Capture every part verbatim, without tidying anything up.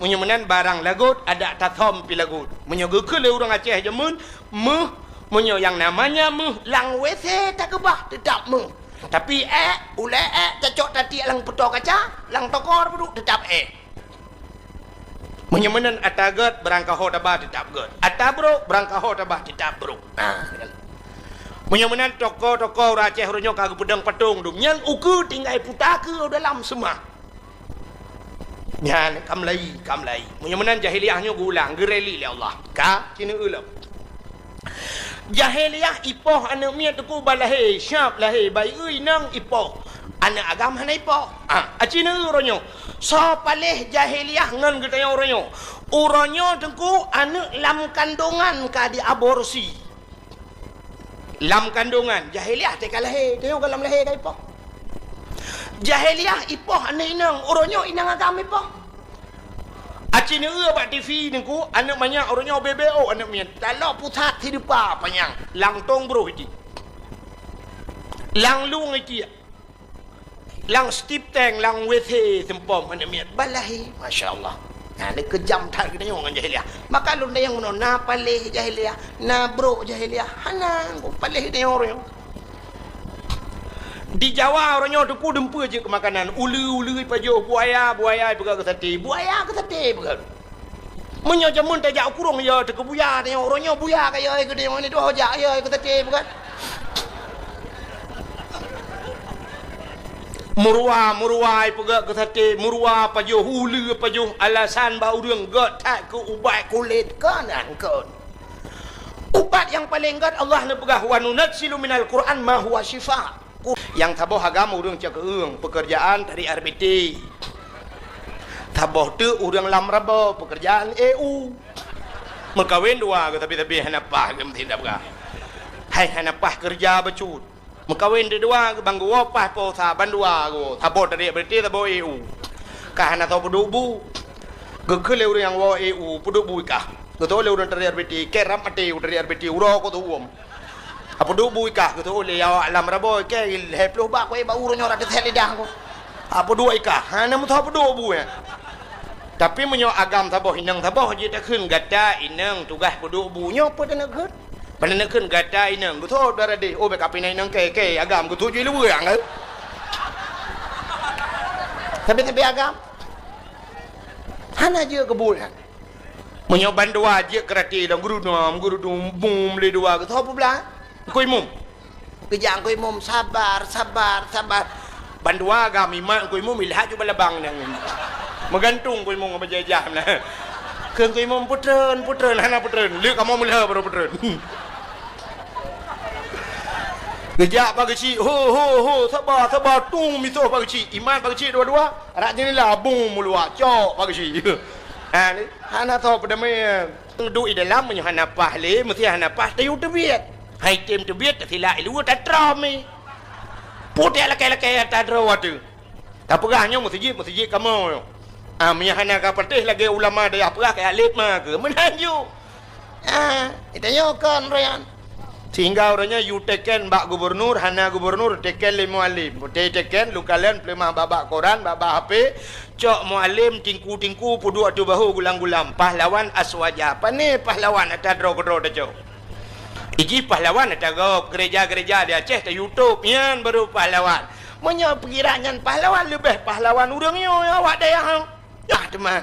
Meunyoe meunan barang lagot, adak tasöm pih lagot. Meunyoe geukheun lé ureuëng Aceh jameun, méuh, meunyoe nyang namanya méuh, lam W C takeubah, teutap méuh. Tapi ék, ulée ék, tacok tatiek lam peutoe kaca, lam tokor peuduek, teutap ék. Meunyoe meunan ata gét, barangkaho taba, teutap gét. Ata brok, barangkaho taba, teutap brok. Nah, meunyoe meunan toko-toko ureuëng Aceh uroe nyoe ka geupeudong patong dum, nyan ukeue tinggai puta keu dalam seumah. Nyan ka meulayi, ka meulayi. Meunyoe meunan jahiliyah nyoe geulang, geureli lé Allah. Ka, ci neueu lom. Jahiliyah ipoh aneuëk miet teungku ba lahé, siap lahé, bayeue inong ipoh. Aneuëk agam hana ipoh. Ah, aci neueu uroe nyoe. Soe paléh jahiliyah ngon geutanyoe uroe nyoe? Uroe nyoe teungku aneuëk lam kandongan ka diaborsi. Lam kandongan, jahiliyah teuka lahé, tanyoe ka lam lahé ka ipoh. Jahiliyah ipoh aneuëk inong, uroe nyoe inong agam ipoh. Aci neueu bak T V teungku, aneuëk manyak uroe nyoe bebe oh aneuëk miet. Taloe pusat sideupa panyang, lam tong broh iti. Lam lueng iti. Lam stip tank, lam W C seumpom aneuëk miet ba lahé. Masya Allah. Nah, ni keujam that geutanyoe ngon jahiliyah. Maka lôn dayang meunoe, na paléh jahiliyah, na brok jahiliyah. Hana, paléh geutanyoe uroe nyoe. Di Jawa uroe nyoe teungku dumpeue jeuet keu makanan. Uleue, uleue ipajoh, buaya, buaya ipeugah keu saté. Buaya keu saté ipeugah. Meunyoe jameun tajak u kurong, ya teuka buya, tanyoe uroe nyoe buya ka ya keu tanyoe, ni tuho jak ya keu saté bukan? Meuruwa, meuruwa ipeugah keu saté, meuruwa pajoh, uleue pajoh, alasan bak ureuëng gét that keu ubat kulét, kon an kon. Ubat nyang paleng gét Allah neupeugah, "Wa nunazzilu minal Qur'an ma huwa syifa." Nyang saboh agam ureuëng cakeueng, peukeurjaan tarik R B T. Saboh teuk ureuëng lam rabo, peukeurjaan E U. Meukawen dua geuh, tapi-tapi hana paih geuh meutindak peugah. Hai hana paih keureuja bacut. Meukawen deudua geuh, ban geuwoe paih po sa, ban dua geuwoe. Saboh tarik R B T, saboh E U. Ka hana soe peuduek bu. Geukheun lé ureuëng nyang woe E U, peuduek bu i kah. Geutôh lé ureuëng tarik R B T, keu rab maté u tarik R B T, uroe ko teuuem. Apeuduek bu i kah, geutôh lé awak lam rabo, keu lhée ploh bak, keu bak uroe nyoe rab teuthét lidah ko. Apeuduek i kah, hana meusoe peuduek bu, ya. Tapi meunyoe agam saboh inong saboh jih takheun gata inong tugaih peuduek bu nyoe peue taneuk kheun? Peue taneuk kheun gata inong? Geutôh dara deh, oh, bék kapina inong kei, kei agam geutôh jih luweue anggeu. Tapi-tapi agam hana jeuet keu buet nyan. Meunyoe bandua jeuet keuraté dong geurunom, geurunom, bum lé dua geusoe peublah. Engkui mum. Geujak Teungku Imum, sabar, sabar, sabar. Bandua agam imat Teungku Imum ilhat ju balabang nyang nyan. Meugantung Teungku Imum ngon bajée jah na. Kheun Teungku Imum, "Peutreun, peutreun," hana peutreun. Lheueh kamoe meulheueh baru peutreun. Geujak Pak Geuchik, "Ho, ho, ho, sabar, sabar, tung misoh Pak Geuchik." Imat Pak Geuchik dua-dua, rak jeunela bung meuluak, cok Pak Geuchik. Ha, ni, hana soe peudamé. Duek i dalam meunyoe hana paih lé, meusti hana paih tayue teubiet. Hai tem teubiet, tasilak i luwa tatrom i. Putéh lakée-lakée ata droe ateueh. Tapeugah nyoe meuseujid, meuseujid kamoe nyoe. Ah, meunyoe hana ka patéh lagée ulama dayah peugah keu alet ma keu. Meunan ju. Ah, tanyoe kon royan. Sehingga uroe nyoe yue teken bak gubernur, hana gubernur teken lé mualim. Putéh teken, lukalon, peuleumah bak-bak koran, bak-bak H P, cok mualim, tingku-tingku, peuduek ateueh bahô gulam-gulam. Pahlawan aswaja. Pané pahlawan ata droe keudroe tacok. Ijih pahlawan ata gob, gereja-gereja di Aceh ta YouTube, nyan baru pahlawan. Meunyoe peukira nyan pahlawan, leubeh pahlawan ureuëng nyoe awak dayah. Yah teuma.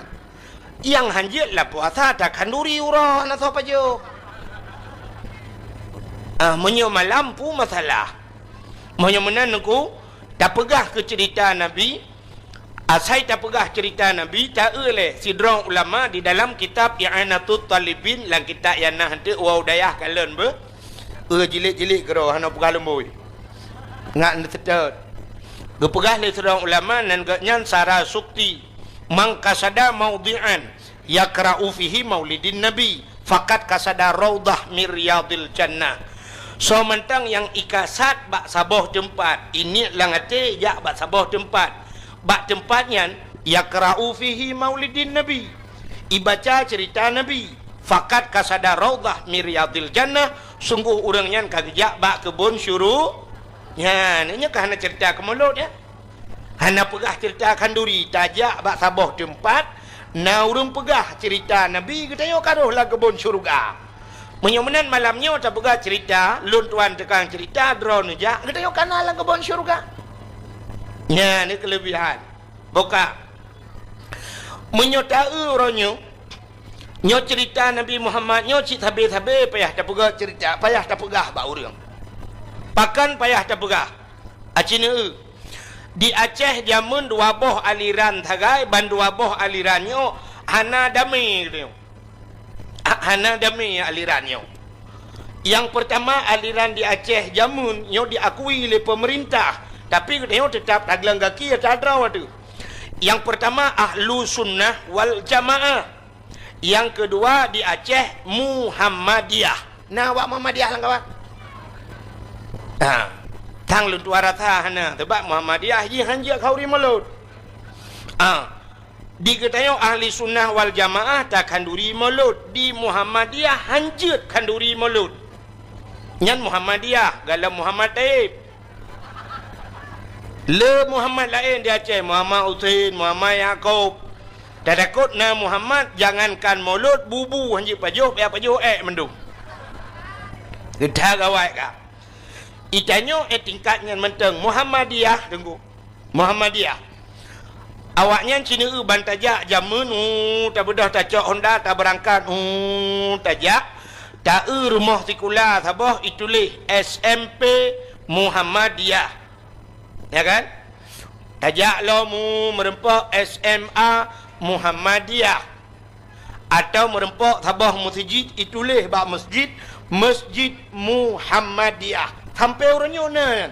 Nyang hanjeuet lam puasa takhanduri uroe na soe pajoh. Ah, meunyoe malam peue masalah. Meunyoe meunan Teungku, tapeugah keu ceurita Nabi, asai tapeugah ceurita Nabi, taeu lé sidroe ulama di dalam kitab I'anatut Talibin, lam kitab nyang na hanteuk wau dayah kalon beuh, eu jilid-jilid keudroe hana peugah lumbôi. Ngat neuseutôt. Geupeugah lé sidroe ulama nan gobnyan Sara Sukti. Man qasada maudhi'an yakra'u fihi maulidin nabi, faqad qasada raudhah min riyadil jannah. Soe mantong nyang ikasad bak saboh teumpat, iniet lam até jak bak saboh teumpat, bak teumpat nyan yakra'u fihi maulidin nabi, ibaca ceurita Nabi, faqad qasada raudhah min riyadil jannah, sunggoh ureuëng nyan ka geujak bak keubon syuru-, nyan, nyoe ka hana ceurita keumulot, ya. Hana peugah ceurita khanduri, tajak bak saboh teumpat, Na ureuëng peugah ceurita Nabi, geutanyoe ka rhoh lam keubon syeuruga. Meunyoe meunan malam nyoe tapeugah ceurita, lôn tuan tukang ceurita, droeneuh jak, geutanyoe ka na lam keubon syeuruga. Nyan ni keuleubihan. Boh ka. Meunyoe ta-eu uroe nyoe, nyoe ceurita Nabi Muhammad nyoe cit sabe-sabe payah tapeugah ceurita, payah tapeugah bak ureuëng. Pakon payah tapeugah? Aci neu-eu. Di Aceh jameun dua boh aliran sagai, ban dua boh aliran nyoe hana damé geutanyoe. Ha-, hana damé aliran nyoe. Nyang peurtama, aliran di Aceh jameun nyoe diakui lé peumeurintah, tapi geutanyoe teutap taglang gaki ata droe teuh. Nyang peurtama, Ahlu Sunnah wal Jamaah. Nyang keudua di Aceh, Muhammadiyah. Na awak Muhammadiyah lam kawan? Ha. Tang lôn tuan rasa hana, sebab Muhammadiyah jih hanjeuet khanduri Maulud. Ha. Di geutanyoe Ahli Sunnah wal Jamaah takhanduri Maulud, di Muhammadiyah hanjeuet khanduri Maulud. Nyan Muhammadiyah, galom Muhammad Taib. Le Muhammad laén di Aceh, Muhammad Husein, Muhammad Yakub. Tatakot na Muhammad, jangankan Maulud, bubu hanjeuet pajoh, payah pajoh ék mandum. Geuda gawai ka. Itanyoe, eh, tingkat nyan mantong Muhammadiyah, Teungku. Muhammadiyah. Awaknyan ci neu-eu ban tajak jameun, uh, tabeudôh tacok honda, tabeurangkat, uh, tajak, ta-eu rumoh sikula saboh ituléh S M P Muhammadiyah. Ya kan? Tajak lom, uh, meureumpok S M A Muhammadiyah. Atawa meureumpok saboh meuseujid ituléh bak meuseujid, Meuseujid Muhammadiyah. Sampoe uroe nyoe na nyan.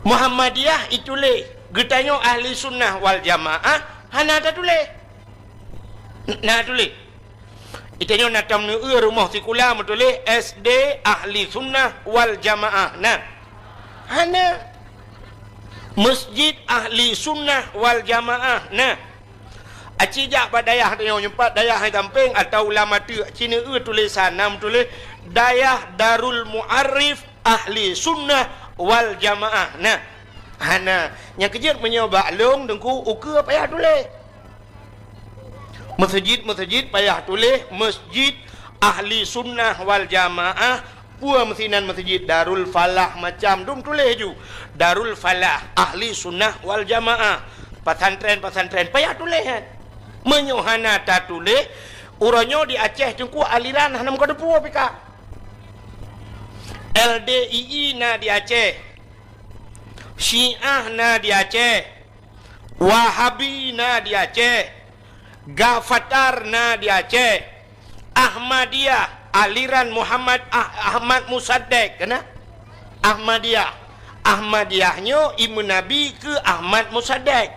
Muhammadiyah ituléh, geutanyoe Ahli Sunnah wal Jamaah hana tatuléh. N-, na tuléh. Itanyoe na tom neu-eu rumoh sikula meutuléh S D Ahli Sunnah wal Jamaah. Na. Hana. Meuseujid Ahli Sunnah wal Jamaah. Na. Aci jak bak dayah tanyoe, nyoe pat dayah hai sampéng atawa ulama teuk, ci neu-eu tulésan na meutuléh Dayah Darul Mu'arif Ahli Sunnah wal Jamaah. Na. Hana. Nyang keujeuet meunyoe bak lôn Teungku, ukeue payah tuléh. Meuseujid-meuseujid payah tuléh Meuseujid Ahli Sunnah wal Jamaah, peue meusinan meuseujid Darul Falah macam dum tuléh ju. Darul Falah Ahli Sunnah wal Jamaah. Pesantren-pesantren payah tuléh nyan. Meunyoe hana tatuléh, uroe nyoe di Aceh Teungku aliran hana meukateupue pih ka. L D I I na di Aceh. Syiah na di Aceh. Wahabi na di Aceh, Gafatar na di Aceh, Ahmadiyah, aliran Muhammad Ah-, Ahmad Musaddiq, kena? Ahmadiyah. Ahmadiyah nyoe imeunabi keu Ahmad Musaddiq.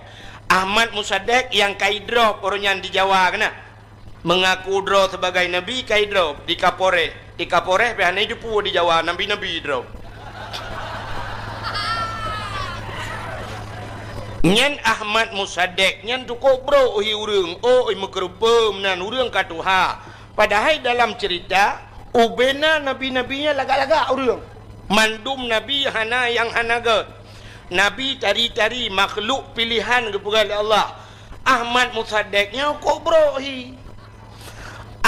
Ahmad Musaddiq nyang ka idrop uroe nyan di Jawa, kena? Meungaku droe sebagai nabi ka idrop di Kapolres. Di Kapolres pih hana jiteupeue di Jawa nabi-nabi droe. Nyan Ahmad Musaddiq nyan cukôp brok hi ureuëng, oi meukeureupeue meunan ureuëng ka tuha. Padahai dalam ceurita, ubena nabi-nabi nyan lagak-lagak ureuëng. Mandum nabi hana nyang hana gét. Nabi tari-tari makhluk piléhan geupeugah lé Allah. Ahmad Musaddiq nyan cukôp brok hi.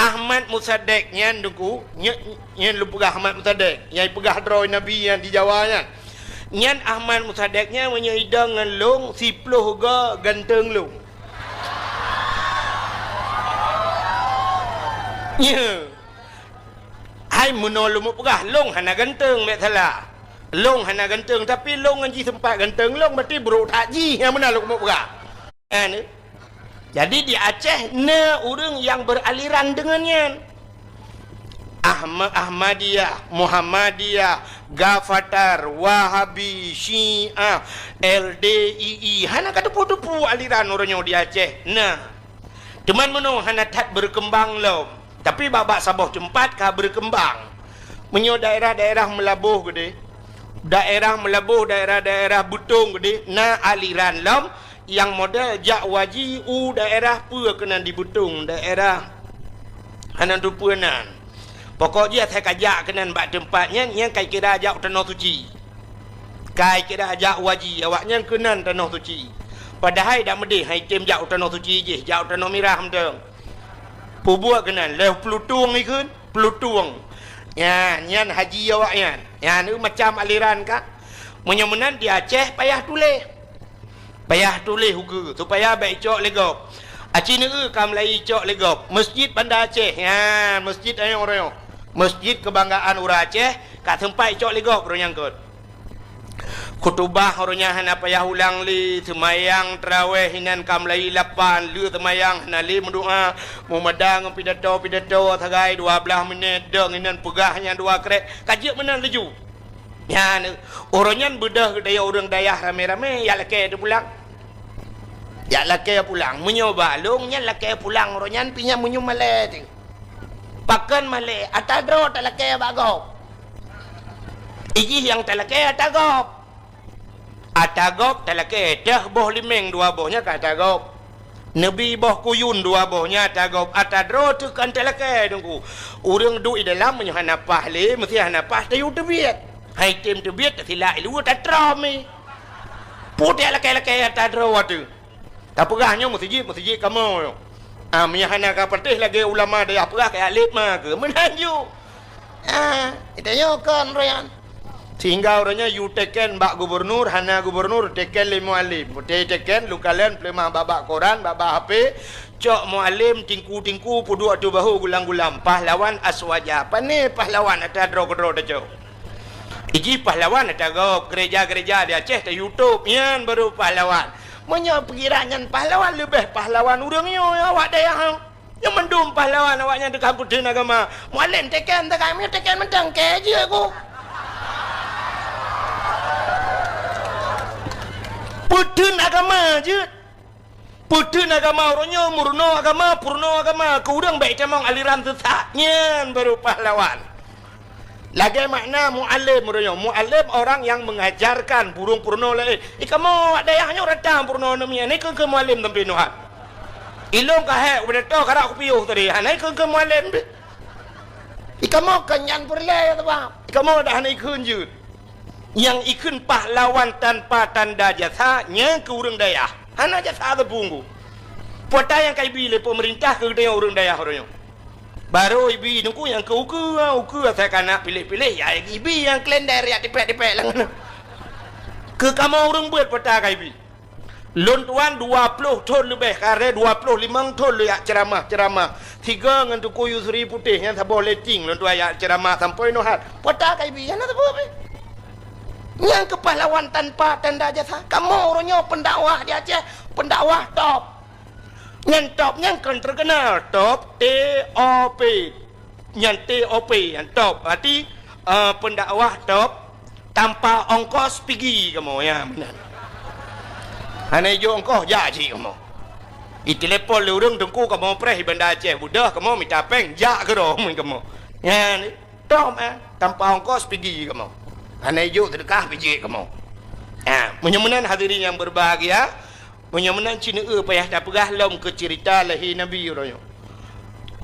Ahmad Musaddiq nyan Teungku, nye-, nyan lôn peugah Ahmad Musaddiq, nyang peugah droe nabi nyan di Jawa nyan. Nyan Ahmad Musaddiq nyan meunyoe idong ngon lôn, siploh go ganteng lôn. Nyo. Hai meunoe lôn peugah, lôn hana ganteng, bék salah. Lôn hana ganteng, tapi lôn ngon jih seumpat ganteng lôn, berarti brok that jih nyang meunan lôn peugah. Kan? Jadi di Aceh na ureuëng nyang beraliran deungon nyan. Ahma-, Ahmadiyah, Muhammadiyah, Gafatar, Wahabi, Syiah, L D I I. Hana ka teupeue-teupeue aliran uroe nyoe di Aceh. Na. Teuma meunoe hana that berkembang lom. Tapi bak-bak saboh teumpat ka berkembang. Meunyoe daerah-daerah Meulaboh keudeh, daerah Meulaboh, daerah-daerah Beutong keudeh, na aliran lom nyang model jak waji u daerah peue keunan di Beutong, daerah hana teupeue nan. Pokok jih asai ka jak keunan bak teumpat nyan, nyan ka kira jak u Tanoh Suci. Ka kira jak waji awaknyan keunan Tanoh Suci. Padahai dak meudeh hai tem jak u Tanoh Suci jih, jak u Tanoh Mirah mantong. Peubuet keunan, lheueh peulutong ikheun, peulutong. Nyan, nyan haji awaknyan. Nyan, eu, macam aliran ka. Meunyoe meunan di Aceh payah tuléh. Payah tuléh ukeue, supaya bèk icok lé gob. Aci neu-eu ka mulai icok lé gob. Masjid Banda Aceh, nyan, masjid ayong royong. Masjid kebanggaan ureueng Aceh, ka seumpat icok lé gob roh nyang kot. Khutubah uroe nyan hana payah ulang lé, seumayang tarawèh inan ka mulai lapan, lheueh seumayang hana lé meudoa, meumada ngon pidato-pidato sagai dua blaih minét, dong inan peugah nyang dua krek, ka jeuet meunan laju. Nyan, uroe nyan beudôh geutanyoe ureueng dayah ramé-ramé, jak lakèe teupulang. Jak lakèe pulang, meunyoe bak lôn nyan lakèe pulang uroe nyan pih nyan meunyoe malèe teuh. Pakon malèe, ata droe talakèe bak gob. Ijih nyang talakèe ata gob. Ata gob talakèe teuh boh limeng dua boh nyan ka ata gob. Neubi boh kuyun dua boh nyan ata gob. Ata droe teuh kan talakèe Teungku. Ureueng duek di dalam meunyoe hana paih lé, meusti hana paih tayue teubiet. Hai tem teubiet tasilak iluwa tatrom i. Putéh lakèe-lakèe ata droe teuh. Tapeugah nyoe meuseujid, meuseujid kamoe nyoe. Ah, meunyo hana ka patéh lagèe ulama dayah peugah keu alim ma keu meunan ju. Ah, geutanyoe kon uroe nyan. Sehingga uroe nyan yue teken bak gubernur, hana gubernur teken lé mualim. Putéh teken lukalon peuleumah bak-bak koran, bak-bak H P, cok mualim tingku-tingku peuduek ateueh bahô gulam-gulam. Pahlawan aswaja. Pané pahlawan ata droe keudroe tacok. Iji pahlawan ata gob, gereja-gereja di Aceh ta YouTube, nyan baru pahlawan. Meunyoe pikiran nyan pahlawan, leubeh pahlawan ureueng nyoe awak dayah nyoe. Nyoe mandum pahlawan awak nyan teuka peutheun agama. Mualem teken teuka, meunyoe teken mantong kèe jeuet ku. Peutheun agama jeuet. Peutheun agama uroe nyoe, meurunoe agama, peurunoe agama, keu ureueng bèk tamong aliran sesat. Nyan baru pahlawan. Lagèe makna mualem uroe nyoe. Mualem orang yang mengajarkan, burung peurunoe laén. I kamoe awak dayah nyoe rata peurunoe aneuk miet, hana ikheun-kheun mualem sampoe nyoe. Ilôn ka hék ubé toh karap kupiôh tadi, hana ikheun-kheun mualem pih. I kamoe kon nyan peureulèe sabab. I kamoe dak hana ikheun jeuet. Nyang ikheun pahlawan tanpa tanda jasa, nyan keu ureueng dayah. Hana jasa sapeue. Peue ata nyang ka ibi lé peumeurintah keu geutanyoe ureueng dayah uroe nyoe. Barô ibi Teungku nyang keu ukeue, ukeue asai ka na piléh-piléh, ya ibi nyang kalender jak tipék-tipék lam. Keu kamoe ureueng beuet peue ata ka ibi. Lôn tuan dua ploh thon leubeh, karè dua ploh limong thon lôn jak ceuramah-ceuramah. Sigoe ngon Teungku Yusri Putéh nyan saboh letting lôn tuan jak ceuramah sampoe nyoe hat. Peue ata ka ibi, hana sapeue pih. Nyang keu pahlawan tanpa tanda jasa. Kamoe uroe nyoe pendakwah di Aceh, pendakwah top. Nyan top nyan kon terkenal, top, T O P. Nyan T O P, nyan top. Berarti, eh, pendakwah top, tanpa ongkos pigi kamoe, ya, meunan. Hana ijok ongkos, jak cit kamoe. Itelepon lé ureueng Teungku kamoe preh i Banda Aceh, beudôh kamoe mita péng, jak keudroe kamoe. Nyan, top, eh, tanpa ongkos pigi kamoe. Hana ijok seudeukah pih jeuet kamoe. Ah, meunyoe meunan hadirin yang berbahagia, meunyoe meunan ci neu-eu payah tapeugah lom keu ceurita lahé Nabi uroe nyoe.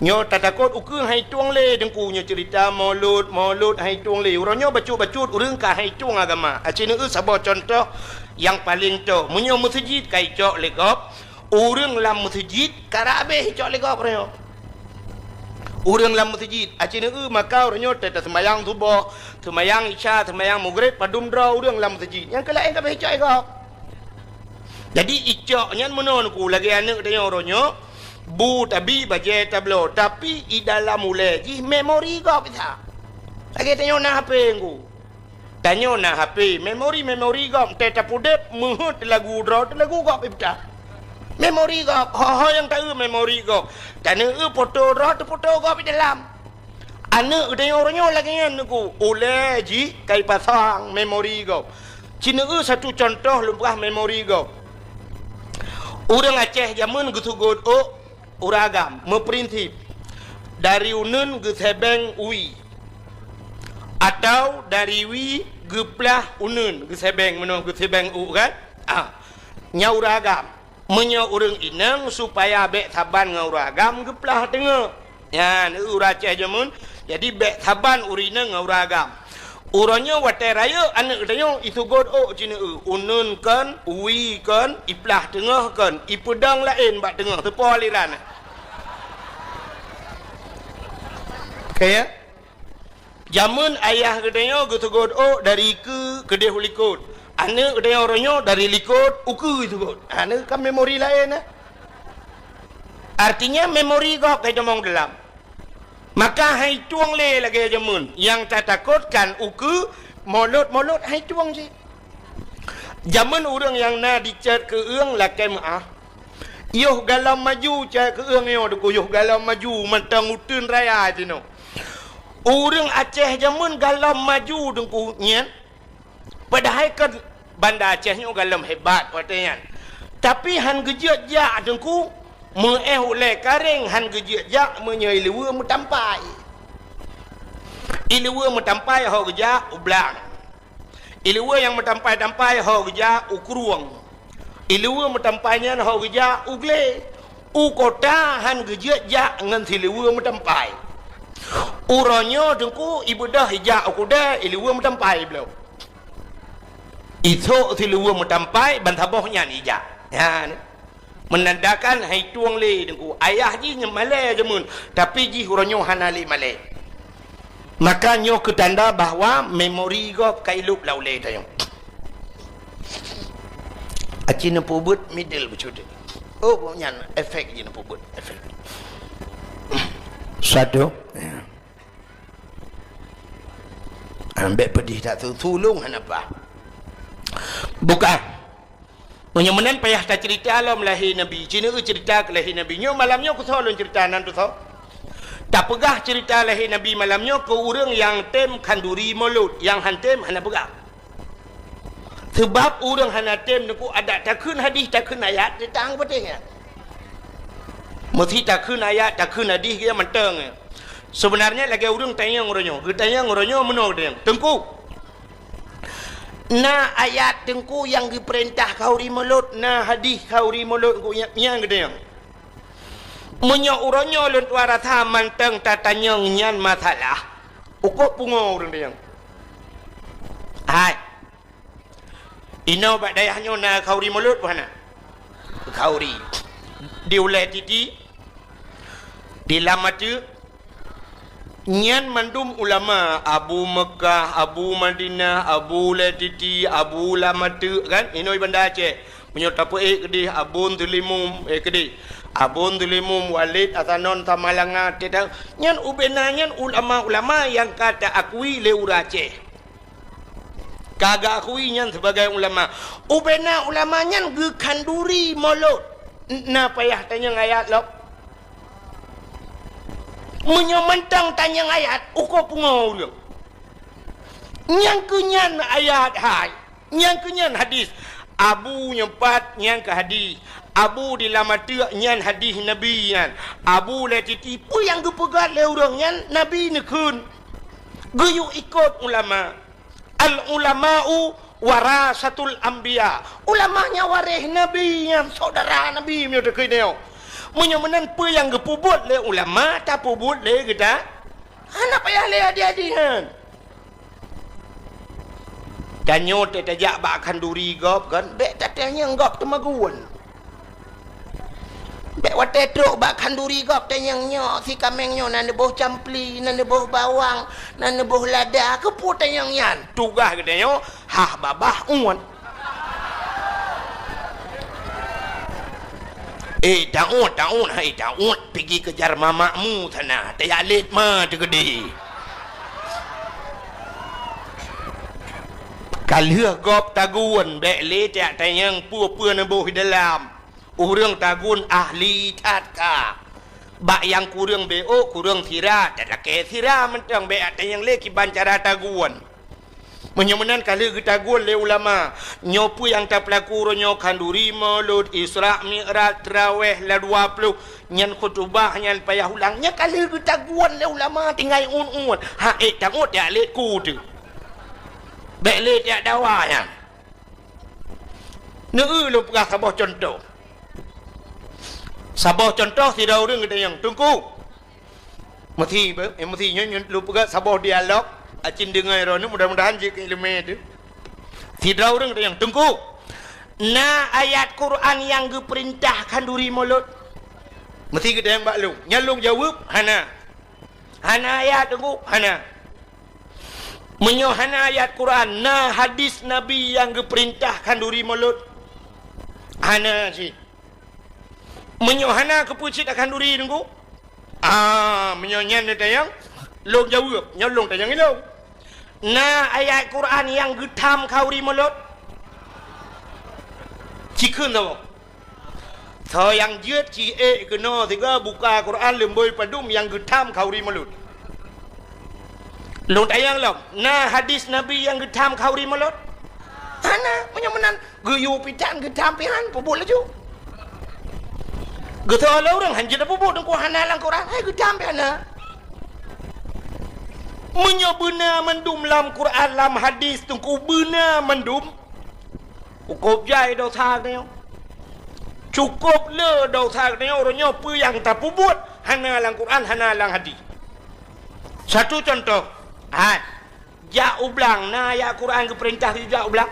Nyoe tatakot ukeue han itueng lé Teungku nyoe ceurita Maulud, Maulud han itueng lé. Uroe nyoe bacut-bacut ureueng ka han itueng agama. Aci neu-eu saboh cuntoh nyang paleng toh. Meunyoe meuseujid ka icok lé gob, ureueng lam meuseujid karap habéh icok lé gob uroe nyoe. Ureueng lam meuseujid, aci neu-eu maka uroe nyoe teuh taseumayang suboh, seumayang isya, seumayang mugreb, padum droe ureueng lam meuseujid. Nyang keu laén ka habéh icok lé gob. Jadi icok nyan meunoe Teungku, lagèe aneuk tanyoe uroe nyoe, bu tabi, bajèe tabloe, tapi i dalam ulèe jih memori gob that. Lagèe tanyoe na H P Teungku. Tanyoe na H P, memori-memori gob, teuh tapeudeuh meuheuet lagu droe, teuh lagu gob ipeuta. Memori gob, ho-ho nyang ta-eu memori gob. Taneu-eu foto droe, teuh foto gob i dalam. Aneuk geutanyoe uroe nyoe lagèe nyan Teungku, ulèe jih ka ipasang memori gob. Ci neu-eu satu cuntoh lôn peugah memori gob. Ureueng Aceh jameun geuseugot ôk ureueng agam, meuprinsip dari uneuen geusèbeng u wie, atau dari wie geuplah uneuen geusèbeng, meunoe geusèbeng ôk kan? Ah, nyan ureueng agam. Meunyoe ureueng inong supaya bèk saban ngon ureueng agam geuplah teungoh. Nyan, ureueng Aceh jameun. Jadi bèk saban ureueng inong ngon ureueng agam. Uroe nyoe watée rayeuk aneuk geutanyoe iseugot ôk cineue, uneun kon, uwi kon, iplah teungoh kon, ipeudong laén bak teungoh, teupo aliran. Oke, ya? Jameun ayah geutanyoe geuseugot ôk dari keue keudeh u likot. Aneuk geutanyoe uroe nyoe dari likot u keue iseugot. Aneuk kan memori laén, eh? Artinya memori gob ka itamong dalam. Maka hai tueng lé lagée jameun, nyang tatakotkan ukeue molot-molot hai tueng cit. Jameun ureuëng nyang na dicet keueueng lakée meuáh. Yoh galom maju cet keueueng nyoe Teungku, yoh galom maju mantong uteuen raya jinoe. Ureuëng Aceh jameun galom maju Teungku nyan. Padahai kan Banda Aceh nyoe galom hebat watée nyan. Tapi han geujeuet jak Teungku, meuéh ulée karéng han geujeuet jak meunyoe ileue meutampai. Ileue meutampai ho geujak u blang. Ileue nyang meutampai-tampai ho geujak u krueng. Ileue meutampai nyan ho geujak u glé. U kota han geujeuet jak ngon sileue meutampai. Uroe nyoe Teungku ibeudôh ijak u keudée ileue meutampai bloe. Isok sileue meutampai ban saboh nyan ijak. Nyan. Meunandakan hai tueng lé Teungku. Ayah jih nyan malée jameun, tapi jih uroe nyoe hana lé malée. Maka nyoe keu tanda bahwa memori gob ka ilop lam ulée tanyoe. Aci neupeubuet middle beucut. Oh, nyan efek jih neupeubuet, efek. Satu. Ya. Ambek pedih tak tu, tulung hana apa. Bukan. Meunyoe meunan payah taceurita lom lahé Nabi. Ci neueu ceurita keu lahé Nabi. Nyoe malam nyoe kusoe lôn ceurita nan tusoe. Tapeugah ceurita lahé Nabi malam nyoe keu ureuëng nyang tem khanduri mulod, nyang han tem hana peugah. Seubab ureuëng hana tem neuku adat takheun hadih, takheun ayat, teuntang peudeh nyan. Meusi takheun ayat, takheun hadih geuh mantong. Seubeunarnya lagée ureuëng tanyong uroe nyoe, geutanyong uroe nyoe meunoe tanyong, Teungku, na ayat Teungku nyang geupeurintah khanduri mulod, na hadih khanduri mulod Teungku nyang, nyang geutanyong. Meunyoe uroe nyoe lôn tuan rasa mantong tatanyong nyan masalah, ukoe pungo ureuëng tanyong. Hai. Inoe bak dayah nyoe na khanduri mulod peue hana? Khanduri. Di ulée titi, di lam ateuk, nyan mandum ulama, Abu Meukah, Abu Madinah, Abu Ulée Titi, Abu Lam Ateuk, kan? Inoe Banda Aceh. Meunyoe tapeuék keudeh Abon Teulimum, eh, keudeh. Abon Teulimum, Walid Hasanon Samalanga, teuta-, nyan ubena nyan ulama-ulama nyang ka taakui lé ureuëng Aceh. Ka geuakui nyan sibagai ulama. Ubena ulama nyan geukhanduri mulod. Na payah tanyong ayat lom. Meunyoe mantong tanyong ayat, ukoe pungo ureuëng. Nyang keu nyan ayat hai, nyang keu nyan hadis. Abu nyang pat nyan keu hadis. Abu di Lam Ateuk nyan hadis Nabi nyan. Abu Ulée Titi peue nyang geupeugah lé ureuëng nyan Nabi neukheun. Geuyue ikot ulama. Al-ulama'u warasatul anbiya. Ulama nyan waréh Nabi, nyan syedara Nabi meunyoe takheun nyoe. Meunyoe meunan peue nyang geupeubuet lé ulama, tapeubuet lé geuta. Hana payah lé adi-adi nyan. Tanyoe teuh tajak bak khanduri gob kan, bék tatanyong gob teumagun. Bék watée trok bak khanduri gob tanyong nyoe, si kaméng nyoe na neuboh campli, na neuboh bawang, na neuboh lada, keupeue tanyong nyan? Tugaih geutanyoe hah babah uet. Eh, taut, taut, hai taut, pigi keujar mamakmu sana, tajak lét ma teukeudi. Ka lheueh gob tagun, bék lé tajak tanyong peue-peue neuboh di dalam. Ureuëng tagun ahli that ka. Bak nyang kureueng bék, kureueng sira, talakée sira mantong bék ateueng lé kiban cara tagun. Meunyoe meunan ka lheueh geutagun lé ulama, nyoe peue nyang tapeulaku uroe nyoe khanduri, mulod, Isra Mi'raj, traweh, la dua ploh, nyan khutubah, nyan payah ulang, nyan ka lheueh geutagun lé ulama tinggai uet-uet. Ha ék tangut jak lét ku teuh. Bék lé jak dawa nyan. Neueu lôn peugah saboh cuntoh. Saboh cuntoh sidroe ureuëng geutanyong, "Teungku, meusi, eh, meusi nyoe, nyoe lôn peugah saboh dialog, Acin deungoe droeneuh, mudah-mudahan jeuet keu ileumèe teuh. Sidroe ureueng tanyong, "Teungku, na ayat Quran nyang geupeurintah khanduri mulod?" Meusti geutanyong bak lôn. Nyan lôn jaweueb, "Hana." "Hana ayat, Teungku?" "Hana." "Meunyoe hana ayat Quran, na hadis Nabi nyang geupeurintah khanduri mulod?" "Hana cit." "Meunyoe hana, keupeue cit takhanduri, Teungku?" "Ah, meunyoe nyan neutanyong, lôn jaweueb, nyoe lôn tanyong ilôn. Na ayat Quran nyang geutham khanduri mulod?" Ci kheun saboh. Soe nyang jeuet ci ék keunoe sigoe buka Quran leumbôi padum nyang geutham khanduri mulod. Lôn tanyong lom, na hadis Nabi nyang geutham khanduri mulod? Hana, meunyoe meunan geuyue pitan geutham pih han, peubuet laju. Geutoe lé ureueng han jeuet peubuet, Teungku, hana lam Quran, hai geutham pih hana. Meunyoe beuna mandum lam Quran, lam hadis, Teungku, beuna mandum, cukôp jai desya geutanyoe. Cukôp le desya geutanyoe, uroe nyoe peue nyang tapeubuet hana lam Quran, hana lam hadis. Satu contoh, hai, jak u blang, na ayat Quran geupeurintah jak u blang?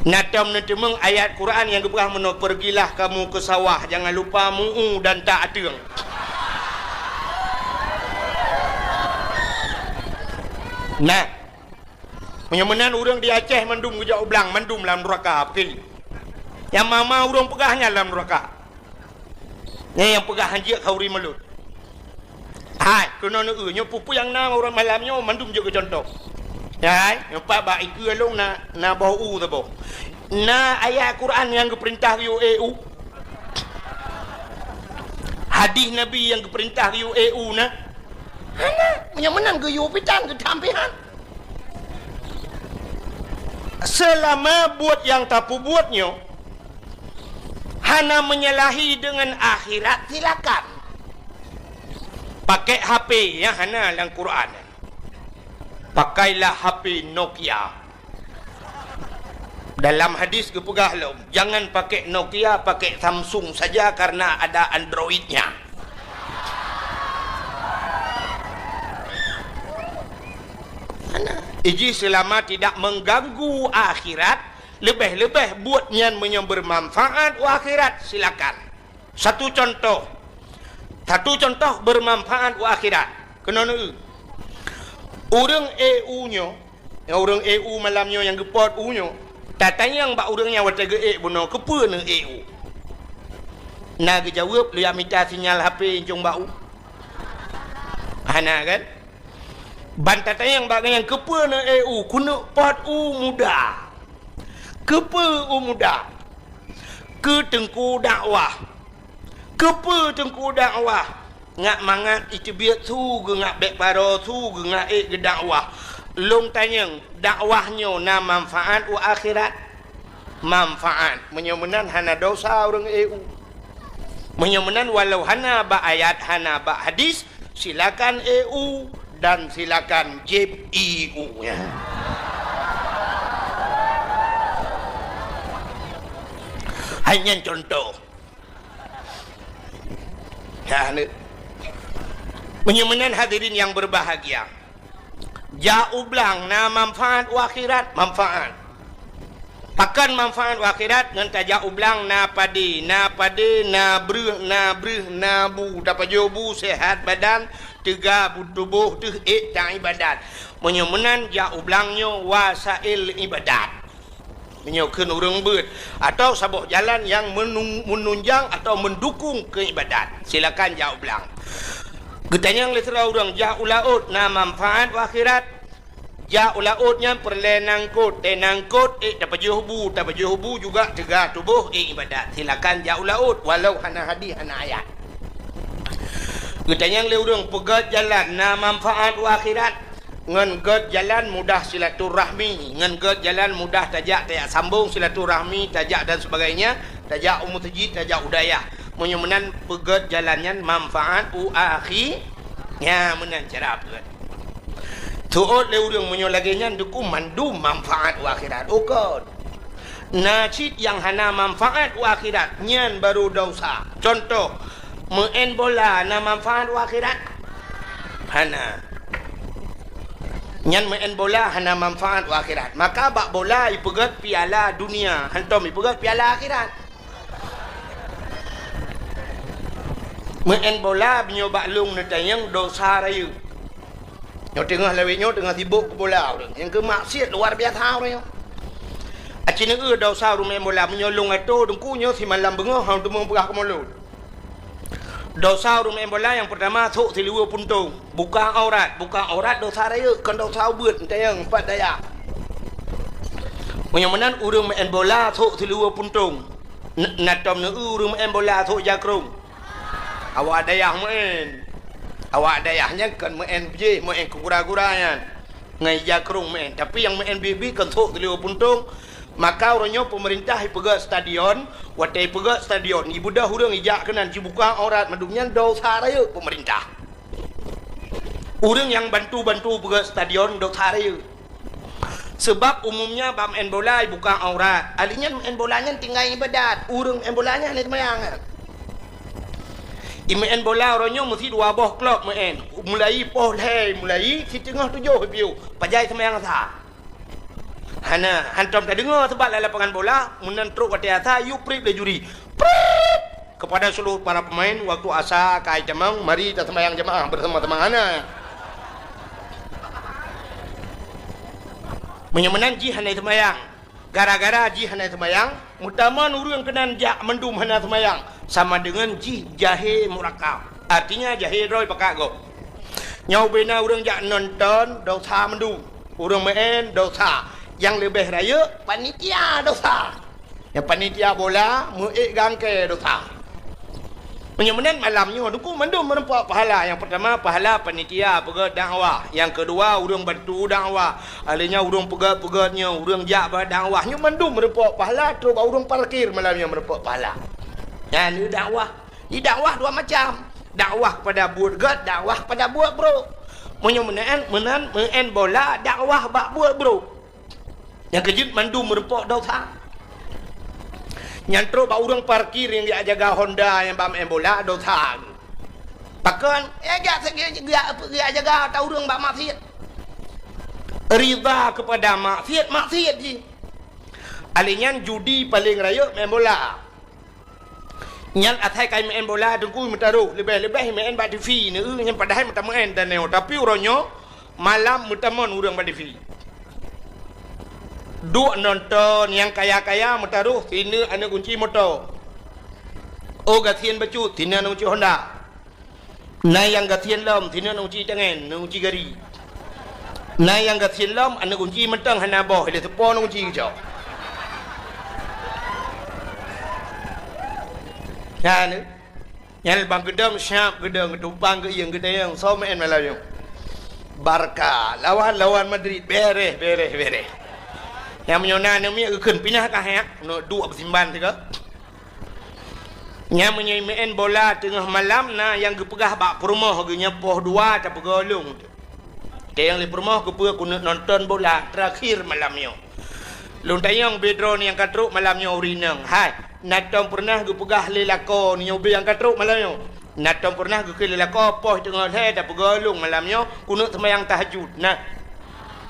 Na tom neuteumeung ayat Quran nyang geupeugah meunoe, "Pergilah kamu ke sawah, jangan lupa mu'u dan tak ateueng." Nah, meunyoe meunan ureueng di Aceh mandum geujak u blang, mandum lam nuraka, peukeuli. Nyang ma-ma ureueng peugah nyan lam nuraka. Nyan nyang peugah han jeuet khanduri mulod. Hai, keunoe neueu, nyoe peue-peue nyang na ureueng malam nyoe mandum jeuet keu contoh. Hai, nyoe pat bak ikeue lôn na, na boh u saboh. Na ayat Quran nyang geupeurintah geuyue ék u? Hadis Nabi nyang geupeurintah geuyue ék u na? Hana, meunyoe meunan geuyue pitan geutham pih han. Seulama buet nyang tapeubuet nyoe hana menyalahi deungon akhirat, silakan. Pakai H P nyang hana lam Quran. Pakailah H P Nokia. Dalam hadis geupeugah lom, "Jangan pakai Nokia, pakai Samsung saja karena ada Android-nya." Hana. Iji seulama tidak mengganggu akhirat, leubeh-leubeh buet nyan meunyoe beumanfaat u akhirat, silakan. Satu contoh. Satu contoh beumanfaat u akhirat. Keunoe neueu. Ureueng ék u nyoe, nyang ureueng ék u malam nyoe nyang geupot u nyoe, tatanyong bak ureueng nyan watèe geuék bunoe, "Keupeue neuék u?" Na geujaweueb, "Lôn jak mita sinyal H P incong bak u." Hana kan? Ban tatanyong bak gobnyan, "Keupeue neuék u?" "Keuneuk pot u muda." "Keupeue u muda?" "Keu Teungku dakwah." "Keupeue Teungku dakwah?" "Ngat mangat iteubiet su, geungat bèk paroe su, geungat ék geudakwah." Lôn tanyong, dakwah nyoe na manfaat u akhirat? Manfaat. Meunyoe meunan hana desya ureueng ék u. Meunyoe meunan walau hana bak ayat, hana bak hadis, silakan ék u dan silakan jieb ié u nyan. Hai nyan contoh. Ya, ni. Meunyoe meunan hadirin yang berbahagia, jak u blang na manfaat u akhirat, manfaat. Pakon manfaat u akhirat? Ngon tajak u blang na padé, na padé, na breuh, na breuh, na bu, tapajoh bu, sehat badan, teuga bu tuboh, teuh ék taibadat. Meunyoe meunan jak u blang nyoe wasail ibadat. Meunyoe kheun ureueng beuet, atawa saboh jalan nyang menung-, menunjang atawa mendukung keu ibadat, silakan jak u blang. Geutanyong lé sidroe ureueng, jak u laôt na manfaat u akhirat? Jak u laôt nyan peureulèe nangkot, teuh nangkot, ék tapajoh bu, tapajoh bu juga teuga tuboh, ék ibadat. Silakan jak u laôt, walau hana hadis, hana ayat. Geutanyong lé ureueng, peugöt jalan na manfaat u akhirat? Ngon göt jalan mudah silaturahmi, ngon göt jalan mudah tajak, tajak sambong silaturahmi, tajak dan sebagainya, tajak u meuseujid, tajak u dayah. Meunyoe meunan peugöt jalan nyan manfaat u akhi-, nya meunan cara peugöt. Teuôt lé ureueng meunyoe lagèe nyan deuku mandum manfaat u akhirat. Ukon. Na cit nyang hana manfaat u akhirat, nyan baru desya. Contoh, meu'en bola na manfaat u akhirat? Hana. Nyan meu'en bola hana manfaat u akhirat. Maka bak bola ipeugét piala dunia, hantom ipeugét piala akhirat. Meu'en bola meunyoe bak lôn neutanyong dosa rayeuk. Nyoe teungoh lawét nyoe teungoh sibok keu bola ureuëng. Nyang keu maksiat luar biasa ureuëng nyoe. Aci neueu dosa ureuëng meu'en bola meunyoe lôn atô teungku nyoe simalam beungoh hana teumé peugah keu mulod. Dosa ureuëng meu'en bola nyang peurtama sôk siluweue puntông. Buka aurat, buka aurat dosa rayeuk, kon dosa ubeut, neutanyong pat dayah. Meunyoe meunan ureuëng meu'en bola sôk siluweue puntông. N-, na tom neueu ureuëng meu'en bola sôk jakrong. Awak dayah meu'en. Awak dayah nyan kon meu'en jih, meu'en keu gura-gura nyan. Ngon jakrong meu'en. Tapi nyang meu'en bit-bit kon sôk siluweue puntông. Maka uroe nyoe peumeurintah ipeugét stadion, watée ipeugét stadion, ibeudôh ureuëng ijak keunan jibuka aurat mandum nyan dosa rayeuk peumeurintah. Ureuëng nyang bantu-bantu peugét stadion dosa rayeuk. Seubab umumnya bak meu'en bola ibuka aurat. Ahli nyan meu'en bola nyan tinggai ibadat. Ureuëng meu'en bola nyan hana seumayang. Imeu'en bola uroe nyoe meusi dua boh klok meu'en. Mulai poh lhée, mulai siteungoh tujoh piôh. Pajan seumayang sa. Hana, hantom tadeungoe seubab lam lapangan bola, meunan trok watée asa, yue prip lé juri. Prip! Kepada seluruh para pemain, waktu asa ka itamong, mari taseumbayang jamaah bersama-sama. Hana. Meunyoe meunan jih hana seumayang. Gara-gara jih hana seumayang, meutamong ureuëng keunan jak mandum hana seumayang, sama deungon jih jahé murakab. Artinya jahé droe pakat gob. Nyoe ubena ureuëng jak nonton, dosa mandum. Ureuëng meu'en dosa. Nyang leubeh rayeuk panitia dosa. Nyang panitia bola meuék gangkée dosa. Meunyoe meunan malam nyoe teungku mandum meurumpok pahala. Nyang peurtama pahala panitia peugét dakwah. Nyang keudua ureuëng bantu dakwah. Ahli nyan ureuëng peugét-peugét nyoe, ureuëng jak bak dakwah. Nyoe mandum meurumpok pahala trok bak ureuëng parkir malam nyoe meurumpok pahala. Nyan dakwah. Di dakwah dua macam. Dakwah kepada buet gét, dakwah kepada buet brok. Meunyoe meunan, meunan meu'en bola dakwah bak buet brok. Nyang keujeuet mandum meurumpok dosa. Nyan trok bak ureuëng parkir nyang jak jaga Honda nyang bak meu'en bola dosa. Pakon? Ya jak jak jaga ata ureuëng bak maksiat. Ridha kepada maksiat, maksiat jih. Ahli nyan judi paleng rayeuk meu'en bola. Nyan asai kai meu'en bola teungku meutaroh, leubeh-leubeh meu'en bak TV, neueu nyan padahai meutameu'en dan nyoe. Tapi uroe nyoe malam meutamong ureuëng bak TV. Duek nonton nyang kaya-kaya meutaroh sineuk aneuëk gunci moto. Oh gasien bacut sineuk aneuëk gunci Honda. Na nyang gasien lom, sineuk aneuëk gunci tangen, aneuëk gunci gari. Na nyang gasien lom, aneuëk gunci mantong hana boh, ilée teupo aneuëk gunci geucok. Nyan, nyan bang geudong siap geudong, geutumpang geuieng geudayang, soe meu'en malam nyoe. Barca lawan, lawan Madrid, bereh, bereh, bereh. Nyang meunyoe na aneuëk miet geukheun pinah ka hek, neuduek beusimban sigoe. Nyan meunyoe meu'en bola teungoh malam na nyang geupeugah bak peurumoh geuh nyan poh dua tapeugolong. Teuh nyang lé peurumoh geupeue keuneuk nonton bola terakhir malam nyoe. Lôn tanyong bidroe nyang ka trok malam nyoe ureuëng inong, hai, na tom peureunah geupeugah lé lakoe nyoe ubé nyang ka trok malam nyoe? Na tom peureunah geukheun lé lakoe poh teungoh lhée tapeugolong malam nyoe keuneuk seumayang tahajud? Nah,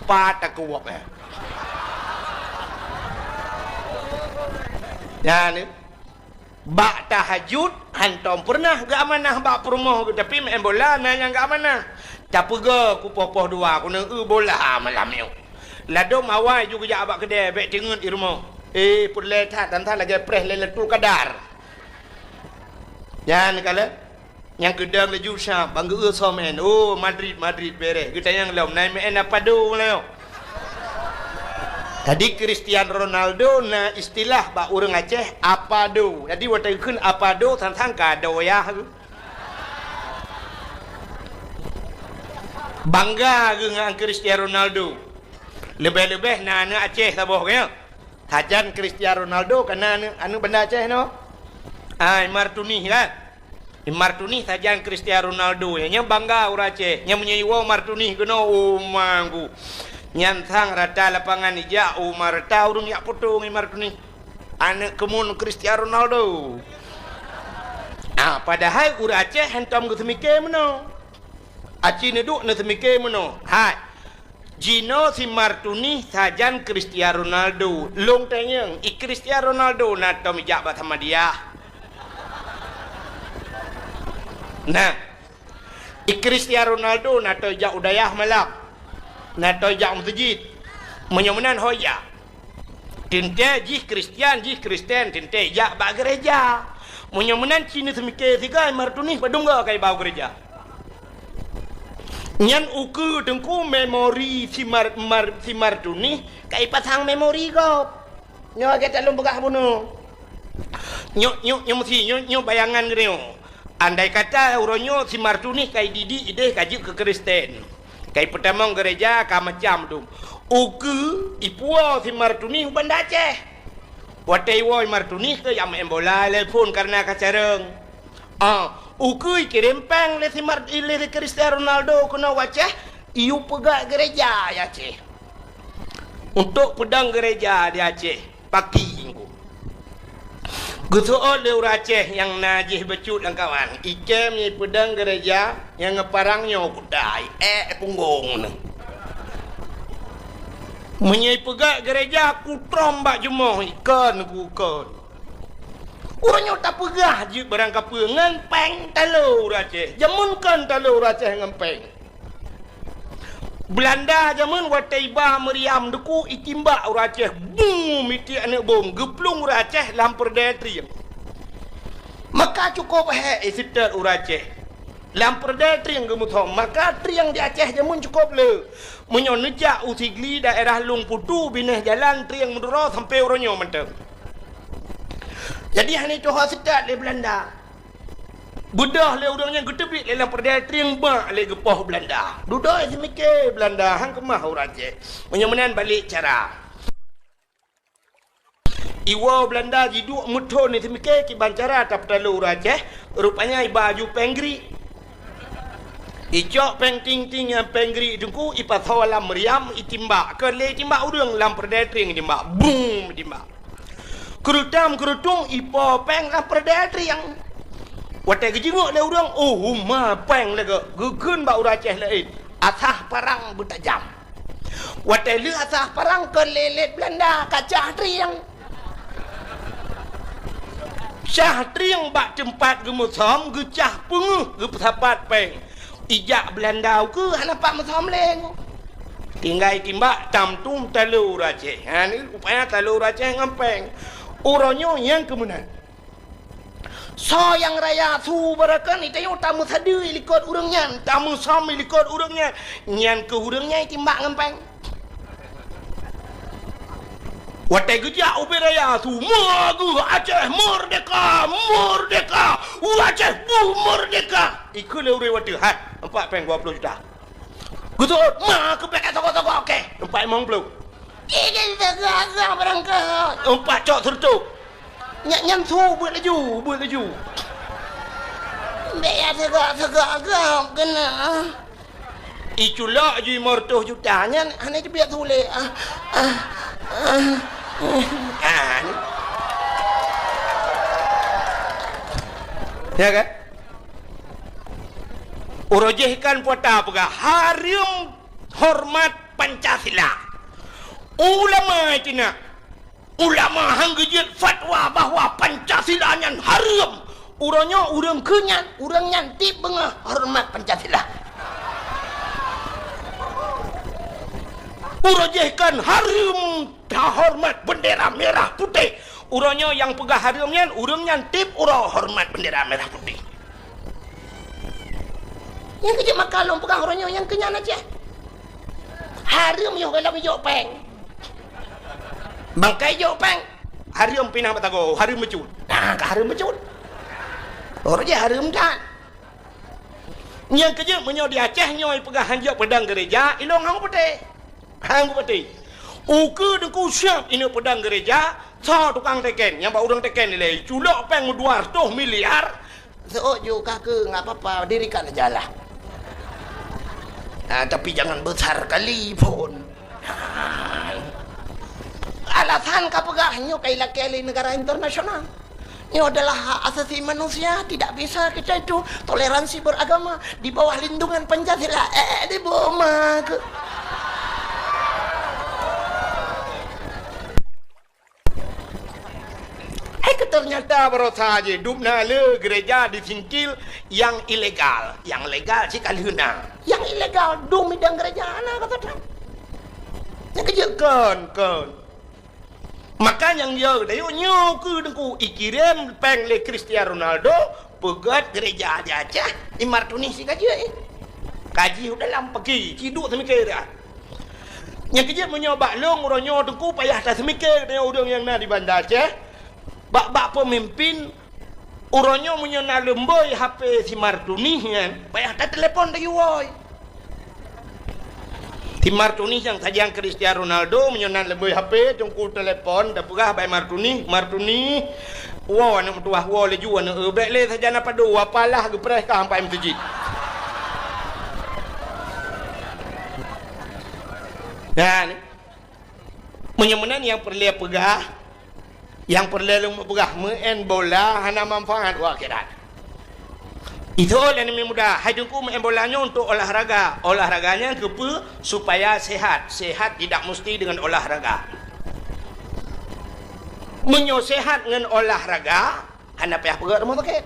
pat takeuwok eh. Nyan, bak tahajud hantom peureunah geuamanah bak peurumoh geuh, tapi meu'en bola na nyang geuamanah. Tapeugah kupoh-poh dua keuneuk eu bola malam nyoe. Ladom awai ju geujak bak keudée bék teungeut i rumoh. Eh, peureulée that dan that lagée preh lé Lailatul Qadar. Nyan kalon. Nyang keudong laju sa bang geu-eu soe meu'en. Oh, Madrid, Madrid bereh. Geutanyong lom, na meu'en Apado nyoe. Jadi Cristiano Ronaldo na istilah bak ureuëng Aceh Apado. Jadi watée geukheun Apado sang-sang ka doyah. Bangga geuh ngon Cristiano Ronaldo. Leubeh-leubeh na aneuëk Aceh saboh nyoe. Sajan Cristiano Ronaldo kana aneuëk, aneuëk Banda Aceh nyoe. Ah, Imar Tunih kan. Imar Tunih sajan Cristiano Ronaldo nyan, nyan bangga ureuëng Aceh. Nyan meunyoe iwoe Imar Tunih keunoe, oh manggu. Nyan sang rata lapangan ijak, oh ma rata ureuëng jak poto ngon Imar Tunih. Aneuëk keumun Cristiano Ronaldo. Ah, padahai ureuëng Aceh hantom geuseumiké meunoe. Aci neuduek neuseumike meunoe, hai, jinoe si Martuni sajan Cristiano Ronaldo. Lôn tanyong, i Cristiano Ronaldo na tom ijak bak Samadiyah? Nah, i Cristiano Ronaldo na tom ijak u dayah malam? Na tom ijak u meuseujid? Meunyoe meunan ho ijak. Teuntée jih Kristian, jih Kristen, teuntée ijak bak gereja. Meunyoe meunan ci neuseumike sigoe Martuni padum goe ka iba u gereja. Nyan ukeue teungku memori si Mar-, Mar-, si Martuni ka ipasang memori gob. Nyoe lagée that lôn peugah bunoe. Nyoe, nyoe, nyoe meusi, nyoe, nyoe bayangan geutanyoe. Andai kata uroe nyoe si Martuni ka ididik ideh ka jeuet keu Kristen. Ka ipeutamong gereja ka macam dum. Ukeue ipuwoe si Martuni u Banda Aceh. Watée iwoe Martuni keu jak meu'en bola lé phon kareuna ka carông. Ah, ukeue ikirém péng lé si Mar-, lé si Cristiano Ronaldo keunoe u Aceh, iyue peugah gereja di Aceh. Untuk peudong gereja di Aceh. Paki. Geuseuôt lé ureuëng Aceh nyang na jih bacut lam kawan, ikém nyoe peudong gereja nyang geuparang nyoe kutai, ék punggong nyoe. Meunyoe peugah gereja kutrom bak jumoh ikon kukon. Ureuëng nyoe tapeugah jeuet barang kapeue ngon péng talo ureuëng Aceh. Jameun kon talo ureuëng Aceh ngon péng. Beulanda jameun watée iba meuriam deuku itimbak ureuëng Aceh, bum, mitiek aneuëk bom, geuplueng ureuëng Aceh lam peureudée trieng. Maka cukôp hék iseutôt ureuëng Aceh. Lam peureudée trieng geumeusom, maka trieng di Aceh jameun cukôp le. Meunyoe neujak u Sigli daerah Lueng Putu binéh jalan trieng meuduro sampoe uroe nyoe mantong. Jadi hana tuho seutôt lé Beulanda. Beudôh lé ureuëng nyan geuteubiet lé lam peureudée trieng bak lé geupoh Beulanda. Dudoe seumike Beulanda han keumah ureuëng Aceh. Meunyoe meunan balek cara. Iwoe Beulanda jiduek meuthon seumike kiban cara tapeutalo ureuëng Aceh, rupanya iba aju péng grik. Icok péng ting-ting nyang péng grik teungku ipasoe lam meuriam itimbak, keu lé itimbak ureuëng lam peureudée trieng itimbak. Bum itimbak. Keurutam keurutung ipo péng lam peureudée trieng. Watée geujingok lé ureuëng, oh, uma péng lagée geukheun bak ureuëng Aceh laén, asah parang beutajam. Watée lheueh asah parang keu lé-lét Beulanda ka cah trieng. Cah trieng bak teumpat geumeusom geucah peungeuh geupeusapat péng. Ijak Beulanda ukeue hana pat meusom lé. Tinggai timbak tam tum talo ureuëng Aceh. Ha ni rupanya talo ureuëng Aceh ngon péng. Uroe nyoe nyang keumeunan. Soe nyang raya su beureukan itanyoe tameusadeue likot ureuëng nyan, tameusom likot ureuëng nyan. Nyan keuh ureuëng nyan itimbak ngon péng. Watée geujak ubé raya su, "Meugeue Aceh merdeka! Merdeka! Aceh bu merdeka!" Ikheun lé ureuëng watée, "Hai, empat péng dua puluh juta." Geuseuôt, "Ma keupeue ka toko-toko, oke, empat limong puluh." "Ih, jadi teuga-teuga barangkaho." Empat cok seureutôh. Nyan, nyan su beuet laju, beuet laju. Bék ya teuga-teuga agam keunan. Iculok ju lima ratus juta nyan hana jibiet su lé. Ah, ah, ah, ah. Ah, ni. Ya kan? Uroe jih kan puata peugah hareuem hormat Pancasila. Ulama itu nak. Ulama han geujeuet fatwa bahwa Pancasila nyan hareuem. Uroe nyoe ureuëng keu nyan, ureuëng nyan tieb beungoh horeumat Pancasila. Uroe jih kan hareuem tahoreumat bendera merah putih. Uroe nyoe nyang peugah hareuem nyan, ureuëng nyan tieb uroe horeumat bendera merah putih. Nyang keu jeuet maka lôn peugah uroe nyoe nyang keu nyan aja. Hareuem yoh goh lom ijok péng. Bangkai jok péng. Hareuem pinah batago, hareuem meucut. Nah, ka hareuem meucut. Uroe jih hareuem that. Nyang keu jeuet meunyoe di Aceh nyoe peugah hanjeuet peudong gereja, ilong hang putih. Hang kupeuteh. Ukeue teungku siab ineuk peudong gereja, soe tukang teken nyang bak ureuëng teken ilée, culok péng dua ratus miliar. Seuôt ju ka keu, nggak apa-apa, dirikan aja lah. Ah, tapi jangan besar kali pun. Ah. Alasan ka peugah nyoe kai lakée lé negara internasional. Ini adalah hak asasi manusia, tidak bisa kita itu toleransi beragama di bawah lindungan Pancasila. Eh, di boma ke? Eh, ternyata barosa je dum na le gereja di Singkil yang ilegal. Yang legal cit ka lheueh na. Yang ilegal dum idang gereja na kata tu. Nyang keujeuet kon, kon. Maka nyang yo dayok nyoe keu Teungku ikirém péng lé Cristiano Ronaldo peugöt gereja di Aceh, i Martuni si ka jeuet, eh. Ka jih u dalam peuki, ci duek seumiké dah. Nyang keujeuet meunyoe bak lôn uroe nyoe Teungku payah taseumiké deungon ureuëng nyang na di Banda Aceh, bak-bak peumimpin uroe nyoe meunyoe na leumboi H P si Martuni nyan, payah tatelepon tayue woe. Si Martuni nyang sajan Cristiano Ronaldo meunyoe na leumboi H P Teungku telepon, tapeugah bak Martuni, "Martuni, woe aneuëk meutuwah, woe laju aneuëk, eh, bék lé sajan apa doa, apalah geupreh ka sampai meuseujid." Nah, ni. Meunyoe meunan nyang peureulée peugah, nyang peureulée lôn peugah, meu'en bola hana manfaat u akhirat. Itu lé aneuk muda, hai Teungku meu'en bola nyoe untuk olahraga. Olahraga nyan keupeue? Supaya sehat. Sehat tidak mesti dengan olahraga. Meunyoe sehat ngon olahraga, hana payah peugöt rumoh sakét.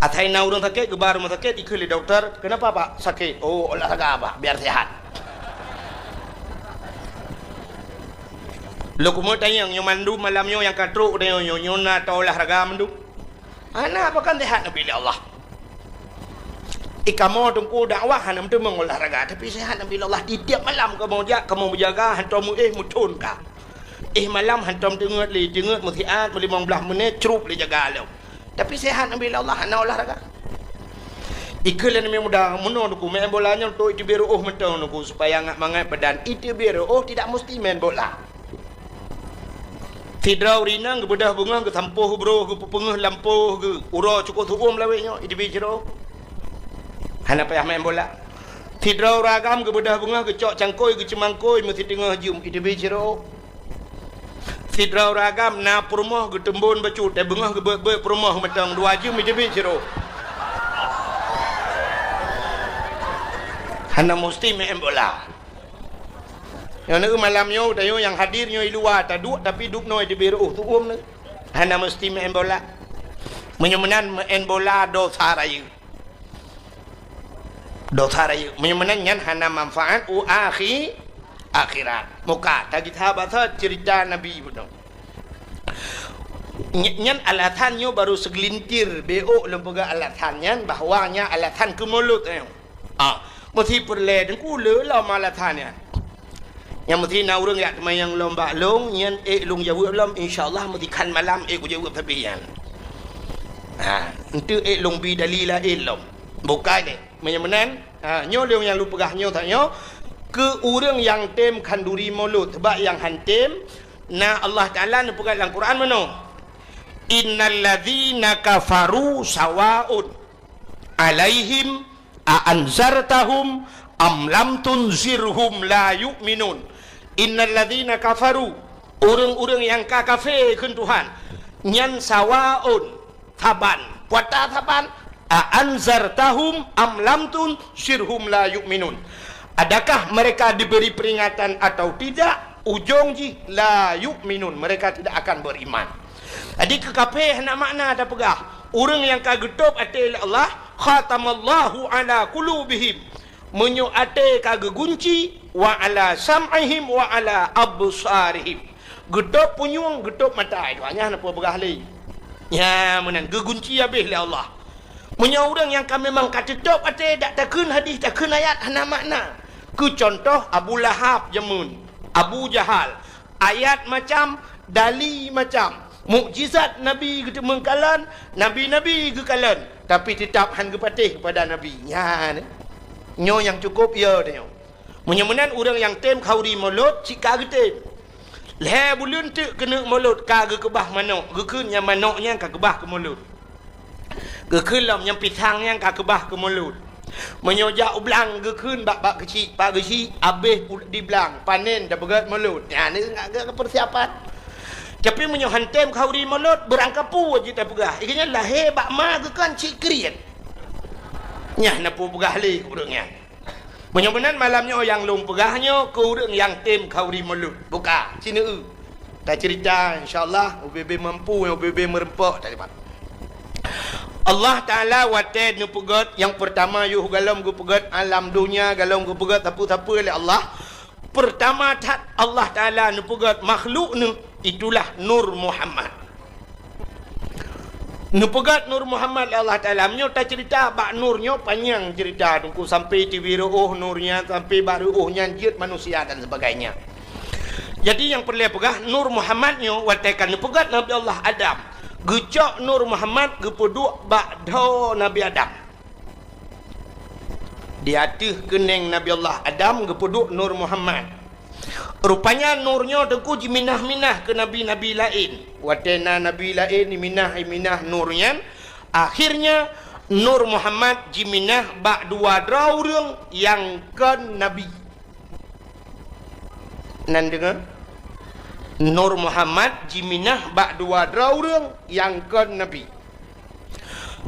Asai na ureuëng sakét, geuba rumoh sakét, ikheun lé dokto, "Kenapa, Pak, sakit?" "Oh, olahraga, Pak, biar sehat." Lôn keumeung tanyong, nyoe mandum malam nyoe nyang ka trok tanyong nyoe, nyoe na tao olahraga mandum? Hana, apa kan sehat Nabi lé Allah. Eh, kamoe Teungku dakwah hana meuteumong olahraga, tapi sehat Nabi lé Allah. Di tiap malam kamoe jak, kamoe meujaga, hantom meuéh meuthon ka. Éh malam hantom teungeut lé, teungeut meusiat, meulimong blaih menit, crup lé jaga lom. Tapi sehat Nabi lé Allah, hana olahraga. Ikheun lé aneuk muda, meunoe Teungku, meu'en bola nyoe untuk iteubiet reuôh mantong Teungku, supaya ngat mangat badan. Iteubiet reuôh tidak mesti main bola. Sidroe ureuëng inong geubeudôh beungoh, geusampôh broh, geupeupeungeuh lampôh, geu-, uroe cukôp seu-uem lawét nyoe, iteubiet sidroe. Hana payah main bola. Sidroe ureuëng agam geubeudôh beungoh, geucok cangkôi, geuceumangkôi, meusiteungoh jeuem, iteubiet sidroe. Sidroe ureuëng agam na peurumoh, geuteumbon bacut, eh, beungoh geubeuet-beuet peurumoh mantong, dua jeuem, iteubiet sidroe. Hana musti main bola. Nyoe neuh malam nyoe, tanyoe nyang hadir nyoe i luwa taduek, tapi dubnoe teubiet reuôh, tuom neuh. Hana meusti meu'en bola. Meunyoe meunan meu'en bola dosa rayeuk. Dosa rayeuk. Meunyoe meunan nyan hana manfaat u akhi-, akhirat. Muka, tagita basa cerita Nabi bunoe. Ny-, nyan alasan nyoe baru segelintir, beok lôn peugah alasan nyan, bahwa nyan alasan keu mulod nyoe. Ah, meusi peureulée Teungku le lom alasan nyan. Nyang meusi na ureuëng jak teumayang lom bak lôn, nyan ék lôn jaweueb lom, insya Allah meusi khan malam ék kujaweueb sabe nyan. Ha, enteuk ék lôn bi dalil laén lom. Bukai lé. Meunyoe meunan, ha, nyoe lôn nyang lôn peugah nyoe that nyoe, keu ureuëng nyang tem khanduri mulod, sebab nyang han tem, na Allah Taala neupeugah lam Quran meunoe, "Innal ladzina kafaru sawaun alaihim a anzartahum am lam tunzirhum la yu'minun." Innal ladzina kafaru, ureuëng-ureuëng nyang ka kafé kheun Tuhan, nyan sawaun, saban. Puata saban, a anzartahum am lam tunzirhum la yu'minun. Adakah mereka diberi peringatan atau tidak, ujong jih la yu'minun, mereka tidak akan beriman. Jadi keu kafé hana makna tapeugah. Ureuëng nyang ka geutôb até lé Allah, khatamallahu ala qulubihim. Meunyoe até ka geugunci, wa ala sam'ihim wa ala absarihim. Geutôb punyueng, geutôb mata, itu hanya hana peue peugah lé. Nya meunan geugunci habéh lé Allah. Meunyoe ureuëng nyang ka memang ka teutôb até, dak takheun hadis, takheun ayat, hana makna. Keu contoh Abu Lahab jameun, Abu Jahal, ayat macam, dali macam, mukjizat Nabi geuteumeung kalon, nabi-nabi geukalon, tapi teutap han geupatéh keupada Nabi. Nyan, nyoe nyang cukôp yo tanyoe. Meunyoe meunan ureuëng nyang tem khanduri mulod cit ka geutem. Lhée buleuen teuk keuneuk mulod ka geukeubah manok, geukheun nyang manok nyan ka keubah keu mulod. Geukheun lom nyang pisang nyan ka keubah keu mulod. Meunyoe jak u blang geukheun bak-bak keuchik, pak keuchik, habéh u-, di blang, panen dan beugét mulod. Nyan nyoe ka, ka, ka peusiapan. Tapi meunyoe han tem khauri mulod, beurangkapeue jeuet tapeugah. Ié nyan lahé bak ma geukheun cit kriet. Nyan na peue peugah lé ureuëng nyan. Meunyoe meunan malam nyoe nyang lôn peugah nyoe keu ureuëng nyang tem khauri mulod. Buka, sineue. Taceurita, insya Allah, ubé-bé mampu, ubé-bé meureumpok tadi, Pak. Allah Taala watée neupeugét nyang peurtama yoh galom geupeugét alam donya, galom geupeugét sapeue-sapeue lé Allah. Peurtama that Allah Taala neupeugét makhluk neuh, itulah Nur Muhammad. Neupeugét Nur Muhammad lé Allah Taala. Meunyoe taceurita bak Nur nyoe panyang ceurita, Teungku, sampai tibi reuôh Nur nyan, sampai bak reuôh nyan jeuet manusia dan sebagainya. Jadi nyang peureulée peugah, Nur Muhammad nyoe watée ka neupeugét Nabi Allah Adam, geucok Nur Muhammad geupeuduek bak dhoe Nabi Adam. Di ateueh keuneng Nabi Allah Adam geupeuduek Nur Muhammad. Rupanya Nur nyoe Teungku jiminah-minah keu nabi-nabi laén. Watée na nabi laén jiminah-minah Nur nyan, akhirnya Nur Muhammad jiminah bak dua droe ureuëng nyang kon nabi. Nan deungoe, Nur Muhammad jiminah bak dua droe ureuëng nyang kon nabi.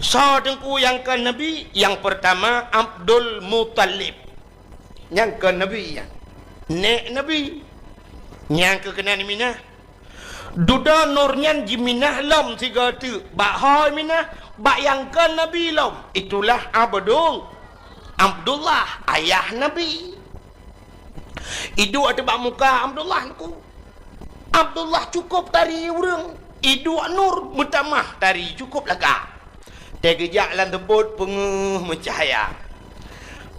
Soe Teungku nyang kon nabi? Nyang peurtama Abdul Muthalib. Nyang kon nabi nyan. Nék nabi. Nyang keu keunan minah. Dudoe Nur nyan jiminah lom sigoe teuk. Bak ho minah, bak nyang kon nabi lom. Itulah Abdul, Abdullah, ayah nabi. Iduek ateueh bak muka Abdullah Teungku. Abdullah cukôp tari ureuëng. Iduek Nur meutamah tari cukôp lagak. Tée geujak lam teupot peungeuh meucahya.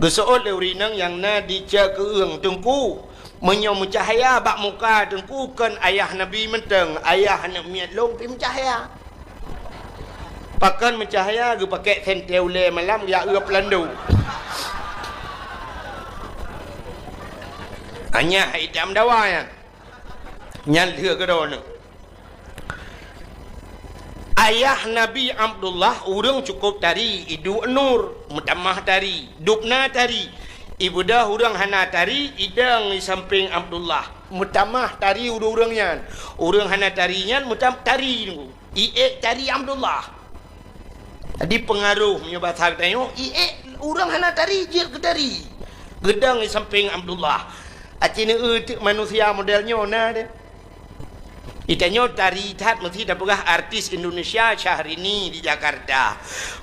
Geuseuôt lé ureuëng inong nyang na di ceukeung Teungku. Meunyoe meucahya bak muka Teungku kon ayah nabi mantong, ayah aneuëk miet lôn pih meucahya. Pakon meucahya geupakék sentée ulée malam jak eu peulando. Anyah itam dawa nyan. Nyan lheueh keudroe neuh. Ayah Nabi Abdullah ureuëng cukôp tari, iduek Nur, meutamah tari, dubna tari. Ibeudôh ureuëng hana tari, idong di sampéng Abdullah, meutamah tari ureuëng-ureuëng nyan. Ureuëng hana tari nyan meutam tari Teungku. Iék tari Abdullah. Jadi peungaroh meunyoe basa geutanyoe, iék ureuëng hana tari jeuet keu tari. Geudong di sampéng Abdullah. Aci neueu teuk manusia model nyoe na deh. Di tanyoe tari that meusti tapeugah artis Indonesia Syahrini di Jakarta.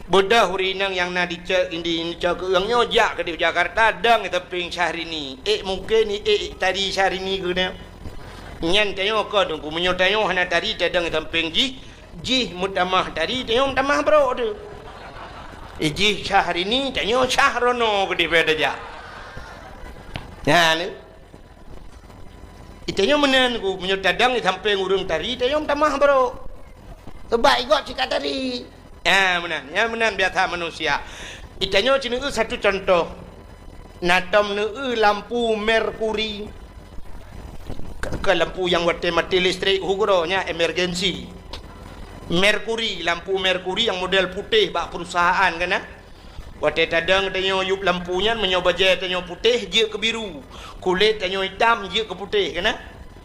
Beudôh ureuëng inong nyang na di ce-, di ceukeung nyoe jak keudeh Jakarta dong di sampéng Syahrini. Ék mungken iék tari Syahrini keunoe. Nyan tanyoe kon Teungku, meunyoe tanyoe hana tari tadong di sampéng jih, jih meutamah tari, tanyoe meutamah brok teuh. Eh, jih Syahrini, tanyoe Syahrono keudeh beda jak. Nyan. Itanyoe meunan Teungku, meunyoe tadong di sampéng ureuëng tari, tanyoe meutamah brok. Sebab igob cit ka tari. Ya, meunan. Ya, meunan biasa manusia. Itanyoe ci neueu satu contoh. Na tom neueu lampu merkuri. Ke, ke lampu nyang watée maté listrik, uroe nyan emergensi. Merkuri, lampu merkuri nyang model putéh bak perusahaan kan, nah? Watée tadong tanyoe yup lampu nyan, meunyoe bajée tanyoe putéh, jeuet keu biru. Kulét tanyoe itam, jeuet keu putéh kan, nah?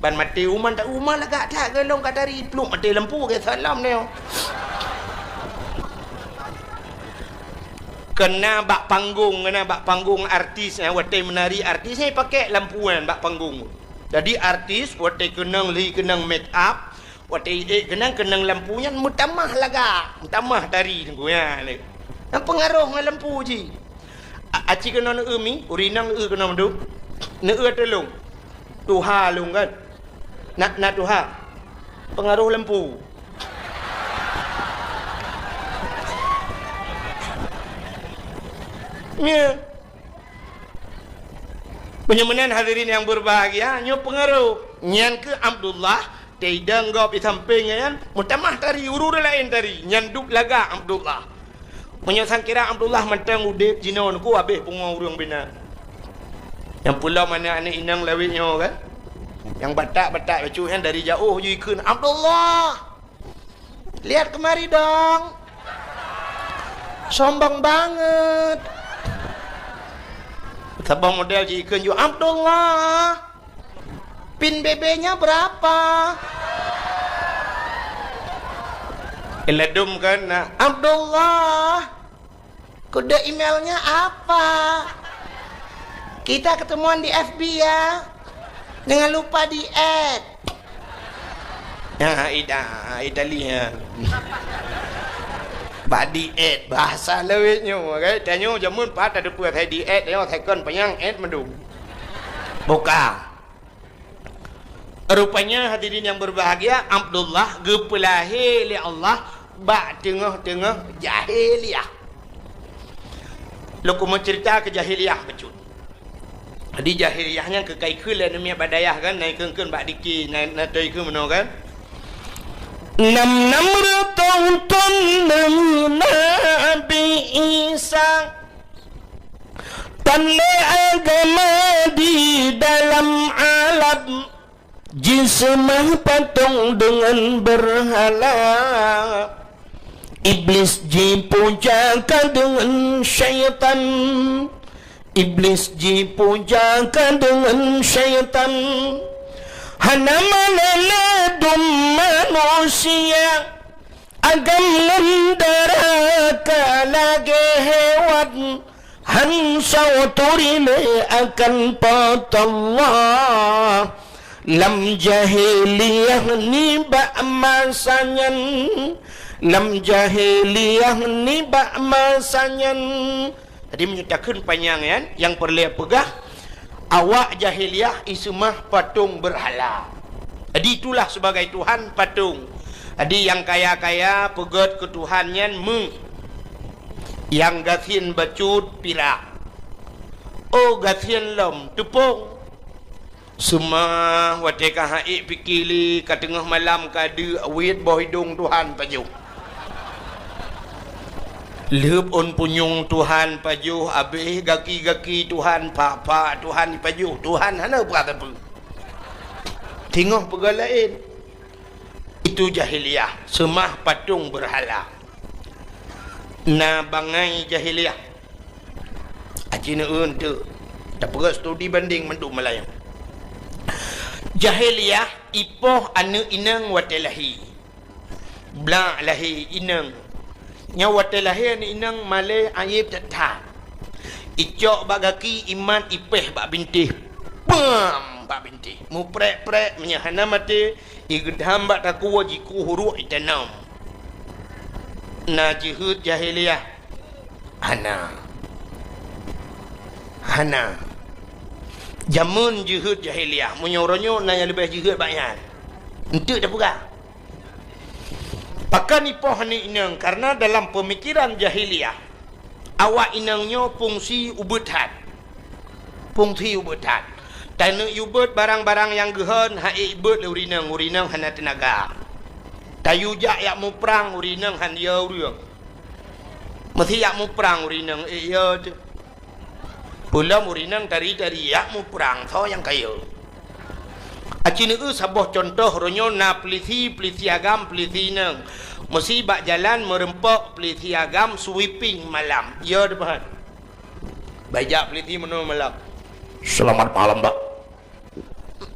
Ban maté uman, tak uman lagak that, golom ka tari pluek maté lampu, geusalam nyoe. Keunan bak panggong, keunan bak panggong artis, eh, watée meunari artis, eh, pakék lampu nyan bak panggong. Jadi artis watée keunong lhi keunong make up, watée iék keunong keunong lampu nyan meutamah lagak, meutamah tari Teungku nyan. Nyan peungaroh ngon lampu jih. A-, aci keunoe neueu mi, ureuëng inong neueu keunoe meudu. Neueu ateueh lôn. Tuha lôn kan. Na, na tuha. Peungaroh lampu. Nyoe. Meunyoe meunan hadirin nyang beubahgia, nyoe peungaroh. Nyan keuh Abdullah, teidong gob di sampéng nyan, meutamah tari, ureuëng laén tari, nyan duek lagak Abdullah. Meunyoe sangkira Abdullah mantong udeb jinoe Teungku, habéh pungo ureuëng binan. Nyang peulom aneuëk-aneuëk inong lawét nyoe kan? Nyang batak-batak bacut nyan dari jaoh jikheun, "Abdullah! Lihat kemari dong! Sombong banget!" Saboh model jikheun ju, "Abdullah! Pin B B-nya berapa?" Ladum kan, nah, "Abdullah, kode emailnya apa? Kita ketemuan di F B ya. Jangan lupa di-add." Ya, ida, Italia. Bak di-add, bahasa lawét nyoe, kan? Tanyoe jameun pat ada peue asai di-add, nyoe second panyang add mandum. Buka. Rupanya, hadirin yang berbahagia, Abdullah geupeulahé lé Allah bak teungoh-teungoh jahiliyah. Lôn keumeung ceurita keu jahiliyah bacut. Jadi, jahiliyah nyan keukai kheun lé aneuk miet bak dayah kan, na ikheun-kheun bak diki, na, na toe kheun meunoe kan. Nam-nam reutôh thon deungon Nabi Isa, tan lé agama di dalam alam. Jiseumah patong deungon beurhala, Iblis jipuja ka deungon syaitan, Iblis jipuja ka deungon syaitan. Hana malée ladum manusia, agam ngon dara ka lagée hewan. Han soe turi lé akan Po teu Allah. Lam jahiliyah nibak masa nyan, lam jahiliyah nibak masa nyan. Jadi, meunyoe takheun panyang nyan, nyang peureulée peugah, awak jahiliyah iseumah patong beurhala. Jadi, itulah sebagai tuhan patong. Jadi, nyang kaya-kaya peugét keu tuhan nyan meu. Nyang gasien bacut pirak. Oh, gasien lom teupông. Seumah watée ka ha'ék pike lé, ka teungoh malam ka deuk, weuet boh idong tuhan pajoh. Lheueb ôn punyueng tuhan pajoh, abéh gaki-gaki tuhan, pak-pak tuhan pajoh. Tuhan hana peugah sapeue. Teungoh peugah laén. Itu jahiliyah, seumah patong beurhala. Na bangai jahiliyah. Aci neueu teuk. Tapeugah studi banding mandum malam nyan. Jahiliyah ipoh aneuk inong watée lahé. Blak lahé inong. Nyoe watée lahé aneuk inong malée ayeub that-that. Icok bak gaki, imat, ipéh bak bintéh. Pam! Bak bintéh. Muprek-prek, meunyoe hana maté, igeudam bak takue, jikueh uruek, itanom. Na jeuheut jahiliyah? Hana. Hana. Jameun jeuheut jahiliyah, meunyoe uroe nyoe na nyang leubeh jeuheut bak nyan. Eunteuk tapeugah. Pakon ipoh aneuk inong? Karena dalam peumikiran jahiliyah, awak inong nyoe fungsi ubeut that. Fungsi ubeut that. Taneuk ubeut barang-barang nyang geuhon, ha'ék ibeut lé ureueng inong, ureueng inong hana teunaga. Tayue jak yak muprang, ureueng inong han yo ureueng. Meusé yak muprang, ureueng inong ék yo teuh. Peulom ureueng inong tari-tari yak muprang, soe nyang ka yo. Aci neueu saboh cuntoh, uroe nyoe na peulisi, peulisi agam, peulisi inong. Meusé bak jalan meureumpok peulisi agam sweeping malam. Yo teuh, Pak. Bak jak peulisi meunoe malam. Selamat malam, Pak.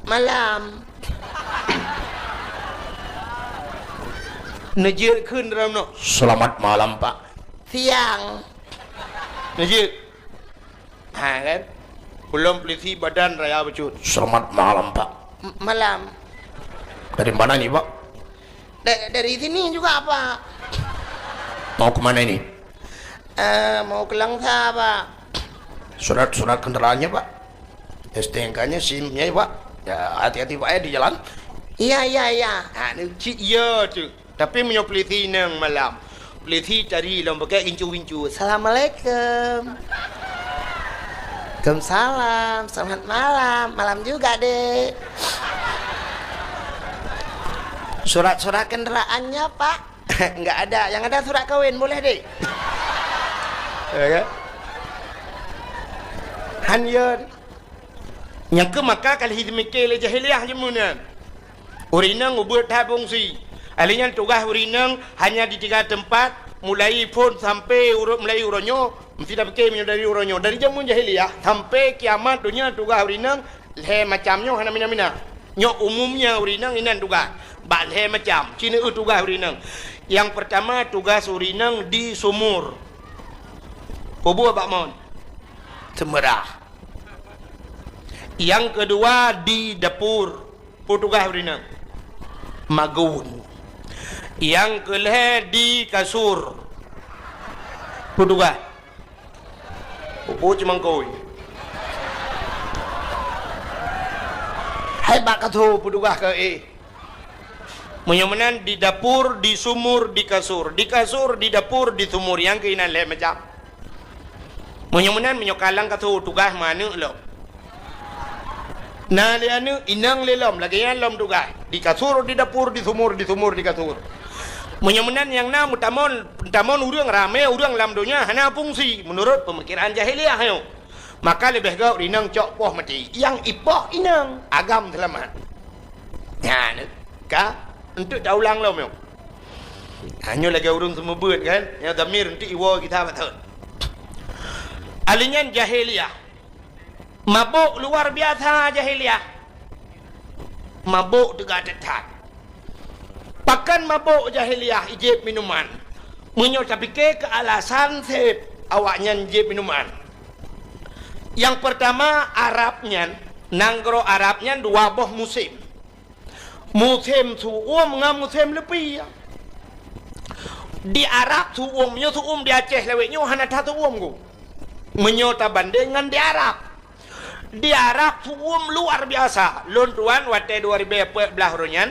Malam. Neujeuet kheun dalam nyoe. Selamat malam, Pak. Siang. Neujeuet. Ha, kan? Peulom peulisi badan raya bacut. Selamat malam, Pak. M-, malam. Dari mana ini, Pak? Da-, dari sini juga, Pak. Mau ke mana ini? Eh, mau ke Langsa, Pak. Surat-surat kendaraannya, Pak. S T N K-nya, SIM-nya, Pak. Ya, hati-hati, Pak, ya, di jalan. Iya, iya, iya. Ha, ni cit iya tu. Tapi meunyoe peulisi inong malam, peulisi tari lom pakai gincu-gincu. "Assalamualaikum." "Waalaikumsalam. Selamat malam." "Malam juga, Dek." "Surat-surat kendaraannya, Pak?" "Enggak ada. Yang ada surat kawin, boleh, Dek?" Ya kan? Han yo. Nyang keu maka ka lheueh jimike lé jahiliyah jameun nyan. Ureueng inong ubeut that fungsi. Ahli nyan tugaih ureueng inong hanya di tiga teumpat, mulai phon sampai uroe, mulai uroe nyoe, meusti tapike meunyoe dari uroe nyoe. Dari jameun jahiliyah sampai kiamat donya tugaih ureueng inong lhée macam nyoe hana mina-mina. Nyoe umumnya ureueng inong inan tugaih. Bak lhèe macam. Ci neueu tugaih ureueng inong. Nyang peurtama, tugaih ureueng inong di sumur. Peue buet bak mon? Seumeurah. Nyang keudua, di dapur. Peue tugaih ureueng inong? Magun. Nyang keulhèe, di kasur. Peue tugaih? Peue cumangkôi. Hai bak kasur peue tugaih keu éh. Meunyoe meunan di dapur, di sumur, di kasur. Di kasur, di dapur, di sumur. Nyang keuh inan lhèe macam. Meunyoe meunan, meunyoe ka lam kasur tugaih meuaneuk lom. Na lé aneuk, inong lé lom, lagèe nyan lom tugaih. Di kasur, di dapur, di sumur, di sumur, di kasur. Meunyoe meunan nyang na meutamon, meutamon ureueng ramè, ureueng lam donya hana fungsi meunurot peumikiran jahiliah nyoe. Maka leubeh gèt inong cok poh maté. Nyang ipoh inong, agam seulamat. Nyan ka, eunteuk taulang lom nyoe. Ha, nyoe lagèe ureueng seumeubeuet kan, nyang dhamir eunteuk iwoe gita batot. Ahli nyan jahiliah. Mabök luar biasa jahiliah. Mabök teuga that-that. Pakon mabök jahiliah ijieb minuman? Meunyoe tapike keu alasan seb awaknyan jieb minuman. Nyang peurtama, Arab nyan, nanggroe Arab nyan dua boh musém. Musém su'uem ngon musém leupie. Di Arab su'uem nyoe su'uem di Aceh lawét nyoe hana that su'uem ku. Meunyoe tabandeng ngon di Arab. Di Arab su'uem luar biasa. Lôn tuan watèe dua ribèe peuet blah uroe nyan,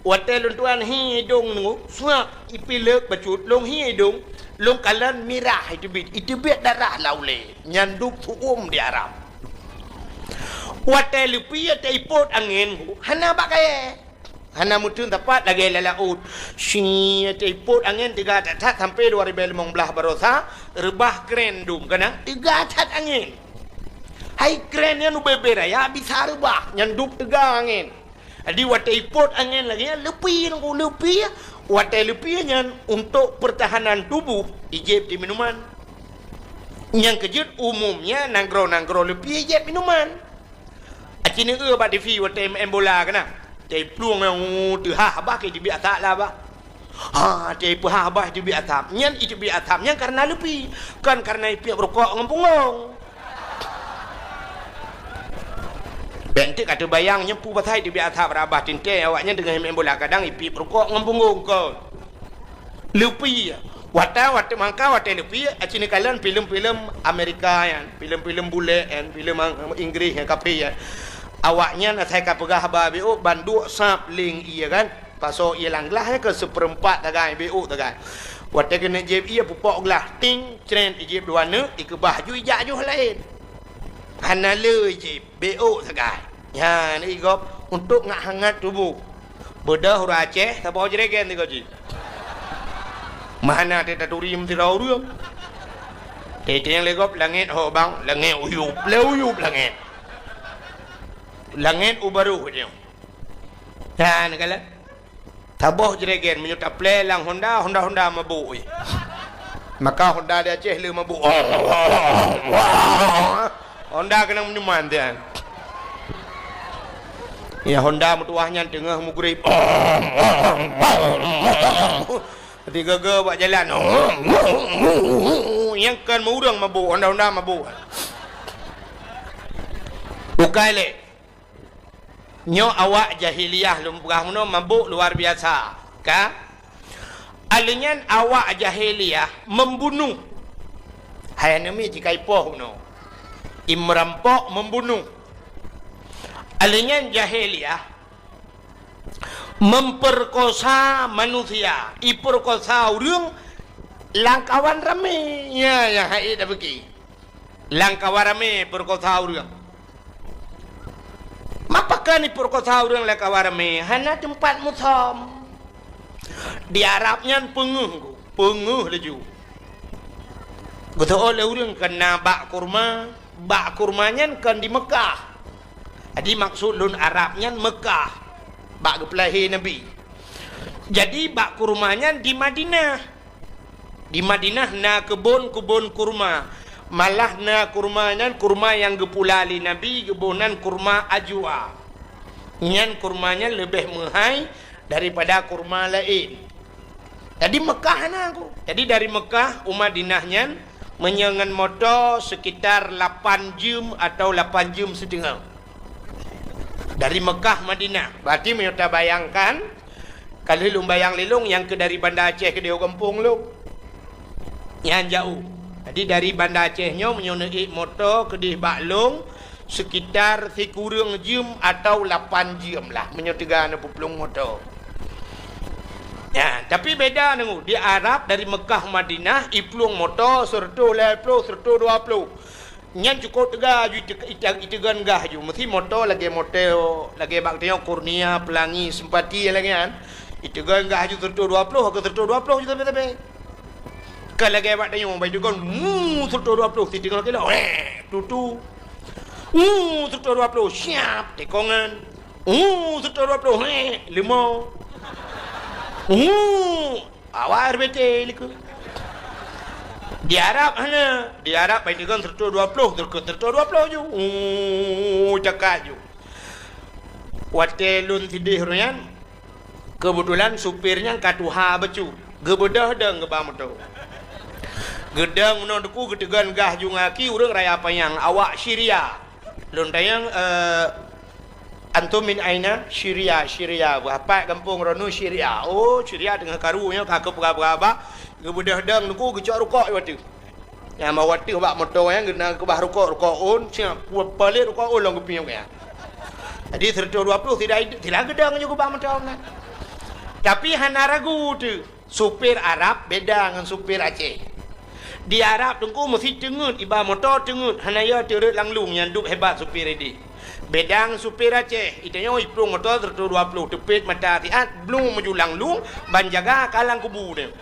watèe lôn tuan hi idông nyoe, suak ipileuek bacut lôn hi idông, lôn kalon mirah iteubiet, iteubiet darah lam ulèe. Nyan dub su'uem di Arab. Watèe leupie, watèe ipot angén, hana bak kayèe. Hana meuteun sapat lagèe lam laôt. Shi, watèe ipot angén teuga that-that sampoe dua ribèe limong blah baroesa, reubah kren dum keunan teuga that angén. Hai kren nyan ubé-bé raya bisa reubah, nyan dub teuga angén. Jadi watèe ipot angén lagèe nyan, leupie ngon leupie, watèe leupie nyan untuk pertahanan tubuh ijieb di minuman. Nyang keujeuet umumnya nanggroe-nanggroe leupie ijieb minuman. Aci neueu bak TV watèe maén bola keunan. Watèe plueng nyang teuhah bah ke iteubiet asap lah bah. Ha, watèe peuhah bah iteubiet asap. Nyan iteubiet asap nyan kareuna leupie, kon kareuna ipiep rukok ngon punggong. Bèk enteuk ka teubayang nyoe peue pasai teubiet asap rabah teuntèe awaknyan teungoh maén bola kadang ipiep rukok ngon punggong kon. Leupie. Watèe, watèe mangka, watèe leupie, aci neukalon filem-filem Amerika nyan, filem-filem bulèe nyan, filem Ang-, Inggris nyan, kafé nyan. Awaknyan asai ka peugah haba beuôt, ban duek sab leng ié kan. Pasoe ié lam glah nyan keu seupeurempat sagai, beuôt sagai. Watèe keuneuk jieb ié pupok glah, ting, cret, ijieb dua neuk, ikeubah ju ijak joh laén. Hana le ijieb. Beuôt sagai. Nyan igop untuk ngak hangat tuboh. Beudôh ureueng Aceh saboh jregen sigoe jih. Meuhana teutaturi meusidroe ureueng. Teuntèe nyang lé gob langèt ho bang, langèt uyup, lé uyup langèt. Langèt u barôh nyoe. Nyan kalon. Saboh jregen meunyoe taplè lam Honda, Honda-Honda mabök, eh. Maka Honda di Aceh le mabök. Honda keunong minuman tian. Ya, Honda meutuwah nyan teungoh mugrib. Tiga-ga bak jalan. Nyang kon meu ureueng mabök, Honda-Honda mabök. Bukai lé. Nyoe awak jahiliyah lôn peugah meunoe mabök luar biasa, ka? Alèh nyan awak jahiliyah membunuh. Hai aneuk miet jikheun poh meunoe. Imerampok membunuh. Alèh nyan jahiliyah memperkosa manusia, iperkosa ureueng lam kawan ramé. Nya, nya, hai dak beuki. Lam kawan ramé peurkosa ureueng. Mapa keu ipeurkosa ureueng lam kawan ramé? Hana teumpat musöm. Di Arab nyan peungeuh, peungeuh laju. Geuseuôt lé ureueng keu na bak kurma, bak kurma nyan kon di Meukah. Jadi maksud lôn Arab nyan Meukah, bak geupeulahé Nabi. Jadi bak kurma nyan di Madinah. Di Madinah na keubon-keubon kurma. Malah na kurma nyan kurma nyang geupula lé Nabi, geuboh nan kurma ajwa. Nyan kurma nyan leubeh meuhai daripada kurma laén. Jadi Mekah hana ku. Jadi dari Mekah u Madinah nyan meunyoe ngon moto sekitar lapan jeuem atau lapan jeuem siteungoh. Dari Mekah Madinah. Berarti meunyoe tabayangkan, ka lheueh lôn bayang lé lôn nyang keu dari Banda Aceh keudéh u gampông lôn. Nyan jaoh. Jadi dari Banda Aceh nyoe meunyoe neuék moto keudéh bak lôn, sekitar sikureueng jeuem atau lapan jeuem lah meunyoe teuga neupeuplong moto. Ya, tapi beda nunggu. Di Arab dari Mekah Madinah iplueng moto seureutôh lhèe ploh, seureutôh dua ploh. Nyan cukôp teuga ju ite-, ite-, iteugon gah ju. Meusti moto lagèe moto, lagèe bak tanyoe Kurnia, Pelangi, Sempati lagèe nyan. Iteugon gah ju seureutôh dua ploh, ke seureutôh dua ploh ju sabe-sabe. Ka lagèe bak tanyoe, bak iteugon, mu, seureutôh dua ploh, siteungoh kilo, weh, tutu. Mu, seureutôh dua ploh, siap, tekongan. Mu, seureutôh dua ploh, weh, limo. Mu, awak R B T likot. Di Arab hana, di Arab bak iteugon seureutôh dua ploh, seureutôh dua ploh ju. Mu, cakak ju. Watèe lôn sidéh uroe nyan, keubeutulan supir nyan ka tuha bacut. Geubeudôh dong geuba moto. Geudong meunoe teungku geuteugon gah ju ngon aki ureueng Raya Panyang, awak Syria. Lôn tanyong, eh, "Antum min aina?" "Syria, Syria." "Bak pat gampông droeneuh?" "Syria." "Oh, Syria teungoh karu nyoe ka keupeugah-peugah." Geubeudôh dong teungku geucok rukok di ateueh. Nyang bak ateueh bak moto nyan geukeubah rukok, rukok ôn, siap, pu-, palet rukok ôn lom geupiôh nyan. Jadi seureutôh dua ploh sira, sira geudong ju geuba moto nyan. Tapi hana ragu teuh, supir Arab beda ngon supir Aceh. Di Arab teungku meusti teungeut, iba moto teungeut, hana yo teureuet lam lueng nyang duek hebat supir idéh. Beda ngon supir Aceh, itanyoe iplueng moto seureutôh dua ploh, teupet mata siat, blung meuju lam lueng, ban jaga ka lam kubu nyan.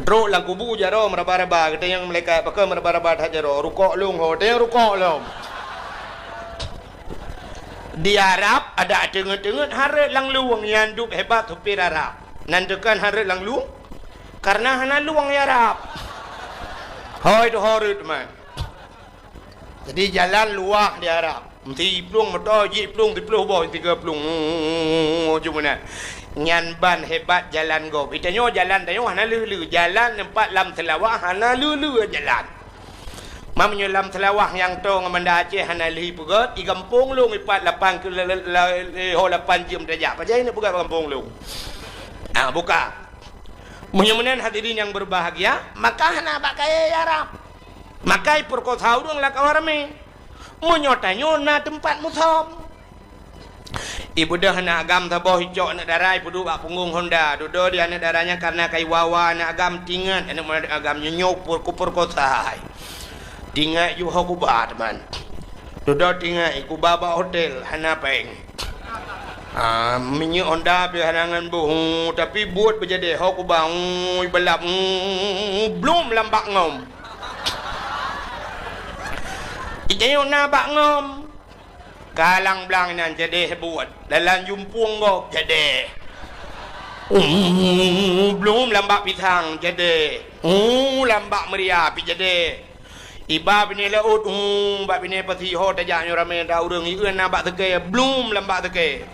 Trok lam kubu jaroe meuraba-raba, geutanyong malaikat, "Pakon meuraba-raba that jaroe?" "Rukok lôn ho." Tanyong rukok lom. Di Arab adak teungeut-teungeut hareuet lam lueng, nyang duek hebat supir Arab. Nan teukan hareuet lam lueng, karena hana lueng di Arab. Hôi teuhoreuet man. Jadi jalan luwah di Arab. Meusti plueng moto, jiplueng siploh boh, tiga plueng. Cuma nyan. Nyan ban hebat jalan gob. Itanyoe jalan tanyoe hana lheueh-lheueh. Jalan teumpat lam Seulawah hana lheueh-lheueh jalan. Meunyoe lam Seulawah nyang toe ngon Banda Aceh hana lheueh peugöt, i gampông lôn ipat lapan kilo, la-, la-, ho lapan jeuem tajak. Pajan neuk peugöt gampông lôn? Ah, buka. Meunyoe meunan hadirin yang berbahagia, maka hana bak kayèe Arab. Maka ipeurkosa ureueng lam kawan ramé. Meunyoe tanyoe na teumpat musom. Ibeudôh aneuk agam saboh, icok aneuk dara, ipeuduek bak punggong honda. Dudoe di aneuk dara nyan kareuna ka iwa-wa aneuk agam, tingat aneuk agam nyoe, nyoe peurekosa hai. Tingat ju ho kuba, teuma. Dudoe tingat, ikuba bak hotel, hana péng. Ah, minyeuk honda pih hana ngon boh, tapi buet beujadeh, ho kuba, ui, balap, blom lam bak ngom. Itanyoe na bak ngom. Kalang blang nyan jadeh buet, dalam jumpueng gob jadeh. Blom lam bak pisang jadeh. Lam bak meuria pih jadeh. Iba binéh laôt, bak binéh pasi, ho tajak nyoe ramé that ureueng, ié na bak seukée, blom lam bak seukée.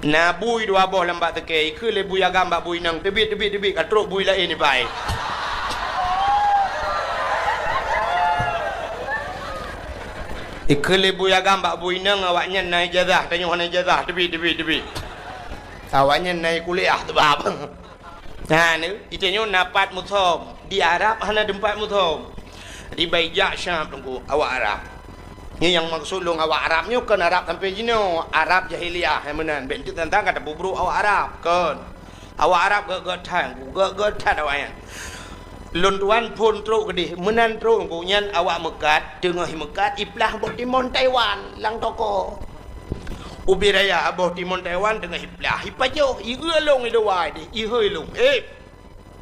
Na bui dua boh lam bak seukée, ikheun lé bui agam bak bui inong, "Teubiet, teubiet, teubiet, ka trok bui laén iba." Ikheun lé bui agam bak bui inong, "Awaknyan na ijazah, tanyoe hana ijazah, teubiet, teubiet, teubiet." Awaknyan na kuliah sabab. Nah, ni, itanyoe na pat musom. Di Arab hana teumpat musom. Di baijak Syam teungku, awak Arab. Nyoe nyang maksud lôn awak Arab nyoe kon Arab sampoe jinoe, Arab jahiliyah nyang meunan. Bèk teuntang ka tapeubrôk awak Arab, kon. Awak Arab gèt-gèt that, gèt-gèt that awaknyan. Lôn tuan phôn trok keudéh, meunan trok teungku, nyan awak meukat, teungoh meukat, iplah boh timon Taiwan lam toko. Ubé raya boh timon Taiwan teungoh iplah, ipajoh, ié lôn i luwa deh, ihôi lôn. "Eh,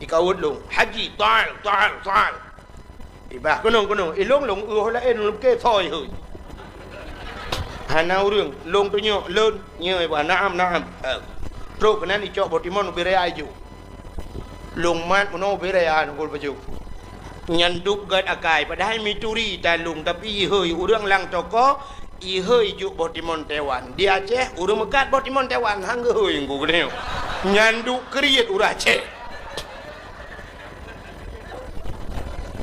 ikawot lôn, Haji, tal, tal, tal." Ibah, "Keunong, keunong." "Eh, lôn, lôn, euh, laén lôn ke soi hôi." Hana ureueng, lôn tunyok, lôn, nyoe ibah, "Naam, naam." Eh, trok keunan icok boh timon ubé raya iju. Lôn mat meunoe ubé raya nunggu baju. Nyan dub gét akai, padahai mituri talung, tapi ihôi ureuëng lam toko, ihôi jok boh timon Taiwan. Di Aceh, ureuëng meukat boh timon Taiwan, han geuhôi ngku geutanyoe. Nyan dub kriet ureuëng Aceh.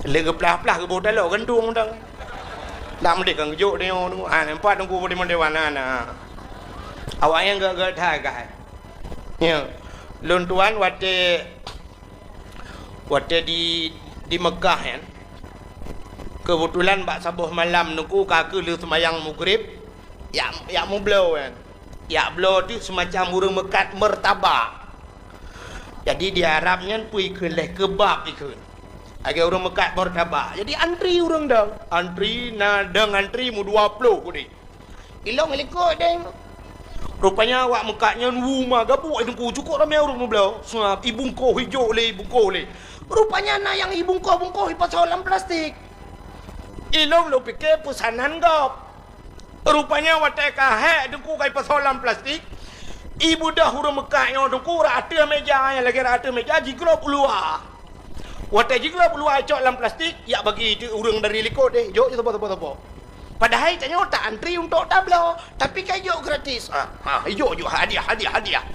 Lé geuplah-plah geuboh taloe gantung dang. Dak meudeh kan geujok tanyoe tu. Ha, nampak teungku boh timon Taiwan na, na. Awak nyang gét-gét that akai. Ya. Lôn tuan watée Watée di, di Meukah nyan, keubeutulan bak saboh malam teungku ka keuh lheueh seumayang Maghrib, jak, jak meubloe nyan. Jak bloe tu seumacam ureuëng meukat meurtabak. Jadi di Arab nyan peue ikheun lé, kebab ikheun. Lagée ureuëng meukat meurtabak. Jadi antri ureuëng dong. Antri, na dong antri meudua ploh udeb. Ilong ilikot deh. Rupanya awak meukat nyan wu ma gabuk, eh, teungku, cukôp ramé ureuëng meubloe. Seuab, ibungkoh ijok lé, ibungkoh lé. Rupanya na nyang ibungkoh-bungkoh ipasoe lam plastik. Ilong lôn pike peusanan gob. Rupanya watée ka hék teungku ka ipasoe lam plastik, ibeudôh ureuëng meukat nyoe teungku rot ateueh méja, nyang lagée rot ateueh méja jiglôb u luwa. Watée jiglôb u luwa icok lam plastik, jak bagi teuk ureuëng dari likot deh, jok saboh-saboh-saboh. Padahai tanyoe ta antri untuk tabloe, tapi ka ijok gratis. Ha, ha, ijok-jok hadiah, hadiah, hadiah.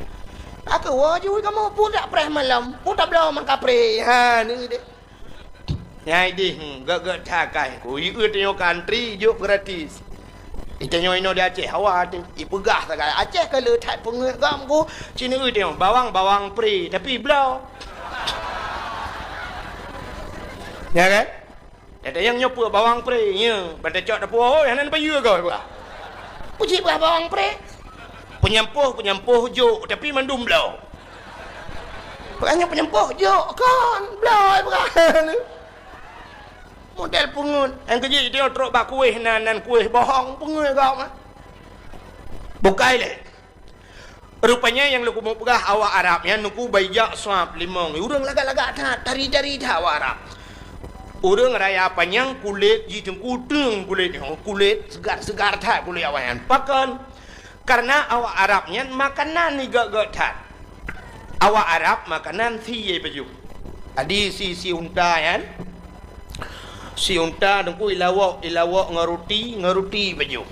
Ka keuh woe ju kamoe peue dak preh malam, peue tabloe mangkapreh. Ha, ni deh. Nyang ideh, hmm, gét-gét that akai. Ku ieu tanyoe ka antri, ijok gratis. Itanyoe inoe di Aceh, hawa teuh. Ipeugah sagai, Aceh ka le that peungeuet gam ku. Cina ieu tanyoe, bawang, bawang pre, tapi bloe. Ya kan? Teuntang nyang nyoe peue bawang pre, nya. Ban tacok dapur, "Oi, hana neubayeue goe," peugah. Peue jih peugah bawang pre? Peunyampôh, peunyampôh jok, tapi mandum bloe. Peugah nyoe peunyampôh jok, kon bloe peugah. Model peungeuet. Nyang keujeuet jih trok bak kueh nan, nan kueh bohong, peungeuet gob mah. Bukai lé. Rupanya nyang lôn keumeung peugah awak Arab nyan teungku bai jak sab limong. Ureuëng lagak-lagak that, tari-tari that awak Arab. Ureuëng raya panyang kulét jih teungku teung kulét nyoe, kulét seugar-seugar that kulét awak nyan. Pakon? Karena awak Arab nyan makanan igét-gét that. Awak Arab makanan sie pajoh. Jadi si, si unta nyan, si unta teungku ilawok, ilawok ngon ruti, ngon ruti pajoh.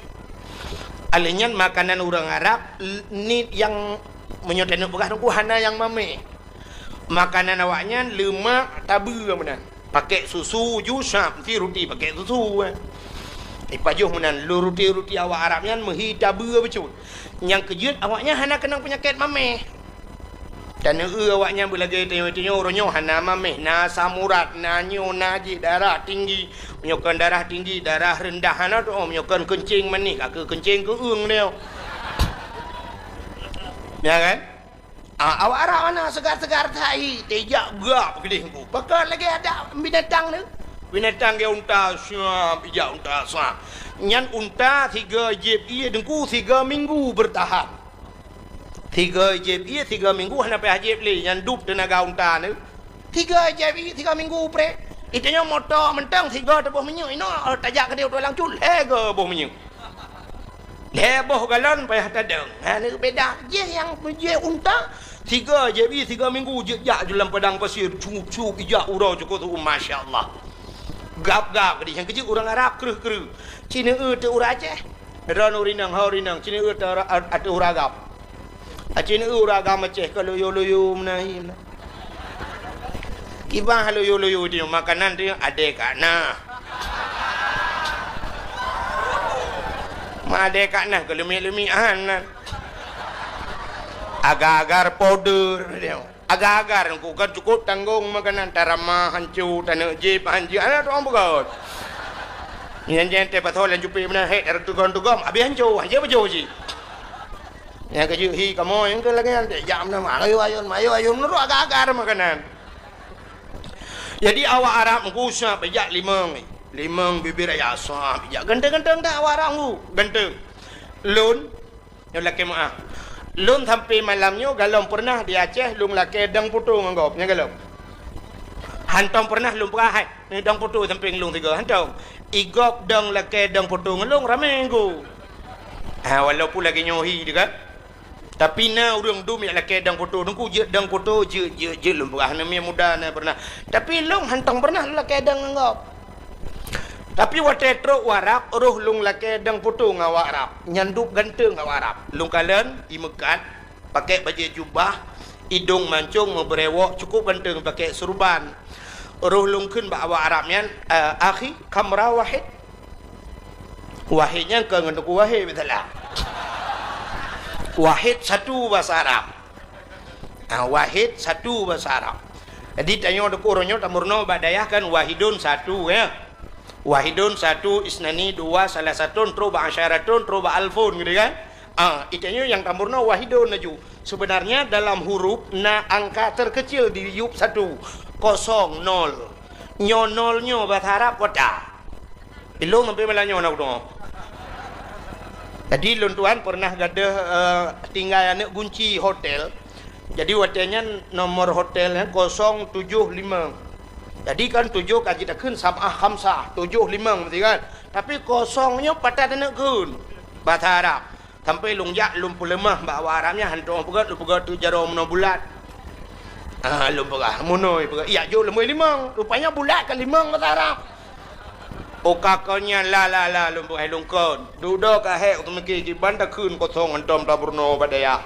Alèh nyan makanan ureuëng Arab l-, ni nyang meunyoe taneuk peugah teungku hana nyang mamèh. Makanan awaknyan leumak tabeue meunan. Pakèk susu ju sab, meusti ruti pakèk susu, eh. Ipajoh meunan, lôn ruti-ruti awak Arab nyan meuhi tabeue bacut. Nyang keujeuet awaknyan hana keunong peunyakét mamèh. Taneuk awaknyan beulagèe tanyoe-tanyoe, uroe nyoe hana mamèh, na asam urat, na nyoe, na jih darah tinggi. Meunyoe kon darah tinggi, darah reundah hana teu'oh, meunyoe kon keuncing manéh, ka keuh keuncing keu'eueng nyoe. Ya kan? Ah, awak Arab hana seugar-seugar that hi, tijak gak keudeh ku. Pakon lagèe adak binatang tu. Binatang geuh unta, siap, ijak unta, siap. Nyan unta sigoe jieb ié teungku sigoe minggu beurtahan. Sigoe jieb ié sigoe minggu hana payah jieb lé, nyan dub teunaga unta tu. Sigoe jieb ié sigoe minggu preh. Itanyoe moto mantong sigoe teuboh minyeuk inoe, tajak keudeh u tulang cut, lhèe goe boh minyeuk. Lhèe boh galon payah tadong. Ha, ni beda. Jih nyang jih unta, sigoe jieb ié sigoe minggu jeuet jak ju lam padang pasir, cup-cup ijak uroe cukôp tu, masya Allah. Gab-gab keudeh, nyang keujeuet ureuëng Arab kreueh-kreueh. Cina eu teu ureuëng Aceh. Droeneuh ureuëng inong, ho ureuëng inong, cina eu teu ura-, ateueh ureuëng agam. Aceh neu ureuëng agam Aceh ka loyo-loyo meunan hi meunan. Kiban loyo-loyo di makanan tu adé ka na. Ma adé ka na keu leumik-leumik han nan. Agar-agar powder dia. Agar-agar ku kan cukup tanggong makanan tarama hancu taneuk jip hancu anak tu orang peugah. Nyan jan teh pasal lam cupi meunan hek tugom-tugom habis hancu hancu baju ji. Nyang keujeuet hi kamoe nyang keu lagèe nyan, jak meunan, ayo ayun, ayo ayun, meunurot agak-agak makanan. Jadi awak Arab meuku sab bijak limong, limong bibir ayah sab bijak. Ganteng-ganteng dak awak Arab meuku? Ganteng. Lôn, nyoe lakèe meu'ah. Lôn sampai malam nyoe galom peureunah di Aceh lôn lakèe dong poto ngon gob, nyan galom. Hantong peureunah lôn peugah hai, ni dong poto sampéng lôn sigoe, hantong. Igob dong lakèe dong poto ngon lôn ramé ngon Ha, walaupun lagèe nyoe hi teuh kan. Tapi na ureuëng dum jak lakée dang foto, Teungku, jeuet dang foto, jeuet, jeuet, jeuet, lôn peugah, aneuk miet muda na pernah. Tapi lôn hantom pernah lôn lakée dang ngon gob. Tapi watée trok u Arab, roh lôn lakée dang foto ngon awak Arab. Nyan dum ganteng awak Arab. Lôn kalon, imeukat, pakai bajée jubah, idong mancong, meubrewok, cukup ganteng, pakai surban. Roh lôn kheun bak awak Arab nyan, "Eh, akhi, kam imra wahid?" Wahid nyan kon ngon Teungku Wahid, beutôi lah. Wahid satu bahasa Arab. Ah, wahid satu bahasa Arab. Jadi, tanyoe Teungku, uroe nyoe tameurunoe bak dayah kan wahidun satu, ya. Wahidun satu, isnani dua, salasatun, trok bak asyaratun, trok bak alfun, gitu kan. Ah, tanyoe nyang tameurunoe wahidun laju. Sebenarnya dalam huruf na angka terkecil di yup satu. Kosong, nol. Nyoe nol nyoe bahasa Arab kota. Ilong sampai malam nyoe na kudoe. Jadi lôn tuan pernah gadoh, eh, tinggai aneuk gunci hotel. Jadi watée nyan nomor hotel nyan kosong tujoh limong. Jadi kan tujoh ka jitakheun sab'ah khamsah, tujoh limong mesti kan. Tapi kosong nyoe patat aneuk kheun. Bahasa Arab. Sampai lôn jak, lôn peuleumah bak awak Arab nyan, hantom peugét, lôn peugét tu jaroe meunoe bulat. Ah, lôn peugah, meunoe peugét, "Yak jok leumoi limong." Rupanya bulat ka limong bahasa Arab. Oh, ka kon nyan, la, la, la, lôn peugah lôn kon. Dudoe ka hék, teumiki kiban takheun kosong hantom tameurunoe bak dayah.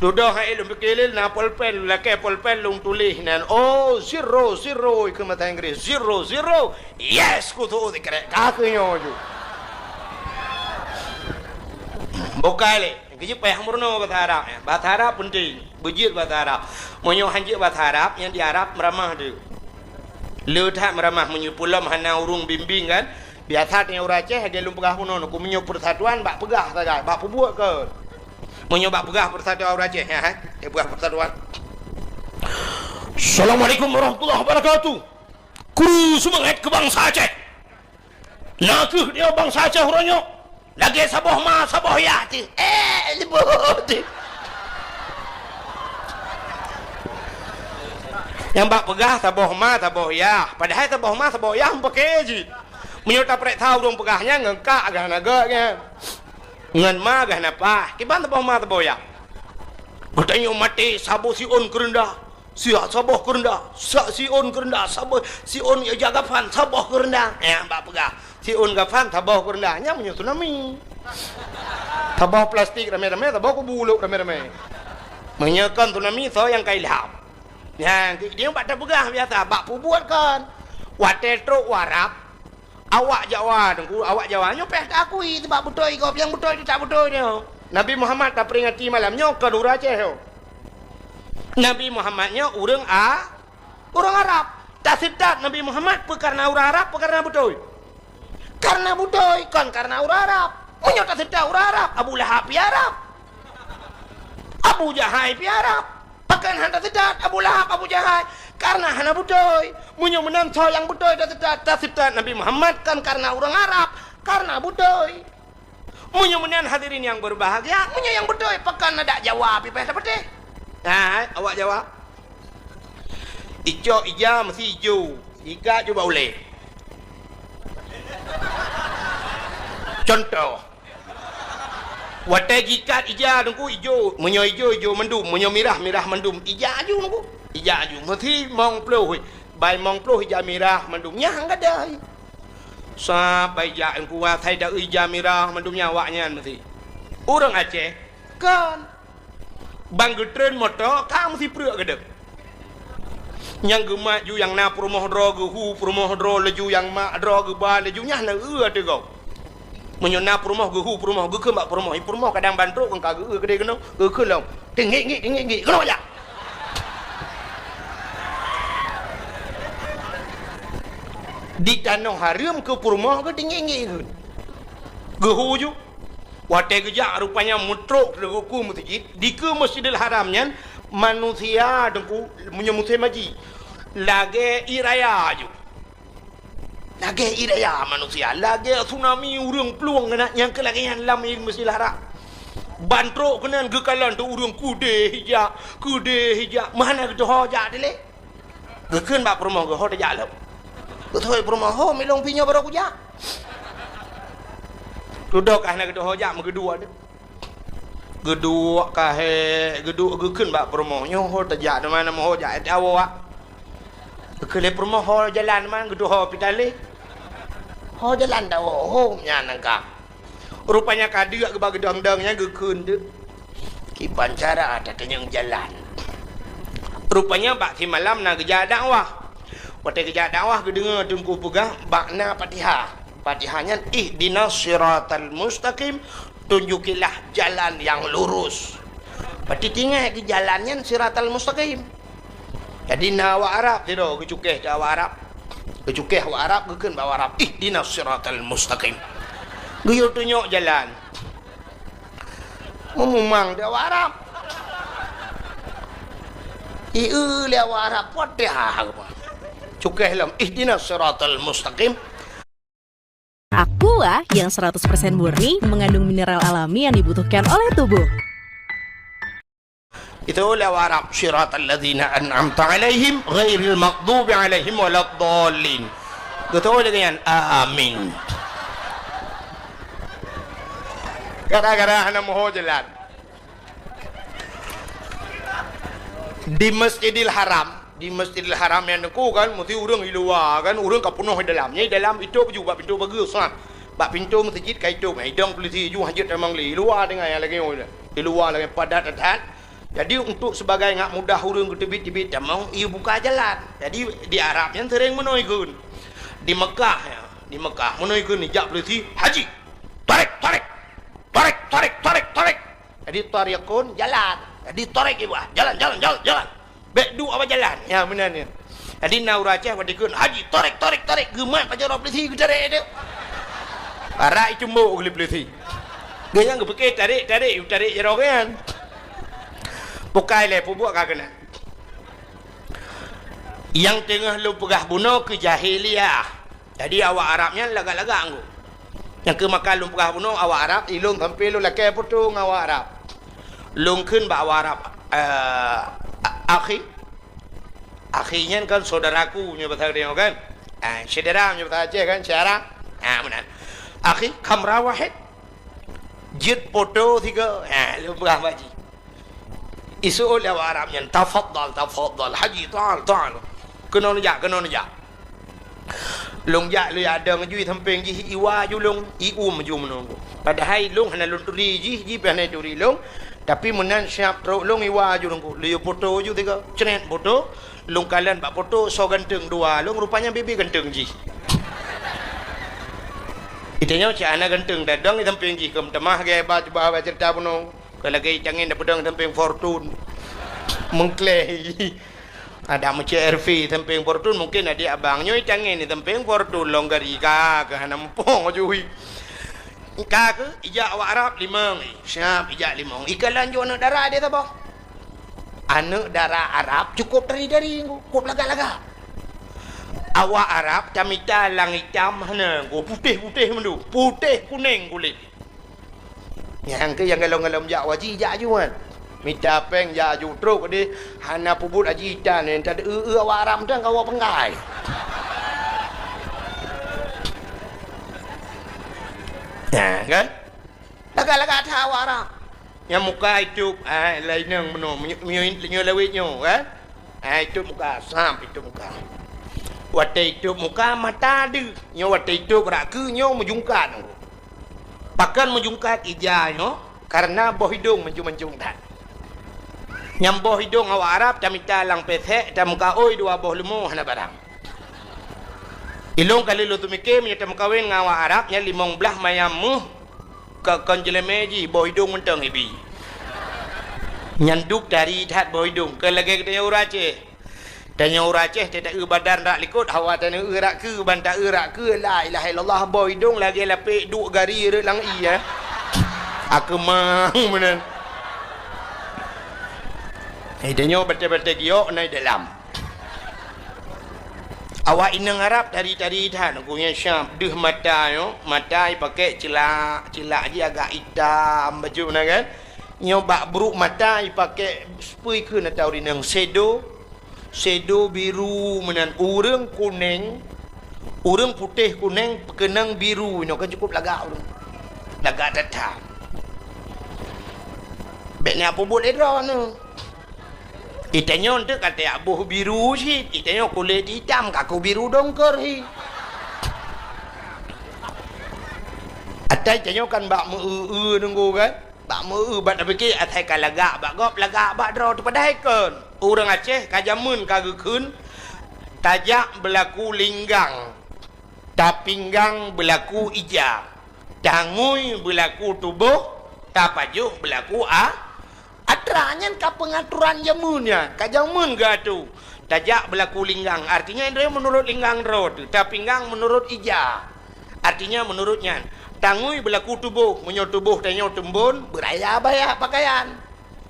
Dudoe hai lôn pike lé, na polpen, lakée polpen lôn tuléh nan. Oh, zero, zero, ikeu mata Inggris. Zero, zero. Yes, kutu sikrek. Ka keu nyoe ju. Bukai lé. Keu jih payah meurunoe bahasa Arab, ya. Bahasa Arab penting. Beujeuet bahasa Arab. Meunyoe han jeuet bahasa Arab, nyang di Arab meuramah deuh. Le that meuramah meunyoe peulom hana ureuëng bimbing kan. Biasa teuh ureuëng Aceh, lagée lôn peugah bunoe, ku meunyoe persatuan bak peugah sagai, bak peubuet kon. Meunyoe bak peugah persatuan ureuëng Aceh, ya, hai. Eh, peugah persatuan. Assalamualaikum warahmatullahi wabarakatuh. Kru seumangat keu bansa Aceh. Na kheueh dia bansa Aceh uroe nyoe. Lagée saboh ma, saboh yah teuh. Eh, leubeh teuh. Nyang bak peugah saboh ma, saboh yah. Padahai saboh ma, saboh yah meupakée jih. Meunyoe tapeureksa ureuëng peugah nyan ngon kak gah na gét nyan. Ngon ma gah na pah. Kiban saboh ma, saboh yah. Geutanyoe maté saboh siôn keureundah. Siat saboh keureundah, siat siôn keureundah, saboh siôn ija gafan, saboh keureundah. Nyang bak peugah, siôn gafan, saboh keureundah. Nyan meunyoe tsunami. Saboh plastik ramé-ramé, saboh kubu ulok ramé-ramé. Meunyoe kon tsunami, soe nyang ka ilham? Nyan, keu idéh bak tapeugah biasa, bak peubuet kon. Watée trok u Arab, Awak Jawa, Teungku, awak Jawa nyoe payah taakui, sabab beutôi gob, nyang beutôi teutab beutôi nyoe. Nabi Muhammad taperingati malam nyoe kon ureuëng Aceh nyoe. Nabi Muhammad nyoe ureuëng A-, ureuëng Arab. Taseutôt Nabi Muhammad peu kareuna ureuëng Arab, peu kareuna beutôi? Kareuna beutôi, kon kareuna ureuëng Arab. Meunyoe taseutôt ureuëng Arab, Abu Lahab pih Arab. Abu Jahai pih Arab. Pakon hana taseutôt Abu Lahab, Abu Jahai? Kareuna hana beutôi. Meunyoe meunan soe nyang beutôi taseutôt, taseutôt Nabi Muhammad kon kareuna ureuëng Arab, kareuna beutôi. Meunyoe meunan hadirin nyang berbahagia, meunyoe nyang beutôi, pakon adak Jawa pih payah tapatéh? Hai, awak Jawa. Icok ija meusti ijo, ikat ju bak ulée. Contoh, Watée jikat ija Teungku ijo, meunyoe ijo, ijo mandum, meunyoe mirah, mirah mandum, ija aju Teungku. Ija aju, meusti mong ploh, bai mong ploh ija mirah mandum, nyan gadai. Sabai ija Teungku, asai da ija mirah mandum nyan awaknyan meusti. Ureuëng Aceh, kon. Ban geutreun moto, ka meusipreuk keudeuh. Nyang geumat ju nyang na peurumoh droe geuhu peurumoh droe laju nyang mak droe geuba laju nyah na eu ateueh gob. Meunyoe na peurumoh geuhu peurumoh geukheun bak peurumoh, i peurumoh kadang ban trok kon ka geu-eu keudeh keunoe, geukheun lom. Tinggik-nggik, tinggik-nggik, keunoe jak. Di tanoh hareuem keu peurumoh geutinggik-nggik kheun. Geuhu ju. Watée geujak rupanya meutrok teungku meuseujid, dikeue Masjidil Haram nyan manusia Teungku meunyoe musém haji lagée ié raya aju. Lagée ié raya manusia, lagée tsunami ureuëng plueng keunan nyang keu lagée nyan lam ié Masjidil Haram. Ban trok keunan geukalon teuk ureuëng keudeh ijak, keudeh ijak, meuhana geuteuho jak dilée. Geukheun bak peurumoh geuh, "Ho tajak lom." Geuteuhôi peurumoh, "Ho, milong pih nyoe barô kujak." Dudoe ka hana geuteuho jak, meugeudua teuh. Geuduek kahé, geuduek geukheun bak peurumoh, "Nyoe ho tajak di mana, meuho jak ét awak." Geukheun lé peurumoh, "Ho jalan man, geuduek ho pitaléh." "Ho jalan dak ho, ho nyan ka." Rupanya ka deuk geuba geudong-dong nyan geukheun deuk. Kiban cara tatanyong jalan. Rupanya bak simalam na geujak dakwah. Watée geujak dakwah geudeungoe teungku peugah bak na Fatihah. Fatihah nyan, "Ihdinas siratal mustaqim, tunjukilah jalan yang lurus." Berarti tinggai keu jalan nyan siratal mustaqim. Jadi na awak Arab sidroe geucukeh keu awak Arab. Geucukeh awak Arab, geukheun bak awak Arab, "Ihdinas siratal mustaqim." Geuyue tunyok jalan. Meumumang di awak Arab. Ieu lé awak Arab, Fatihah. Cukeh lom, "Ihdinas siratal mustaqim." Aqua yang seratus persen murni mengandung mineral alami yang dibutuhkan oleh tubuh. Itu lé awak Arab, "Siratal ladzina an'amta 'alaihim ghairil maghdubi 'alaihim waladdallin." Betul dengan amin. Gara-gara hana moho jalan. Di Masjidil Haram, di Masjidil Haram nyan teungku kan, mesti ureuëng di luwa kan, ureuëng ka peunoh di dalam. Nyan di dalam itôp ju bak pintoe pageue, sat. Bak pintoe meuseujid ka itôp, idong peulisi ju hajat tamong lé. Di luwa teungoh nyang lagée nyoe. Di luwa lagée padat that. Jadi untuk sebagai ngak mudah ureuëng geuteubiet-teubiet tamong, ibuka jalan. Jadi di Arab nyan sering meunoe ikheun. Di Mekah ya, di Mekah meunoe ikheun jak peulisi, "Haji, tarik, tarik. Tarik, tarik, tarik, tarik." Jadi tariqun jalan. Jadi tarik ibu, ah, jalan, jalan, jalan, jalan. Bék duek awak jalan. Ya, meunan ya. Jadi na ureuëng Aceh watée ikheun, "Haji, tarik, tarik, tarik." Geumat pajoh droe peulisi geutarek tu. Parak icumbok geuh lé peulisi. Geuhnyan geupike tarik, tarik, tarik jaroe geuhnyan. Bukai lé peubuet ka keunan. Nyang teungoh lôn peugah bunoe keu jahiliyah. Jadi awak Arab nyan lagak-lagak anggô. Nyang keu maka lôn peugah bunoe awak Arab, ilôn sampoe lôn lakée putôh ngon awak Arab. Lôn kheun bak awak Arab, eh, a-, akhi. Akhi nyan kan saudaraku nyoe bahasa Aceh kan? Ah, syedara nyoe bahasa Aceh kan, syedara. Ah, meunan. Akhi, kamera wahid. Jeuet putôh sigoe. Ah, lôn peugah bak jih. Iseuôt lé awak Arab nyan, "Tafadhal, tafadhal, Haji, ta'al, ta'al." Keunoe neujak, keunoe neujak. Lôn jak, lôn jak dong ju i sampéng jih, iwa ju lôn, ium ju meununggu. Padahai lôn hana lôn turi jih, jih pih hana turi lôn. Tapi meunan siab trok lôn iwa ju lôn, lôn putôh ju tiga, cret putôh. Lôn kalon bak putôh, soe ganteng dua lôn, rupanya bibie ganteng jih. Itanyoe cit hana ganteng, dadong i sampéng jih, keu meutamah gaya ba cuba ba ceurita bunoe. Keu lagée itangen dapeudong sampéng Fortune. Meukleh. Ada meucék R V sampéng Fortune, mungkin adik abang nyoe itangen sampéng Fortune longgarika keu hana muphom jui. Ka keu ijak awak Arab limong, siap ijak limong. Ika lanjut aneuk dara dia saboh. Aneuk dara Arab cukup dari-dari, cukup lagak-lagak. Awak Arab tamita lang itam hana, putéh-putéh mandum, putéh kunéng kulét. Nyang keu nyang galom-galom jak haji, jak aju nyan. Mita péng jak aju trok deh, hana peubuet haji itan nyan, tad eu-eu awak Arab mantong ka awak peunggai. Nah, kan? Lagak-lagak that awak Arab. Nyang muka itôp, ah, laineng bunoe, meunyo-, meunyo-, nyoe lawét nyoe, kan? Ah, itôp muka, sam itôp muka. Watée itôp muka, mata deuh. Nyoe watée itôp rak keu nyoe meujungkat. Pakon meujungkat ija nyoe? Karena boh idong mancung-mancung that. Nyang boh idong awak Arab tamita lam pesek, tameukaôi dua boh leumo hana barang. Ilong kali lôn teumike meunyoe tameukawen ngon awak Arab nyan limong blaih mayam méuh ka kon jeulemé jih boh idong mantong ibi. Nyan duek tari that boh idong, kon lagée geutanyoe ureuëng Aceh. Tanyoe ureuëng Aceh, teuta eu badan rak likot, hawa tanyoe eu rak keu, ban ta eu rak keu, la ilaha illallah, boh idong lagée lapek duek gari rot lam ié, eh. Akeumang meunan. Eh, tanyoe batée-batée giok na i dalam. Awak inong Arab tari-tari that, ku nyang syab deuh mata nyoe, mata ipakée ceulak, ceulak jih agak itam bacut na kan. Nyoe bak brok mata ipakée spray keu na tau rinong sedo, sedo biru meunan, ureuëng kunéng, ureuëng putéh kunéng peukeunong biru inoe kan cukup lagak ureuëng. Lagak that-that. Bék na peubuet lé droeneuh. Itanyoe teuk ka tajak boh biru cit, itanyoe kulét itam ka kubiru dongkor hi. Atai tanyoe kan bak meu-eu-eu nunggu kan? Bak meu-eu bak tapike asai ka lagak bak gob, lagak bak droe teupadai kon. Ureuëng Aceh ka jameun ka geukheun, tajak beulaku linggang, tapinggang beulaku ija, tangui beulaku tuboh, tapajoh beulaku a-, atra. Nyan ka peungaturan jameun nyan, ka jameun geuatô. Tajak beulaku linggang, artinya droe meunurot linggang droe teuh, tapinggang meunurot ija. Artinya meunurot nyan, tangui beulaku tuboh, meunyoe tuboh tanyoe teumbon, beuraya baya pakaian.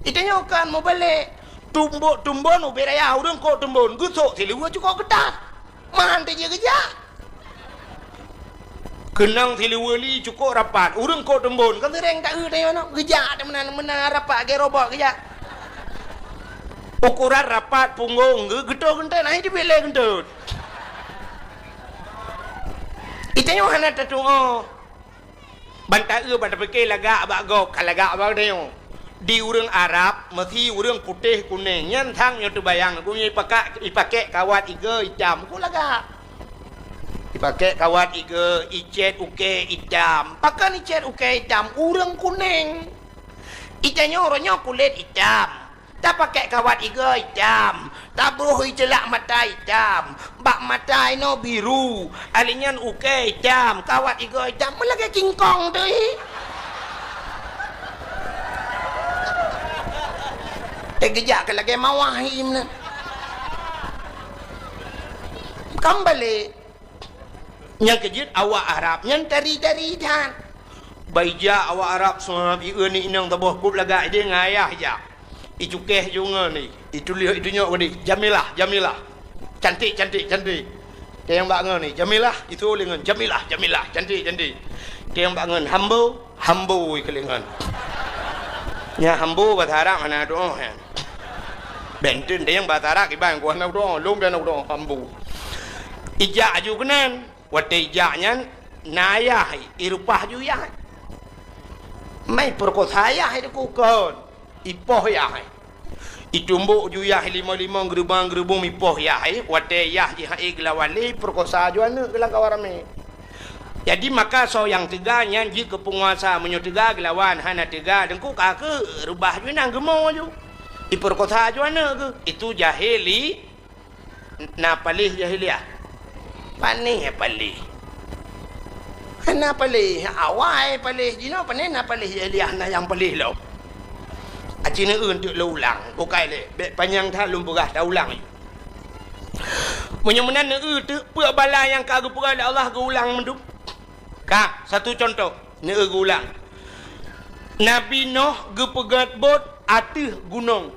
Itanyoe kan mubalek, tumbok teumbon ubé raya ureuëng kok teumbon, geusok siluweue cukok keutat. Man teujeuet geujak. Keunong siluweue li cukok rapat, ureuëng kok teumbon, kan seuréng taeu tanyoe nyoe, geujak teuh meunan, meunan rapat lagée robot geujak. Ukuran rapat punggong geu-, geutoh geunteut, nah, itu bilée geunteut. Itanyoe hana tatuoh. Ban taeu ban tapike lagak bak gob, ka lagak bak tanyoe. Di ureuëng Arab, meusi ureuëng putéh kunéng, nyan sang nyoe teubayang, geuh nyoe ipaka-, ipakée kawat igoe itam, kok lagak. Ipakée kawat igoe, icét ukée itam. Pakon icét ukée itam? Ureuëng kunéng. Itanyoe uroe nyoe kulét itam. Tapakée kawat igoe itam, tabroh iceulak mata itam, bak mata inoe biru, ali nyan ukée itam, kawat igoe itam, meulagée kingkong teuh. Eh, geujak keu lagée mawah hi meunan. Kan balek. Nyang keujeuet awak Arab nyan tari-tari that. Baija awak Arab seuhat, ieu ni inong taboh kub lagak ideh ngon ayah jak. Icukéh ju ngon ni, ituléh itunyok geude, Jamilah, Jamilah. Cantik, cantik, cantik. Teuh nyang bak ngon ni, Jamilah, itu lé ngon, Jamilah, Jamilah, cantik, cantik. Teuh nyang bak ngon, Hambo, Hambo ikelengan. Nya hambo bahasa Arab hana doa, ya. Benten deng bahasa Arab iban ku hana doa, lom dan doa hambo. Ijak aju keunan, watée ijak nyan na ayah, irupah ju yah. Mai perkosa ayah itu kukon, ipoh yah. Itumbok ju yah lima-lima, geurubang-geurubong ipoh yah, watée yah jihai geulawan lé perkosa ju aneuëk geulang kawan ramé. Jadi maka soe nyang teuga nyan jeuet keu peunguasa, meunyoe teuga geulawan, hana teuga deungku ka keu reubah ju inang geumo ju. Ipeurkosa ju aneuëk geuh, itu jahili na paléh jahiliah. Panéh paléh. Hana paléh awai paléh jinoe, panéh na paléh jahiliah na nyang paléh lom. Aci neueu teuk lôn ulang, bukai lé bék panyang that lôn peugah taulang. Meunyoe meunan neueu teuk peue bala nyang ka geupeugah lé Allah geuulang mandum. Ka, satu contoh, neueu geuulang. Nabi Noh geupeugét bot ateueh gunong.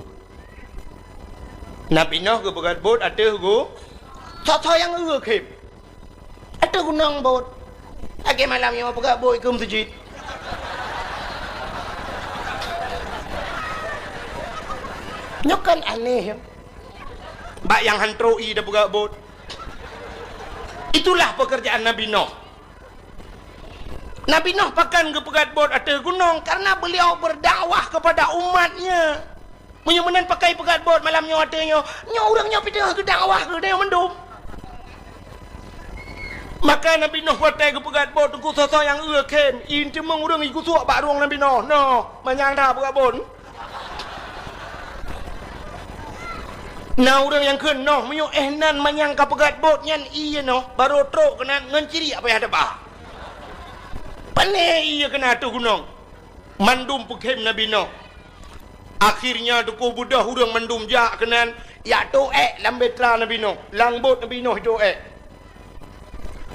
Nabi Noh geupeugét bot ateueh gu-, soe-soe nyang eu khém. Ateueh gunong bot. Lagée malam nyoe peugét bot ikeue meuseujid. Nyoe kan aneh, ya. Bak nyang han trok ie tapeugét bot. Itulah pekerjaan Nabi Noh. Nabi Noh pakon geupeugét bot ateueh gunong? Karena beliau berdakwah kepada umatnya. Meunyoe meunan pakon peugét bot malam nyoe ateueh nyoe, nyoe ureuëng nyoe pih teungoh geudakwah keu tanyoe mandum. Maka Nabi Noh watée geupeugét bot teungku soe-soe nyang eu khém, ie teumeung ureuëng igusuek bak rueng Nabi Noh. Noh, manyang that peugét bot. Na ureuëng nyang kheun noh, meunyoe éh nan manyang ka peugét bot nyan ie noh, barô trok keunan ngon ciriek payah teuba. Pané ie keunan ateueh gunong. Mandum peukhém Nabi Noh. Akhirnya teungku beudôh ureuëng mandum jak keunan, jak tôh ék lam bahtera Nabi Noh. Lam bot Nabi Noh itôh ék.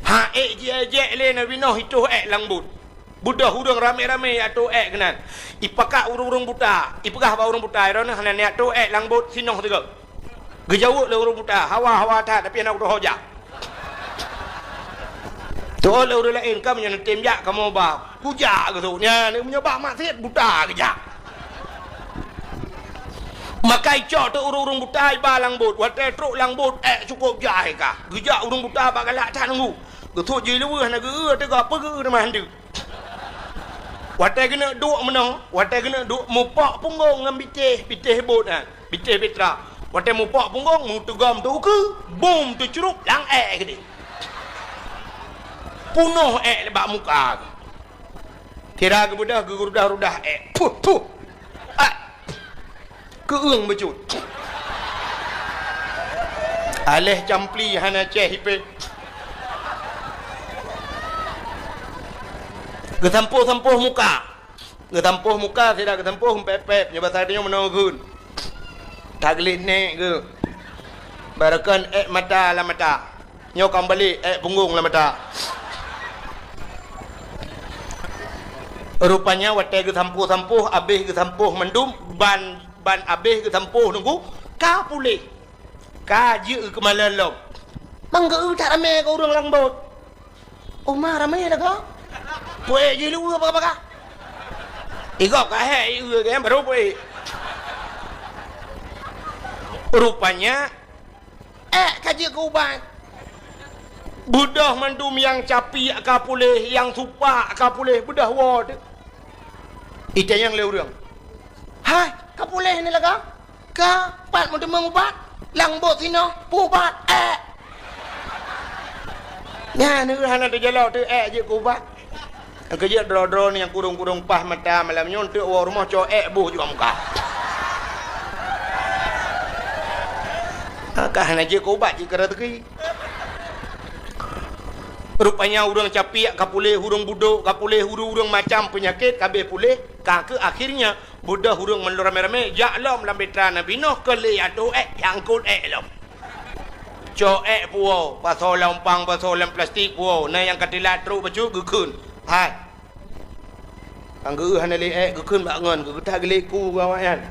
Ha ék jiék-ék lé Nabi Noh itôh ék lam bot. Beudôh ureuëng ramé-ramé jak tôh ék keunan. Ipakat ureuëng-ureuëng buta. Ipeugah bak ureuëng buta, "Droeneuh hana neujak tôh ék lam bot sinoh sigoe." Geujaweueb lé ureuëng buta, "Hawa, hawa that, tapi hana kutoho jak." Tôh lé ureuëng laén, "Ka meunyoe neutem jak kamoe ba." Kujak geusut. Nyan, meunyoe bak maksiet buta geujak. Maka icok teuk ureuëng-ureuëng buta iba lam bot. Watée trok lam bot, ék cukup jai ka. Geujak ureuëng buta bak galak that nunggu. Geusut jih luweuh na geu-eu teuga peue geu-eu teuma handeuk. Watée geuneuk duek meunoe, watée geuneuk duek mupok punggong ngon bitéh, bitéh bot nyan, bitéh bitra. Watée mupok punggong, meuteugom teuh ukeue, bum teucrup lam ék keudeh. Punoh ék bak muka geuh. Sira geubeudôh geurudah-rudah ék. Puh, puh. Ah. Keueung bacut. Aléh campli hana céh ipée. Geusampôh-sampôh muka. Geusampôh muka, sira geusampôh pép-pép, nyoe basa tanyoe meunoe geun. Tagleh nék geuh. Barokon ék mata lam mata. Nyoe ka meubalék, ék punggong lam mata. Rupanya watée geusampôh-sampôh, abéh geusampôh mandum, ban, ban abéh geusampôh nunggu, ka puléh. Ka jeuet keumalon lom. Bang geu that ramé keu ureuëng lam bot. Uma ramé lagoe. Puék jih lu baka-baka. Igop ka hék ieu kan baru puék. Rupanya ék ka jeuet keu ubat. Beudôh mandum nyang capiek ka puléh, nyang supak ka puléh, beudôh woe teuh. Itanyong lé ureuëng, "Hai, ka puléh ni lagoe?" "Ka, pat meuteumeung ubat?" "Lam bot sinoe, peu ubat?" "Ék." Nyan hana teujalok teuh ék jeuet keu ubat. Nyang keujeuet droe-droe nyang kurong-kurong paih mata malam nyoe teuk woe rumoh cok ék boh jua muka. Ka hana jeuet keu ubat jeuet keu raseuki. Rupanya ureuëng capiek ka puléh, ureuëng budok ka puléh, ureuëng-ureuëng macam peunyakét ka abéh puléh, ka keuh akhirnya beudôh ureuëng meulom ramé-ramé jak lom lam bitra Nabi Noh keu lé atô ék, nyangkot ék lom. Cok ék puwoe, pasoe lam umpang, pasoe lam plastik puwoe, na nyang ka teulat trok bacut geukheun. Hai. Nyang geu hana lé ék geukheun bak ngon, geutak geulék ku awaknyan.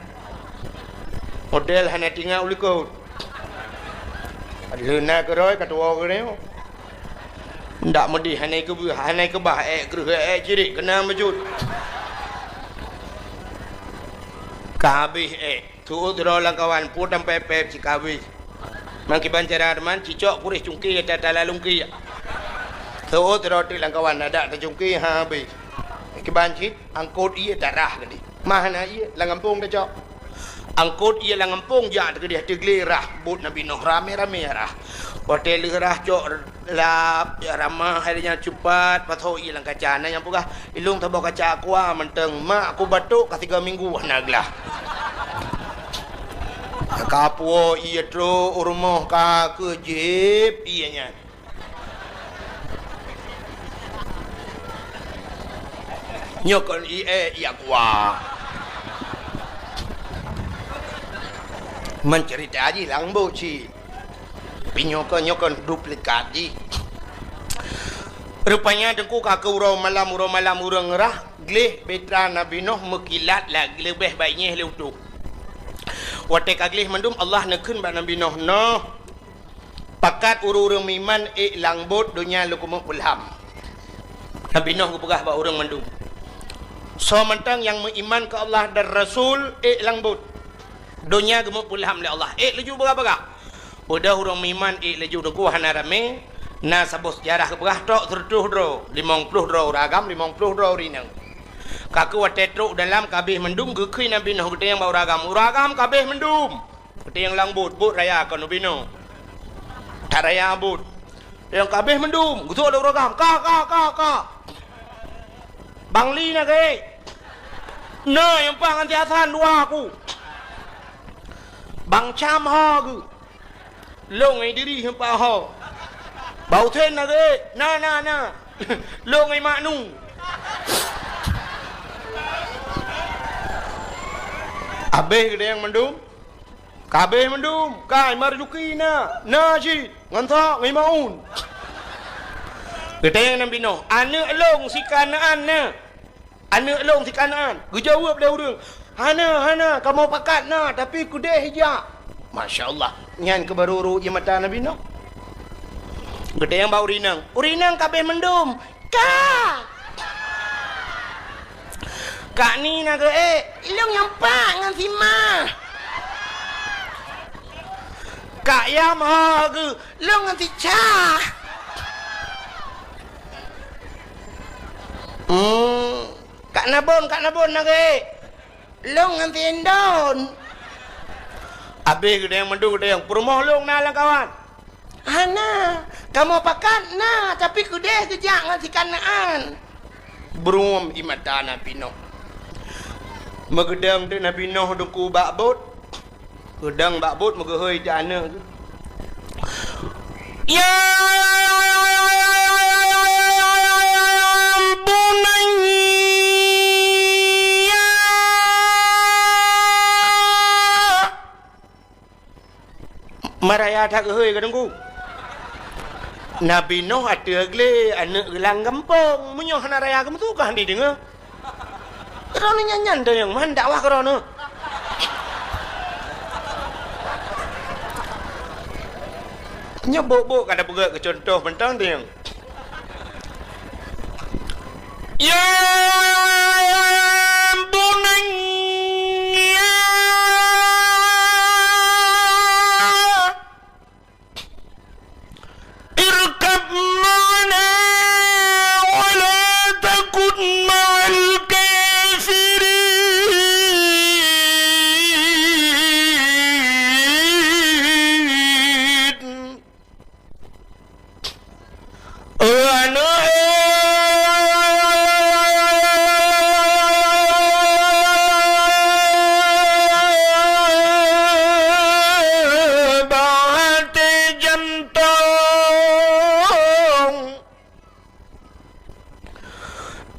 Model hana tingat u likot. Lheueh na keurôi ka tuwoe keudeh. Ndak meudeh hana keubah, hana keubah ék kreueh ék cirit keunan bacut. Ka habéh ék. Seuôt sidroe lam kawan, pue tampée péb cit ka habéh. Meukiban cara teuma cicok puréh cungké ata tala lungkiek. Seuôt sidroe teuk lam kawan, adak tacungké ha habéh. Meukiban cit angkot ié tarah keudeh. Mah na ié lam gampông tacok. Angkot ié lam gampông jak teukeudeh teuglé rah bot Nabi Noh ramé-ramé rah. Watée lheueh rah cok lap, ya ramah, hai nyan cupat, pasoe ié lam kaca. Na nyang peugah, "Ilong saboh kaca aqua mantong, mak ku batuk ka tiga minggu hana glah." Ka puwoe ié trok u rumoh ka keuh jieb ié nyan. Nyoe kon ié, ié aqua. Meuceurita jih lam bot cit. Pi nyoe kon, nyoe kon duplikat jih. Rupanya teungku ka keu uroe malam, uroe malam ureuëng rah gleh bitra Nabi Noh meukilat lagée leubeh baik nyeh lé utoh. Watée ka gleh mandum Allah neukheun bak Nabi Noh, "Noh, pakat ureuëng-ureuëng meuiman ék lam bot donya lôn keumeung peulham." Nabi Noh geupeugah bak ureuëng mandum, "Soe mantong nyang meuiman keu Allah dan Rasul ék lam bot. Donya geumeung peulham lé Allah, ék laju bagah-bagah." Beudôh ureuëng meuiman ék laju teungku hana ramé, na saboh seujarah geupeugah trok seureutôh droe, limong ploh droe ureuëng agam, limong ploh droe ureuëng inong. Ka keuh watée trok dalam ka habéh mandum geukheun Nabi Noh geutanyong bak ureuëng agam, "Ureuëng agam ka habéh mandum?" Geutanyong lam bot, bot raya kon ubinoe. That raya bot. Nyang ka habéh mandum, geusok lé ureuëng agam, "Ka, ka, ka, ka." "Bang Li na geuék?" "Na, nyang paih ngon si Hasan dua ku." "Bang Cam ho geuh?" "Lôn ngon Idris nyang paih ho." "Bang Husen na geuék?" "Na, na, na." "Lôn ngon Mak Nu." Habéh geutanyong mandum. "Ka habéh mandum, ka Marzuki na, na cit, ngon Sok, ngon Maun." Geutanyong Nabi Noh, "Aneuëk lôn si Kanaan na? Aneuëk lôn si Kanaan?" Geujaweueb lé ureuëng, "Hana, hana, kamoe pakat na, tapi keudeh ijak." Masya Allah, nyan keuh barô rhot ié mata Nabi Noh. Geutanyong bak ureuëng inong, "Ureuëng inong ka habéh mandum?" "Ka." "Kak Ni na geuék?" "Ilong nyang pat ngon si Ma." "Kak Yam ho geuh?" "Lôn ngon si Cha." "Hmm, Ka nabon, ka nabon lagèe. Lôn ngon si Indon. Abéh geudeng mandum geudeng, peurumoh lôn na lam kawan. Hana, kamoe pakat na, tapi keudeh geujak ngon si Kanaan. Brum ie mata Nabi Nuh. Meugeudong teuk Nabi Nuh Teungku bak bot. Geudong bak bot meugeuhôi di aneuk geuh. Ya bunayya. Maraya that geuhôi ka Teungku. Nabi Nuh ateueh glé, aneuk geuh lam gampông. Meunyoe hana raya geumeusu ka hana jideungoe. Droeneuh nyan-nyan teunyong man dakwah keu droeneuh. Nyoe bok-bok ka tapeugét keu cuntoh mantong teunyong. Ya bunayya irkab ma'ana wa la takun ma'al kafirin.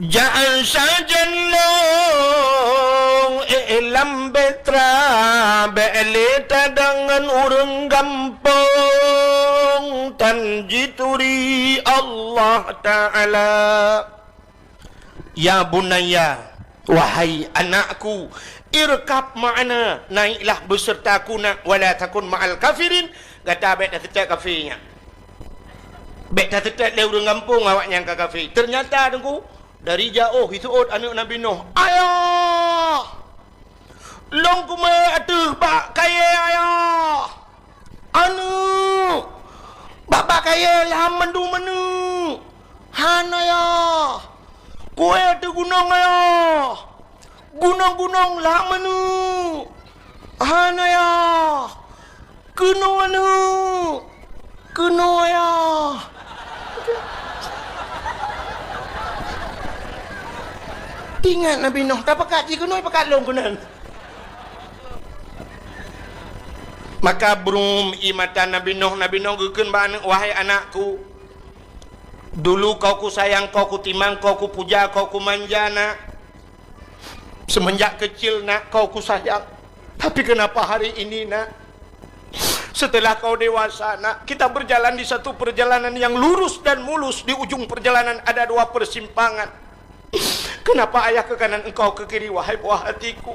Jak sajan lôn, eh, lam bahtera, bék lé tadong ngon ureuëng gampông, tan jituri Allah Ta'ala. Ya bunayya, wahai anakku, irkab ma'ana, naiklah beserta ku nak, wala takun ma'al kafirin, gata bék taseutôt kafé nyan. Bék taseutôt lé ureuëng gampông awaknyan ka kafé. Teunyata Teungku, dari jaoh jiseuôt aneuk Nabi Nuh, "Ayah! Lôn kumé ateueh bak kayée, Ayah! Aneuk! Bak-bak kayée lham mandum aneuk! Han, Ayah! Kué ateueh gunong, Ayah! Gunong-gunong lham aneuk! Han, Ayah! Keunoe aneuk! Keunoe, Ayah!" Ingat Nabi Nuh, tapakat jih keunoe pakat lôn keunan. Maka brum ie mata Nabi Nuh, Nabi Nuh geukheun bak aneuk, "Wahai anakku, dulu kau kusayang, kau kutimang, kau kupuja, kau kumanja, nak. Semenjak kecil, nak, kau kusayang. Tapi kenapa hari ini, nak, setelah kau dewasa, nak, kita berjalan di satu perjalanan yang lurus dan mulus, di ujung perjalanan ada dua persimpangan. Kenapa ayah ke kanan, engkau ke kiri, wahai buah hatiku?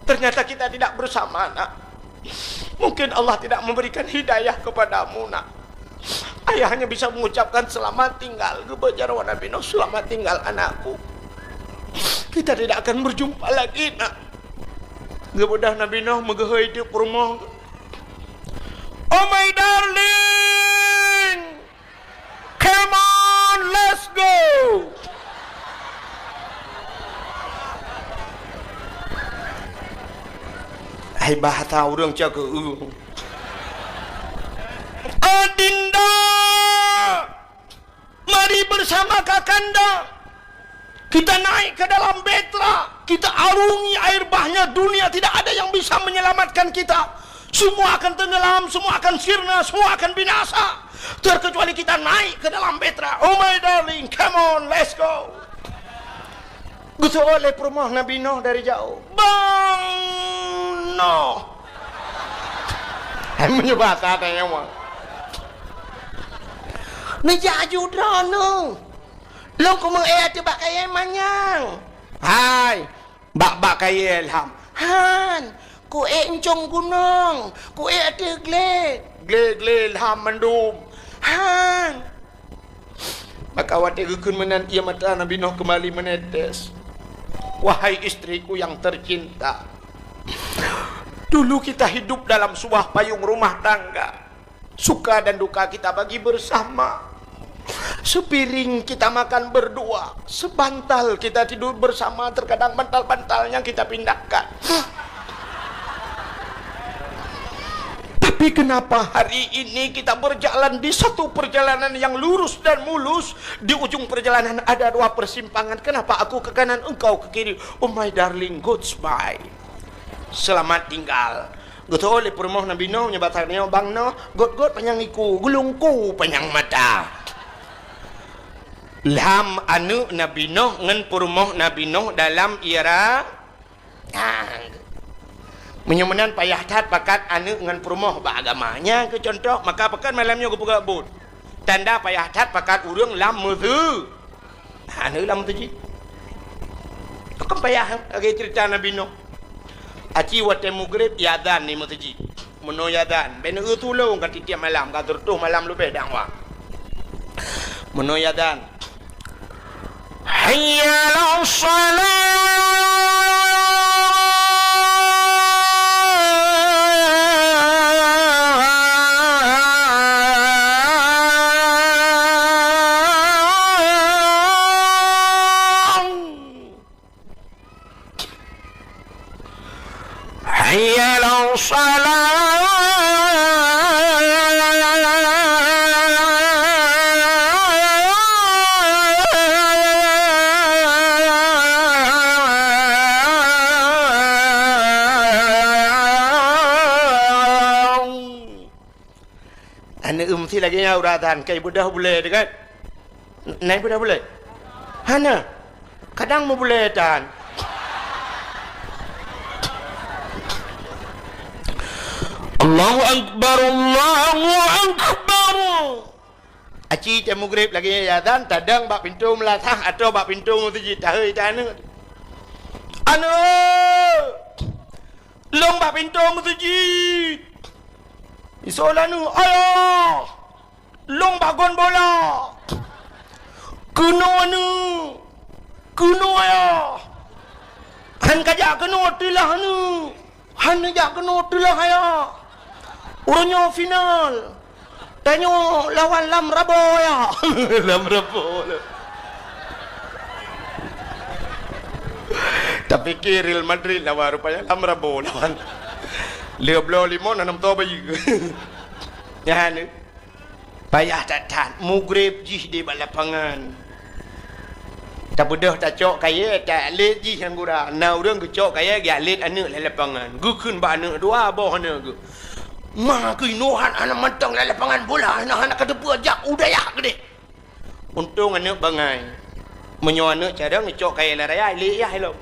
Ternyata kita tidak bersama, nak. Mungkin Allah tidak memberikan hidayah kepadamu, nak. Ayah hanya bisa mengucapkan selamat tinggal," geubeuet jaroe Nabi Nuh, "Selamat tinggal, anakku. Kita tidak akan berjumpa lagi, nak." Geubeudôh Nabi Nuh meugeuhôi teuk peurumoh, "Oh my darling, come on, let's go." Hai bahasa ureuëng cakeueng. Adinda, mari bersama kakanda. Kita naik ke dalam bahtera. Kita arungi air bahnya dunia. Tidak ada yang bisa menyelamatkan kita. Semua akan tenggelam, semua akan sirna, semua akan binasa. Terkecuali kita naik ke dalam bahtera. Oh my darling, come on, let's go. Geuseuôt lé peurumoh Nabi Nuh dari jaoh. Bang Nuh. Hai meunyoe bahasa tanyong. Neujak aju droeneuh. Lôn kumeu'ék ateueh bak kayée manyang. Hai, bak-bak kayée lham. Han, ku'ék euncong gunong, ku'ék ateueh glé. Glé-glé lham mandum. Han. Maka watée geukheun meunan, ie mata Nabi Nuh keumbali meunetes. Wahai istriku yang tercinta, dulu kita hidup dalam sebuah payung rumah tangga. Suka dan duka kita bagi bersama. Sepiring kita makan berdua, sebantal kita tidur bersama, terkadang bantal-bantalnya kita pindahkan. Tapi kenapa hari ini kita berjalan di satu perjalanan yang lurus dan mulus, di ujung perjalanan ada dua persimpangan? Kenapa aku ke kanan, engkau ke kiri? Oh my darling, goodbye. Selamat tinggal. Geutôh lé peurumoh Nabi Noh, nyoe bak tanyoe bang Noh, gôt-gôt panyang iku, geulungku panyang mata. Lham aneuk Nabi Noh ngon peurumoh Nabi Noh dalam ira-, ah, meunyoe meunan payah that pakat aneuk ngon peurumoh bak agama. Nyan keuh cuntoh, maka pakat malam nyoe geupeugah buet. Tanda payah that pakat ureuëng lam meuseu-, aneuk lam meuseujid. Pakon payah lagée ceurita Nabi Noh. Aci watée mugreb, iazan di meuseujid. Meunoe iazan, bèk neueu tulông ka tiep-tiep malam, ka sireutôh malam leubeh dakwah. Meunoe iazan, "Hayya 'alas shalah!" Hayya 'alas shalah. Aneuk meusti lagée nyan uroe azan, kai beudôh bulée teuh kan? Nai beudôh bulée? Hana. Kadang meubulée tan. Allahu Akbar, Allahu Akbar. Aci tée mugreb lagée nyan azan, tadong bak pintoe meulasah atau bak pintoe meuseujid, tahôi tan aneuk. Aneuk! Lông bak pintoe meuseujid. Isoe lanu, "Ayah! Lông bak gon bola! Keunoe aneuk! Keunoe ayah! Han kajak keunoe teulah aneuk! Han neujak keunoe teulah ayah! Uroe nyoe final! Tanyoe lawan Lam Rabo ayah!" Lam Rabo. Tapike Real Madrid lawan, rupanya Lam Rabo lawan. Lheueh bloe limong, aneuk meutoe bayeue. Nyan, payah that-that, mugreb jih di bak lapangan. Tabeudôh tacok kayée, talet jih nyang gura. Na ureuëng geucok kayée, geulet aneuk lam lapangan. Geukheun bak aneuk dua boh aneuk geuh. "Ma keunoe han, hana mantong lam lapangan bola, hana, hana ka teupeue, jak u dayah keudeh." Untông aneuk bangai. Meunyoe aneuk carông, icok kayée lam raya, ilée yah ilông.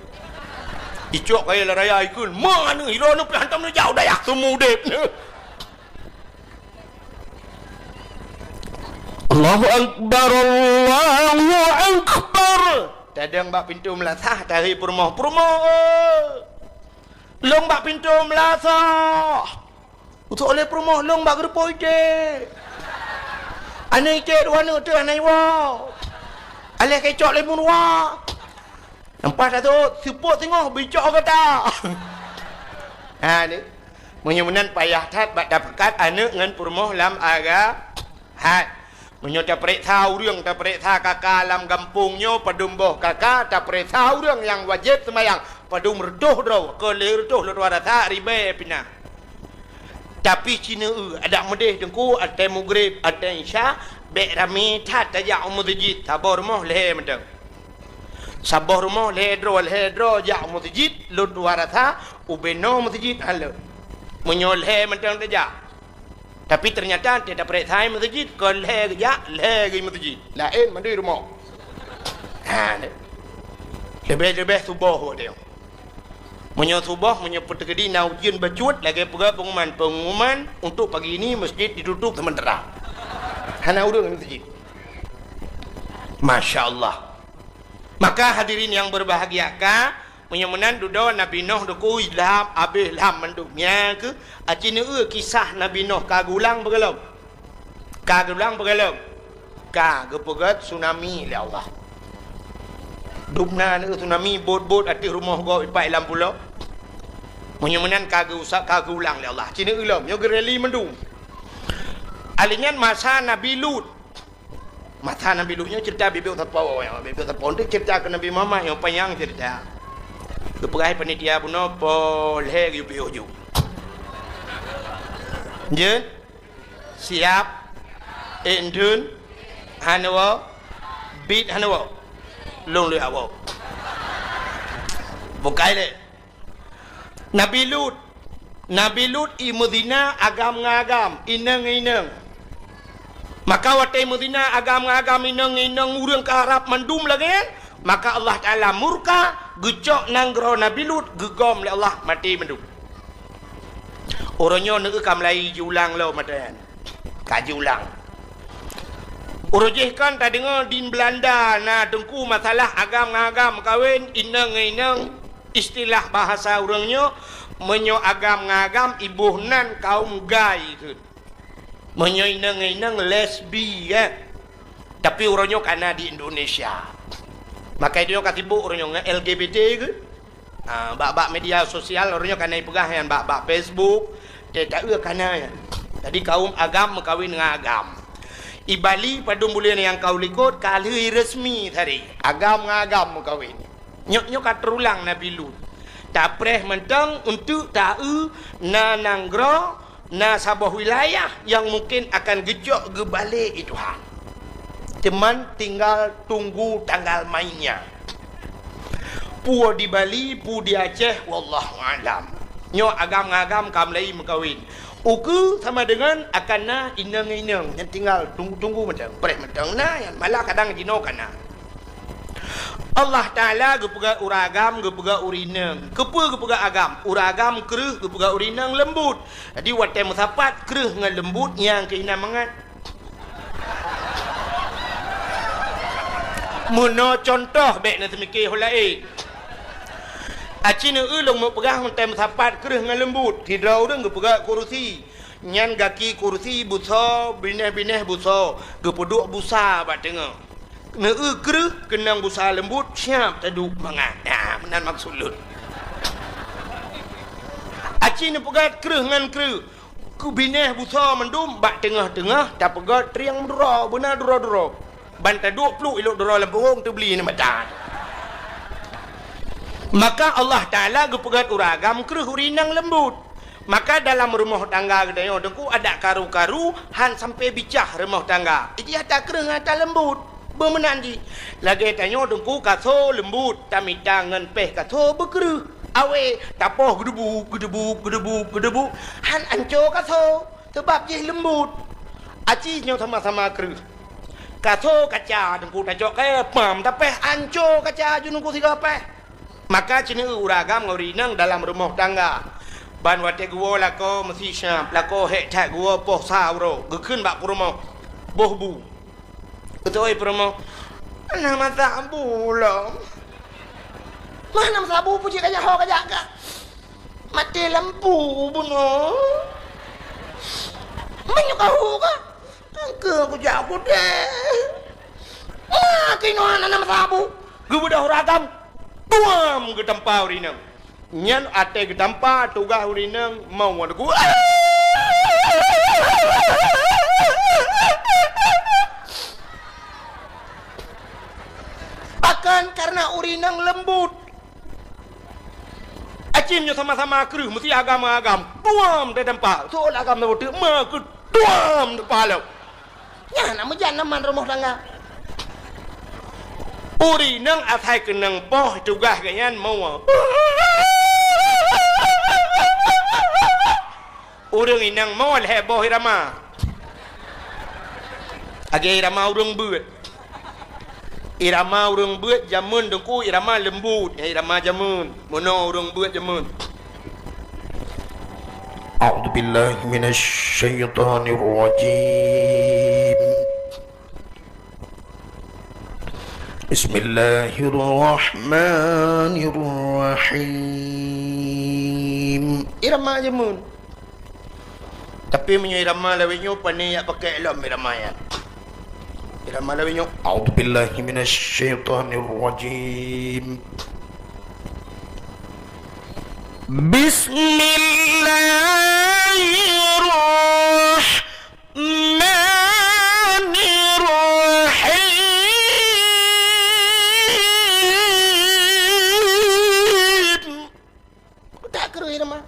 Icok kayée lam raya, ikheun, "Ma aneuk, ilông aneuk pih hantom neujak u dayah, seumu udeb." Allahu Akbar, Allahu Akbar. Tadong bak pintoe meulasah, tahôi peurumoh, "Peurumoh, lông bak pintoe meulasah." Usoe lé peurumoh, "Lông bak geureupoh iték." Aneuk iték dua aneuk teuh hana iwoe. Aléh keu icok lé meuruwa. Nampak that, seupôt singoh bicok gata. Ha ni. Meunyoe meunan payah that bak tapakat aneuk ngon peurumoh lam aga-, hat. Meunyoe tapareksa ureuëng, tapareksa kaka lam gampông nyoe padum boh kaka, tapareksa ureuëng nyang wajéb seumayang padum reutôh droe, kon lhée reutôh lôn tuan rasa ribée pih na. Tapi ci neueu, adak meudeh teungku, watée mugreb, watée isya, bék ramé that tajak u meuseujid, saboh rumoh lhée mantong. Saboh rumoh lhée droe, lhée droe jak u meuseujid, lôn tuan rasa ubé noe meuseujid hana. Meunyoe lhée mantong tajak. Tapi teunyata watée tapareksa meuseujid, kon lhée geujak, lhée geuh meuseujid. Laén mandum rumoh. Ha, leubeh-leubeh suboh watée nyoe. Meunyoe suboh, meunyoe peuteukedi na ujeuen bacut, lagée peugah pengumuman, "Pengumuman untuk pagi ini masjid ditutup sementara." Hana ureuëng lam masjid. Masya Allah. Maka hadirin yang berbahagia, ka, meunyoe meunan dudoe Nabi Nuh dukui lham, abéh lham mandum. Nyan keuh, aci neueu kisah Nabi Nuh ka geulang beugalom. Ka geulang beugalom. Ka geupeugét tsunami lé Allah. Dum na neueu tsunami, bot-bot ateueh rumoh gob ipat lam pulo. Meunyoe meunan ka geuusak, ka geulang lé Allah. Ci neueu lom, nyoe geureli mandum. Alinyan masa Nabi Lut. Masa Nabi Lut nyoe cerita bibiek sapo, bibiek sapo untuk cerita ke Nabi Muhammad nyang panyang cerita. Geupeugah panitia bunoe po lhèe geuyue piôh ju. Jeuet? Siap? Ék dum? Hana woe? Bit hana woe? Lôn lé awak. Bukai lé. Nabi Lut, Nabi Lut i meuzina agam ngon agam, inong ngon inong. Maka watèe meuzina agam ngon agam, inong ngon inong, ureueng ka rab mandum lagèe nyan, maka Allah Taala murka, geucok nanggroe Nabi Lut, geugom lé Allah, maté mandum. Uroe nyoe neueu ka mulai jiulang lom mata nyan. Ka jiulang. Uroe jih kan tadeungoe di Beulanda na teungku masalah agam ngon agam meukawen, inong ngon inong. Istilah bahasa ureueng nyoe, meunyoe agam ngon agam, iboh nan kaum gay kheun. Meunyoe inong ngon inong, lesbi, eh. Tapi uroe nyoe ka na di Indonesia. Maka nyoe ka sibuk uroe nyoe ngon L G B T kheun. Ah, bak-bak media sosial, uroe nyoe ka na ipeugah nyan bak-bak Facebook, teuh taeu ka na nyan. Jadi kaum agam meukawen ngon agam. I Bali padum buleuen nyang ka u likot ka lheueh resmi tadi. Agam ngon agam meukawen. Nyoe, nyoe ka teurulang Nabi Lut. Tapreh mantong untuk taeu na nanggroe, na saboh wilayah nyang mungken akan geucok geubalek i Tuhan. Teuma tinggal tunggu tanggal mainnya. Peue di Bali, peue di Aceh, wallahu a'lam. Nyoe agam ngon agam ka mulai meukawen. Ukeue sama dengan akan na inong-inong nyang tinggal tunggu-tunggu mantong, preh mantong na, nyang malah kadang jinoe ka na. Allah Taala geupeugah ureueng agam, geupeugah ureueng inong. Keupeue geupeugah agam? Ureueng agam kreueh, geupeugah ureueng inong leumbut. Jadi watèe meusapat kreueh ngon leumbut nyang keuh na mangat. Meunoe cuntoh bèk na teumike ho laén. Aci neueu lôn meupeugah watèe meusapat kreueh ngon leumbut. Sidroe ureueng geupeugah kursi. Nyan gaki kursi busoe, binéh-binéh busoe, geupeuduek busa bak teungoh. Neueu kreueh keunong busa leumbut, siap taduek mangat. Nah, meunan maksud lôn. Aci neupeugah kreueh ngon kreueh. Keu binéh busoe mandum bak teungoh-teungoh tapeugah triang meuduro, beuna duro-duro. Ban taduek pluek ilok duro lam pungong teubli nyan mata. Maka Allah Taala geupeugah ureueng agam kreueh ureueng inong leumbut. Maka dalam rumoh tangga geutanyoe teungku adak karu-karu han sampai bicah rumoh tangga. Iji ata kreueh ngon ata leumbut. Beumeunan jih. Lagèe tanyoe teungku kaso leumbut, tamita ngon péh kaso beukreueh. Awé, tapoh geudeubuk, geudeubuk, geudeubuk, geudeubuk. Han anco kaso, sabab jih leumbut. Aci nyoe sama-sama kreueh. Kaso kaca teungku tacok kayèe pam tapéh anco kaca ju teungku sigoe péh. Maka ci neueu ureueng agam ngon ureueng inong dalam rumoh tangga. Ban watèe geuwoe lakoe meusi siap, lakoe hék that geuwoe poh sa uroe, geukheun bak peurumoh, boh bu. Geutôi peurumoh, "Hana meusabu lom." "Mah hana meusabu, peue jih ka jak ho ka jak ka? Maté lampu bunoe." "Meunyoe ka hu ka, engke kujak kudeh." "Mah keunoe hana meusabu." Geubeudôh ureueng agam, tuam geutampa ureueng inong. Nyan até geutampa tugaih ureueng inong mau wan teungku. Pakon? Karena ureueng inong leumbut. Aci nyoe sama-sama kreueh, meusi agam-agam. Tuam teutampa. Soe agam teubeuteuek, ma keu tuam teutampa lom. Nyan na meujan na man rumoh tangga. Ureueng inong asai keunong poh tugaih geuhnyan mau. Ureueng inong mau lhèe boh irama. Lagèe irama ureueng beuet. Irama ureueng beuet jameun teungku irama leumbut, nyan irama jameun. Meunoe ureueng beuet jameun. A'udzubillahi minasyaitonirrajim. Bismillahirrahmanirrahim. Irama jameun. Tapi meunyoe irama lawét nyoe, pane jak pakai lom irama nyan. Irama lawét nyoe, a'udzubillahi minasyaitonirrajim. Bismillahirrahmanirrahim. Irama.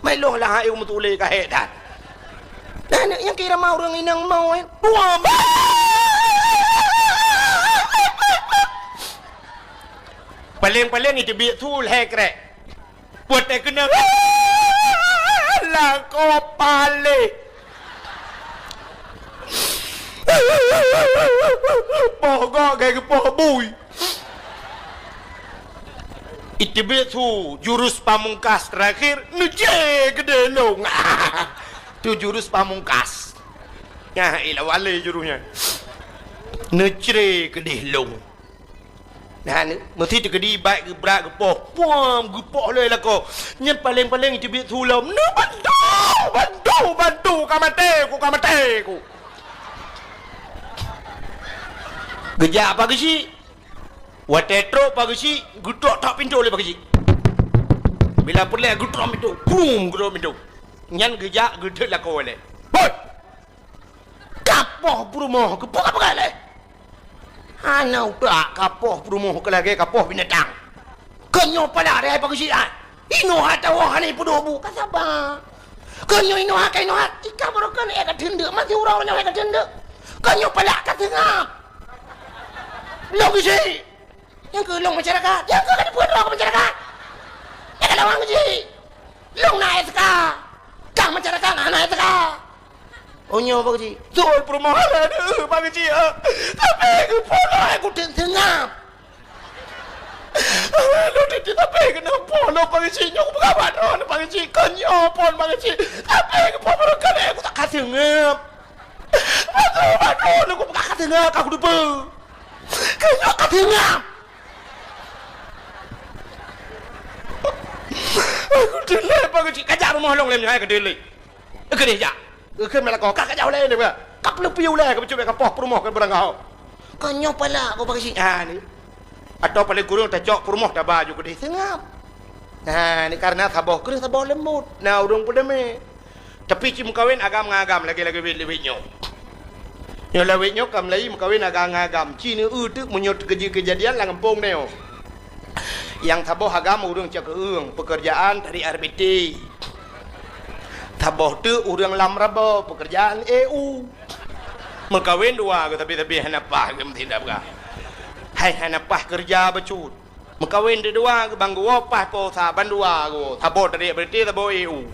Mai lôn lah hai meutulé ka hék that. Nah, nyan keu irama ureueng inong mo, eh. Dua ba-, paleng-paleng iteubiet su lhèe krek. Buet teuh keunong. Lakoe paleng. Poh gok gai geupoh bui. Iteubiet su jurus pamungkas terakhir, neucre keudeh lôn. Tu jurus pamungkas. Nyan ilah wale jurus nyan. Neucre keudeh lôn. Nah, ni, meusti teukeudi bak geubrat geupoh. Puam, geupoh lé lakoe. Nyan paleng-paleng iteubiet su lom. Neubantu, bantu, bantu, ka maté ku, ka maté ku. Geujak Pak Geuchik. Watèe trok Pak Geuchik, geutrok-trok pintoe lé Pak Geuchik. Bila peureulèe geutrok pintoe, brum, geutrok pintoe. Nyan geujak geudeut lakoe lé. Hoi! Kapoh peurumoh, keupeue ka peugah lé? Hana utak kapoh peurumoh keu lagèe kapoh binatang. Keu nyoe pala deh Pak Geuchik ai. Inoe hatawa hana ipeuduek bu, ka saba. Keu nyoe inoe ha, ka inoe ha, tika barokan eh ka teundeuk, masih uroe nyoe eh ka teundeuk. Keu nyoe pala ka seungab. Lôn Geuchik. Nyang keu lôn masyarakat, nyang keu ka dipeudroe keu masyarakat. Nyang ka lawang Geuchik. Lôn na S K. Kang masyarakat hana S K. Oh, nyoe Pak Geuchik. Beutôi perumahan ada Pak Geuchik, ah. Tapi keupeue lôn kutem seungab. Lôn teutab tapi keunoe po lôn Pak Geuchik, nyoe kupeugah bak droeneuh Pak Geuchik, kon nyoe phon Pak Geuchik. Tapi keupeue barokan eh ku tak ka seungab. Beutôi bak droeneuh kupeugah ka seungab, ka kuteupeue. Keu nyoe ka teungam. Aku teulai Pak Geuchik, kajak rumoh lôn lé nyoe hai keudeh lé. Keudeh jak. Keu meulakoe ka kajak ulèe lé, ka peuleupi ulèe ka beucubit ka poh peurumoh keu beurangkaho. Keu nyoe pala ku Pak Geuchik. Ha ni. Atawa paléng kureueng tacok peurumoh taba ju keudeh seungab. Ha ni kareuna saboh kreueh saboh leumbot. Na ureueng peudamé. Tapi cit meukawen agam ngon agam lagèe-lagèe wét-wét nyoe. Nyoe lawét nyoe ka meulayi meukawen agam ngon agam. Ci neu-eu teuk meunyoe teukeujeuet keujadian lam gampông nyoe. Nyang saboh agam ureueng cakeueng, peukeurjaan tarék R B T. Saboh teuk ureueng lam raba, peukeurjaan E U. Meukawen dua geuh tapi-tapi hana paih geuh meutindak peugah. Hai hana paih keureuja bacut. Meukawen teudua, bang geuwoe paih po sa bandua geuwoe, saboh tarék R B T, saboh E U.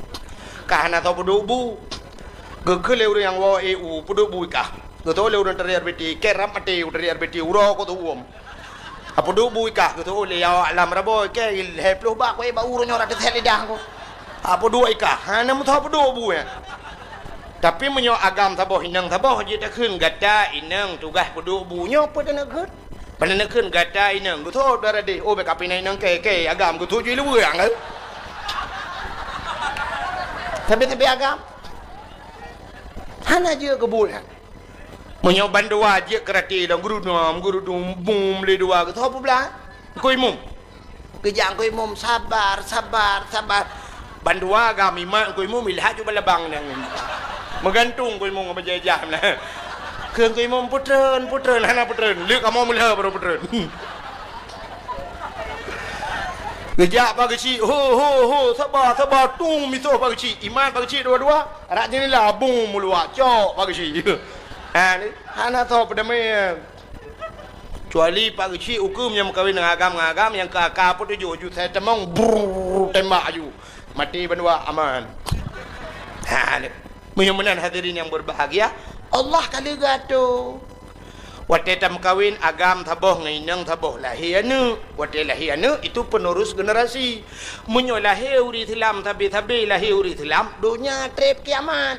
Ka hana soe peuduek bu. Geukheun lé ureueng nyang woe E U, peuduek bu i kah. Geutôh lé ureueng tarék R B T, kèe rab maté u tarék R B T, uroe ku teuuem. Peuduek bu i kah, geutôh lé awak lam raba, kèe lhèe ploh bak, ku bak uroe nyoe rot teuset lidah ku. Peuduek i kah, hana meusoe peuduek bu nyan. Tapi meunyoe agam saboh inong saboh jeuet takheun gata inong tugaih peuduek bu nyoe peue taneuk kheun? Pane neukheun gata inong, geuthôt dara deh, oh, bèk kapinai inong kèe, kèe agam geuthôt ju i luweue, eh. Sabe-sabe agam. Hana jeuet keu buet nyan. Meunyoe bandua jeuet keu rati lom, geurunom, geurunom, bum, lé dua, geuthôt peublah. Engkui mum. Geujak Engkui Mum, sabar, sabar, sabar. Bandua agam imat Engkui Mum ilhat ju balabang nyan. Meugantung Engkui Mum ngon bajèe jam na. Keu Engkui Mum peutreun, peutreun, hana peutreun. Lheueh kamoe meulheueh baru peutreun. Geujak Pak Geuchik, ho, ho, ho, sabar, sabar, tung misoh Pak Geuchik. Imat Pak Geuchik dua-dua, rak jeunela bung meuluwa, cok Pak Geuchik. Ha, ni, hana soe peudamé. Kecuali Pak Geuchik ukeue meunyoe meukawen ngon agam-agam nyang keu aka peutujoh ju sai tamong, brrrr, tembak ju. Maté bandua aman. Ha, ni. Meunyoe meunan hadirin yang berbahagia, Allah ka leuga tu. Watèe tameukawen agam saboh ngon inong saboh lahé aneuk. Watèe lahé aneuk itu penerus generasi. Meunyoe lahé ureueng Islam sabe-sabe lahé ureueng Islam, donya trép kiamat.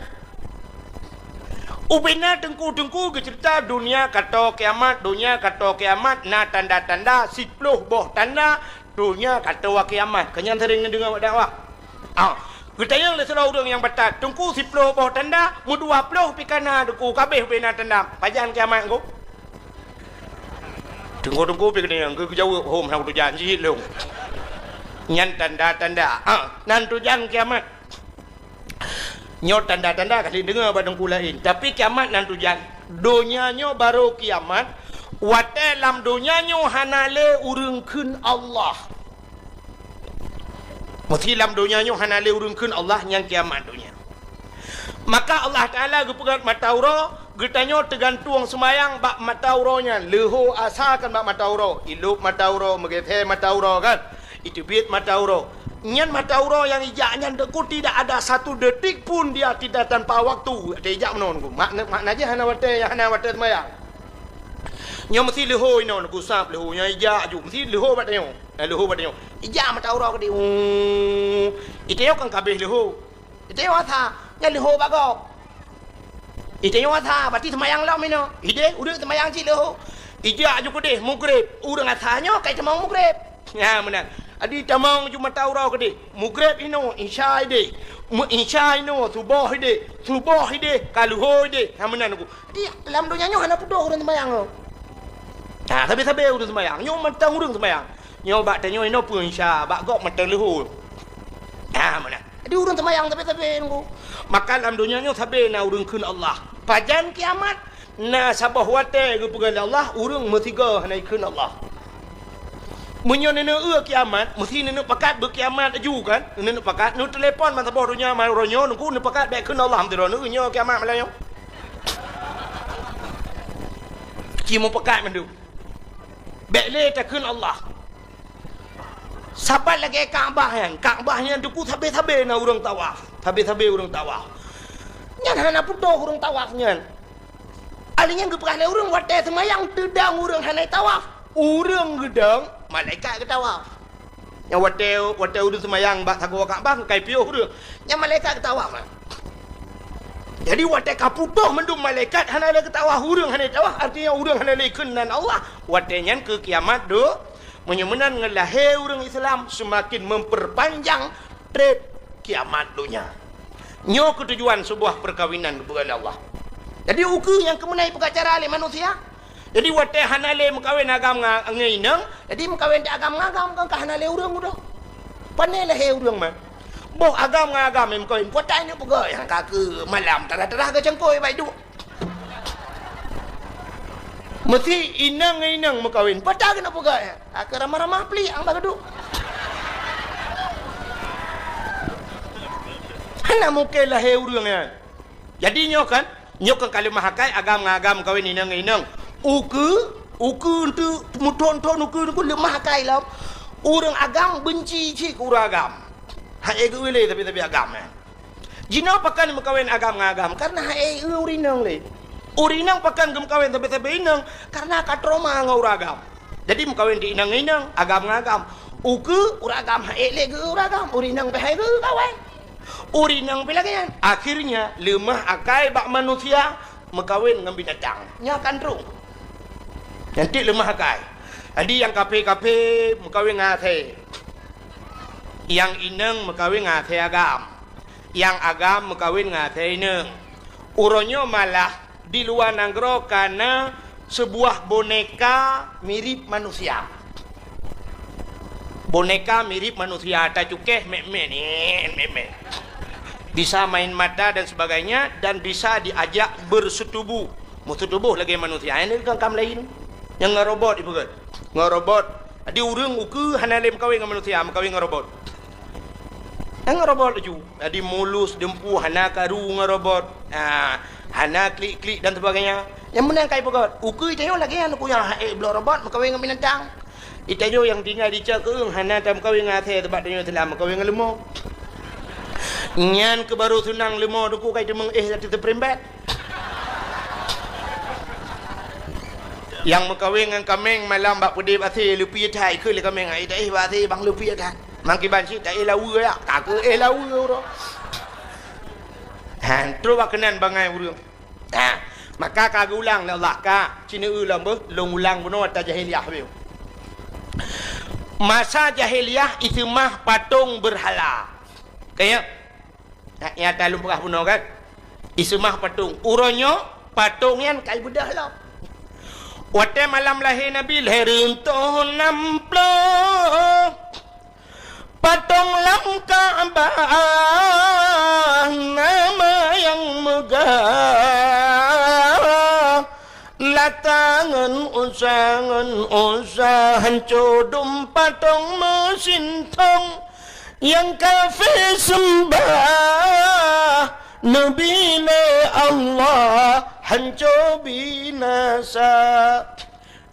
Ubena teungku-teungku geuceurita donya ka toe kiamat, donya ka toe kiamat, na tanda-tanda, siploh boh tanda, donya ka toe kiamat. Keu nyan sering neudeungoe bak dakwah. Ah, geutanyong lé sidroe ureueng nyang batat, "Teungku, siploh boh tanda, meudua ploh pih ka na teungku, ka abéh ubena tanda. Pajan kiamat teungku?" Teungku-teungku pih geutanyong, geujaweueb, "Hom, hana kutujan, jih lôn." Nyan tanda-tanda. Ah, nan tujan kiamat. Nyoe tanda-tanda ka lheueh deungoe bak teungku laén, tapi kiamat nan tujan. Donya nyoe barô kiamat, watèe lam donya nyoe hana lé ureueng kheun Allah. Meusi lam donya nyoe hana lé ureuëng kheun Allah, nyang kiamat donya. Maka Allah Taala geupeugah mata uroe, geutanyoe teugantueng seumayang bak mata uroe nyan. Leuho asa kan bak mata uroe, ilop mata uroe, meugeusé mata uroe kan, iteubiet mata uroe. Nyan mata uroe nyang ijak nyan deuk tidak ada satu detik pun dia tidak tanpa waktu. Watée ijak meunoe nunggu. Makna, makna jih hana watée, hana watée seumayang. Nyoe meusi leuho inoe nunggu sab leuho nyang ijak ju. Meusi leuho bak tanyoe. Eh, leuho bak tanyoe. Ijak mata uroe keudeh. Uu. Itanyoe kan kabeh leuho. Itanyoe asa, nyan leuho bak gob. Itanyoe asa, berarti seumayang lom inoe. Ideh, ureuëng seumayang cit leuho. Ijak ju keudeh, mugreb. Ureuëng asa nyoe kai tamong mugreb. Nyan meunan. Adi tamong ju mata uroe keudeh. Mugreb inoe, isya ideh. Meu isya inoe, suboh ideh. Suboh ideh, ka leuho ideh. Nyan meunan nunggu. Jadi, lam donya nyoe hana putôh ureuëng seumayang nyoe. Ha, sabe-sabe ureuëng seumayang. Nyoe mantong ureuëng seumayang. Nyoe bak tanyoe inoe peue isya, bak gob mantong leuho. Ha, meunan. Jadi, ureuëng seumayang sabe-sabe nunggu. Maka lam donya nyoe sabe na ureuëng kheun Allah. Pajan kiamat, na saboh watée geupeugah lé Allah, ureuëng meusigoe hana ikheun Allah. Meunyoe neuneuk eu kiamat, meusi neuneuk pakat beukiamat laju kan? Neuneuk pakat, neutelepon masa boh donya ma uroe nyoe, nunggu neupakat bék kheun Allah, meusidroe neueu nyoe kiamat malam nyoe. Ci meupakat mandum. Bék lé takheun Allah. Sapat lagée Ka'bah nyan, Ka'bah nyan teungku sabe-sabe na ureuëng tawaf, sabe-sabe ureuëng tawaf. Nyan hana putôh ureuëng tawaf nyan. Ahli nyan geupeugah lé ureuëng watée seumayang teudong ureuëng hana tawaf. Ureuëng geudong, malaikat geutawaf. Nyang watée, watée ureuëng seumayang bak sagoe Ka'bah kai piôh ureuëng. Nyang malaikat geutawaf, ha. Jadi watée ka putôh mandum malaikat hana lé geutawaf, ureuëng hana tawaf, artinya ureuëng hana lé kheun nan Allah. Watée nyan keu kiamat do. Meunyoe meunan ngon lahé ureuëng Islam seumaken memperpanjang treb kiamat donya. Nyoe keutujuan seubuah peukawinan geupeugah lé Allah. Jadi ukeue nyang keumeunai peugah cara lé manusia. Jadi watée hana lé meukawen agam ngon inong, jadi meukawen di agam ngon agam kan ka hana lé ureuëng udah. Pane lahé ureuëng mah. Boh agam ngon agam meukawen, peue ta inong peugah nyang ka keu malam tarah-tarah geucangkôi baik duek. Meusi inong ngon inong meukawen, peue ta keuneuk peugah nyan? Akhé ramah-ramah plik ang bak geuduek. Hana mungken lahé ureuëng nyan. Jadi nyoe kan, nyoe kan ka leumah akai agam ngon agam meukawen inong ngon inong. Ukeue, ukeue enteuk meuthon-thon ukeue nunggu leumah akai lom. Ureuëng agam beunci cit keu ureuëng agam. Hai geu lé tapi-tapi agam nyan. Jinoe pakon meukawen agam ngon agam, kareuna han ék eu ureuëng inong lé. Ureuëng inong pakon geumeukawen sabe-sabe inong, kareuna ka trauma ngon ureuëng agam. Jadi meukawen di inong ngon inong, agam ngon agam. Ukeue ureuëng agam han ék lé geu ureuëng agam, ureuëng inong pih han ék geu kawen. Ureuëng inong pih lagée nyan. Akhirnya leumah akai bak manusia meukawen ngon binatang. Nyan kan trok. Nyan cit leumah akai. Jadi nyang kaphé-kaphé meukawen ngon asèe. Nyang inong meukawen ngon asèe agam. Nyang agam meukawen ngon asèe inong. Uroe nyoe malah di luwa nanggroe ka na seubuah boneka mirip manusia. Boneka mirip manusia, tacukéh mèk-mèk, nèk, mèk-mèk. Bisa main mata dan sebagainya dan bisa diajak berseutubuh. Meuseutubuh lagèe manusia. Nyan kan kam laén. Nyang ngon robot ipeugèt. Ngon robot. Jadi ureueng ukeue hana lé meukawen ngon manusia, meukawen ngon robot. Ngon robot laju. Jadi mulus, dumpeue hana karu ngon robot. Ha, hana klik-klik dan sebagainya. Nyang meunan ka ipeugèt. Ukeue tanyoe lagèe nyan, ukeue nyang han ék bloe robot meukawen ngon binatang. Di tanyoe nyang tinggai di cot keueng hana tameukawen ngon asèe, sabab tanyoe Islam meukawen ngon leumo. Nyan keuh baru seunang leumo, duku ka iteumeung éh ateueh teuprimbet. Nyang meukawen ngon kaméng malam bak peudeh bak asèe, leupie that, ikheun lé kaméng, "Ai, taéh bak asèe bang, leupie that." Mangkiban cit taéh laweue yak, ka keuh éh laweue uroe. Han, trok bak keunan bangai ureueng. Ha, maka ka geuulang lé Allah, ka, ci neueu lom beuh, lôn ulang bunoe ata jahiliyah beuh. Masa jahiliyah iseumah patong beurhala. Ka ya? Nah, nyata lôn peugah bunoe kan? Iseumah patong. Uroe nyoe patong nyan ka ibeudôh lom. Watèe malam lahé Nabi, lhèe reutôh nam ploh. Patong lam Ka'bah nama nyang meugah. Lata ngon Uzza, ngon Uzza, hanco dum patong meusintong. Nyang kafé seumbah Nabi lé Allah hanco binasa.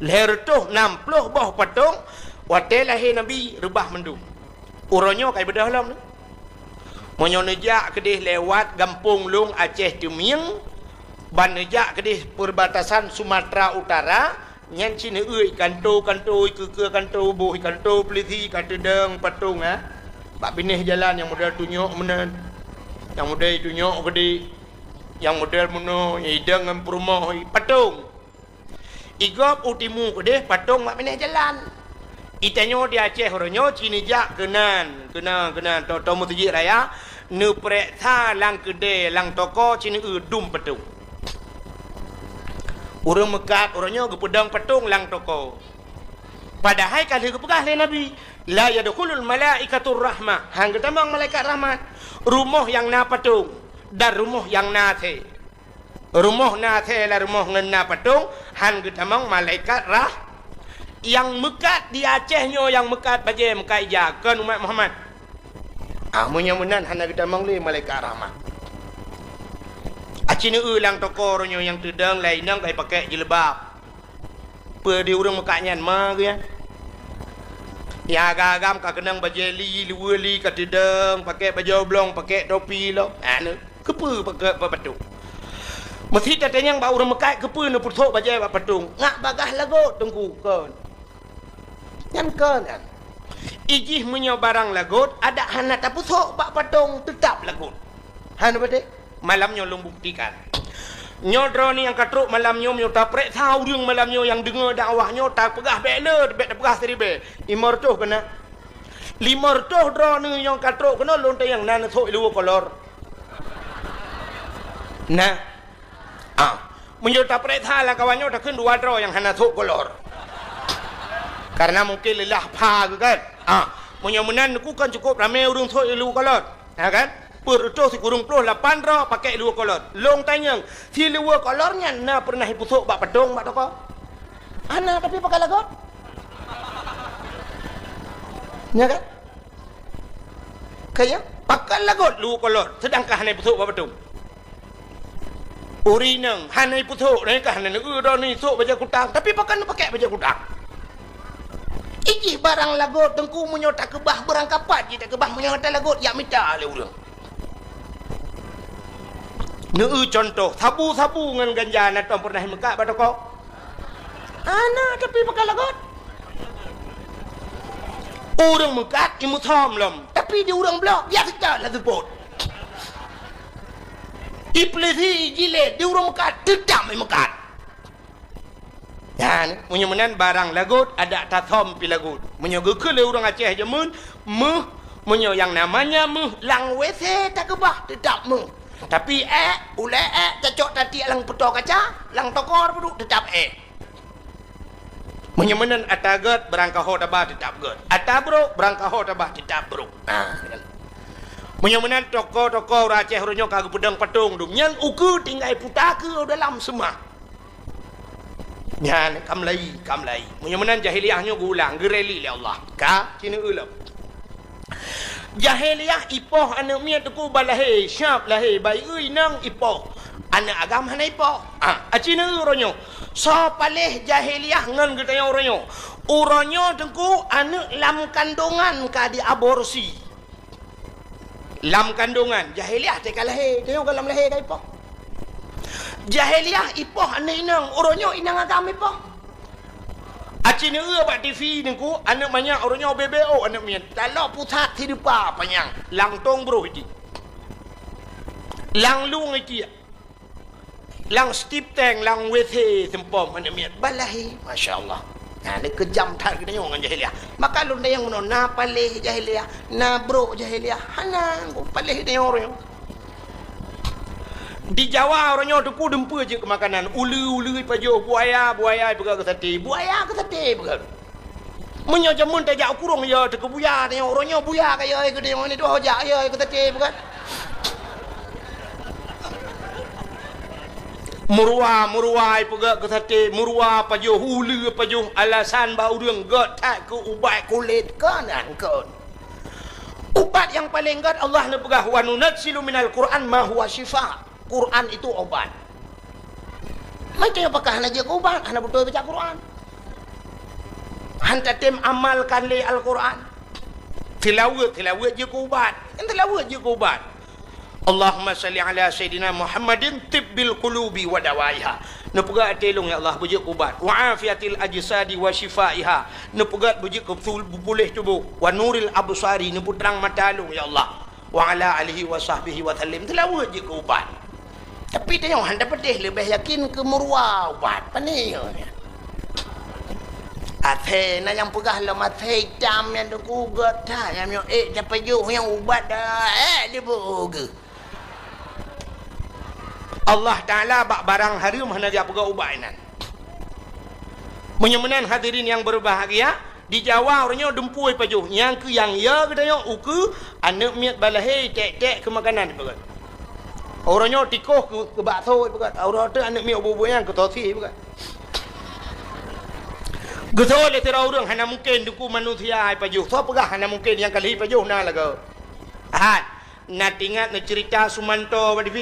Lhèe reutôh nam ploh boh patong watèe lahé Nabi reubah mandum. Uroe nyoe ka beudôh lom. Meunyoe neujak keudeh lewat gampông lôn Aceh Teumieng, ban neujak keudeh perbatasan Sumatera Utara, nyan cit neueu kanto-kanto, ikeue-keue kanto, boh kanto peulisi ka teudong patong, ha. Bak binéh jalan nyang model tunyok meunan, nyang model tunyok keudeh, nyang model meunoe, idong ngon peurumoh, patong. Igob u timu keudeh patong bak binéh jalan. Itanyoe di Aceh uroe nyoe cit neujak keunan, keunan, keunan, toe-toe meuseujid raya, neupeureksa lam keudè, lam toko cit neueu dum patong. Ureueng meukat uroe nyoe geupeudong patong lam toko. Padahai ka lheueh geupeugah lé Nabi, "La yadkhulul malaikatur rahmah," han geutamong malaikat rahmat, rumoh nyang na patong dan rumoh nyang na asèe. Rumoh na asèe lam rumoh ngon na patong, han geutamong malaikat rah-, nyang meukat di Aceh nyoe, nyang meukat bajèe, meukat ija, kon umat Muhammad. Ah, meunyoe meunan hana geutamong lé malaikat rahmat. Aci neueu lam toko uroe nyoe nyang teudong lé inong ka ipakék jilbab. Peue di ureueng meukat nyan ma geuh nyan? Nyang agam-agam ka keunong bajèe li, luweue li ka teudong, pakék bajèe oblong, pakék topi lom. Anu, keupeue pakék bak patong? Meusi tatanyong bak ureueng meukat, keupeue neupeusok bajèe bak patong? Ngat bagaih lagot, Teungku, kon. Nyan kon nyan. Ijih meunyoe barang lagot, adak hana tapeusok bak patong, teutab lagot. Hana beutôi? Malam nyoe lôn buktikan. Nyoe droeneuh nyang ka trok malam nyoe, meunyoe tapeureksa ureueng malam nyoe nyang deungoe dakwah nyoe, tapeugah bèk le, bèk tapeugah siribèe. Limong reutôh keunan. Limong reutôh droeneuh nyang ka trok keunoe lôn tanyong na neusok i luweue kolor. Nah. Ah, meunyoe tapeureksa lam kawan nyoe takheun dua droe nyang hana sok kolor. Karena mungkin leulah pha geuh kan. Ah, meunyoe meunan Teungku kan cukup ramé ureueng sok i luweue kolor. Ha kan? Peuet reutôh sikureueng ploh lapan droe pakék luweue kolor. Lôn tanyong, si luweue kolor nyan na peureunah ipeusok bak patong bak toko? Hana, tapi pakat lagot. Nya kan? Kaya, pakat lagot luweue kolor, seudangkan hana ipeusok bak patong. Ureueng inong hana ipeusok, nyan ka hana neueu droeneuh isok bajèe kutang, tapi pakon neupakék bajèe kutang? Ijih barang lagot Teungku, meunyoe takeubah beurangkapat jih takeubah, meunyoe hana lagot jak mita lé ureueng. Neueu cuntoh, sabu-sabu ngon ganja na tom peureunah imeukat bak toko? Hana, tapi pakat lagot. Ureueng meukat imeusom lom, tapi di ureueng bloe biasa that laju seupôt. Ipeulisi, ijilét, di ureueng meukat teutab imeukat. Nyan, meunyoe meunan barang lagot, adak tasom pih lagot. Meunyoe geukheun lé ureueng Aceh jameun, meuh, meunyoe nyang namanya meuh lam WC takeubah, teutab meuh. Tapi ék, ulèe ék, tacok tatiek lam peutoe kaca, lam tokor peuduek, teutab ék. Meunyoe meunan ata gèt, beurangkaho taba teutab gèt. Ata brôk, beurangkaho taba teutab brôk. Nah, meunyoe meunan toko-toko ureueng Aceh uroe nyoe ka geupeudong patong dum. Nyan ukeue tinggai puta keue dalam seumah. Nyan, ka meulayi, ka meulayi. Meunyoe meunan jahiliyah nyoe geuulang, geureli lé Allah. Ka, ci neueu lom. Jahiliyah ipoh aneuk miet Teungku ban lahé, siap lahé, bayeue inong ipoh aneuk agam hana ipoh. Ah, aci neueu uroe nyoe. Soe paléh jahiliyah ngon geutanyoe uroe nyoe? Uroe nyoe Teungku aneuk lam kandongan ka diaborsi. Lam kandongan, jahiliyah teuka lahé, tanyoe ka lam lahé ka ipoh. Jahiliyah ipoh aneuk inong, uroe nyoe inong agam ipoh. Aci neueu bak TV Teungku, aneuk manyak uroe nyoe B B O aneuk miet. Talok pusat sideupa panyang, lam tong broh iti. Lam lueng iti. Lam stip tank, lam WC seumpom aneuk miet. Ban lahé, masya Allah. Nah, ni keujam that geutanyoe ngon jahiliyah. Maka lôn tanyong bunoe, na paléh jahiliyah, na brôk jahiliyah. Hana, paléh geutanyoe uroe nyoe. Di Jawa uroe nyoe Teungku dumpeue jeuet keu makanan. Uleue, uleue ipajoh, buaya, buaya ipeugöt keu saté. Buaya keu saté ipeugöt. Meunyoe jameun tajak u kurong, ya, teuka buya, tanyoe uroe nyoe buya ka, ya, keu tanyoe ni tuha jak, ya, keu saté ipeugöt. Meuruwa, meuruwa ipeugöt keu saté, meuruwa pajoh, uleue pajoh, alasan bak ureueng göt that keu ubat kulét, kon nyan kon. Ubat nyang paleng gét Allah neupeugah, "Wa nunazzilu minal Qur'an ma huwa syifa." Quran itu obat. Macam pakon hana jeuet keu ubat, hana beutôi baca Quran. Han tatem amalkan lé Al-Quran. Tilaweuet, tilaweuet jeuet keu ubat. Kan tilaweuet jeuet keu ubat. Allahumma salli ala Sayyidina Muhammadin tibbil qulubi wa dawaiha. Neupeugah até lôn, ya Allah, beujeuet keu ubat. Wa afiatil ajsadi wa syifaiha. Neupeugah beujeuet keu betul, puléh tuboh. Wa nuril absari, neupeutrang mata lôn, ya Allah. Wa ala alihi wa sahbihi wa sallim. Tilaweuet jeuet keu ubat. Tapi tanyoe han tapeudeh leubeh yakin keu meuruwa ubat. Pane nyoe? Asèe na nyang peugah lom asèe itam nyang teuku gét that, nyang nyoe ék tapajoh nyang ubat dah, ék diboh geuh. Allah Taala bak barang hareuem hana geupeugah ubat inan. Meunyoe meunan hadirin nyang berbahagia, di Jawa uroe nyoe dumpeue pajoh, nyang keu nyang ya geutanyoe ukeue aneuk miet balahé tek-tek keu makanan ipeugét. Uroe nyoe tikoh keu, keu bakso ipeugét. Uroe teuk aneuk miet ubeut-ubeut nyan keu sosis ipeugét. Geusoe lé sidroe ureueng hana mungken duku manusia ipajoh. Soe peugah hana mungken nyang ka lheueh ipajoh na lagoe? Hat. Na teuingat neuceurita Sumanto bak T V?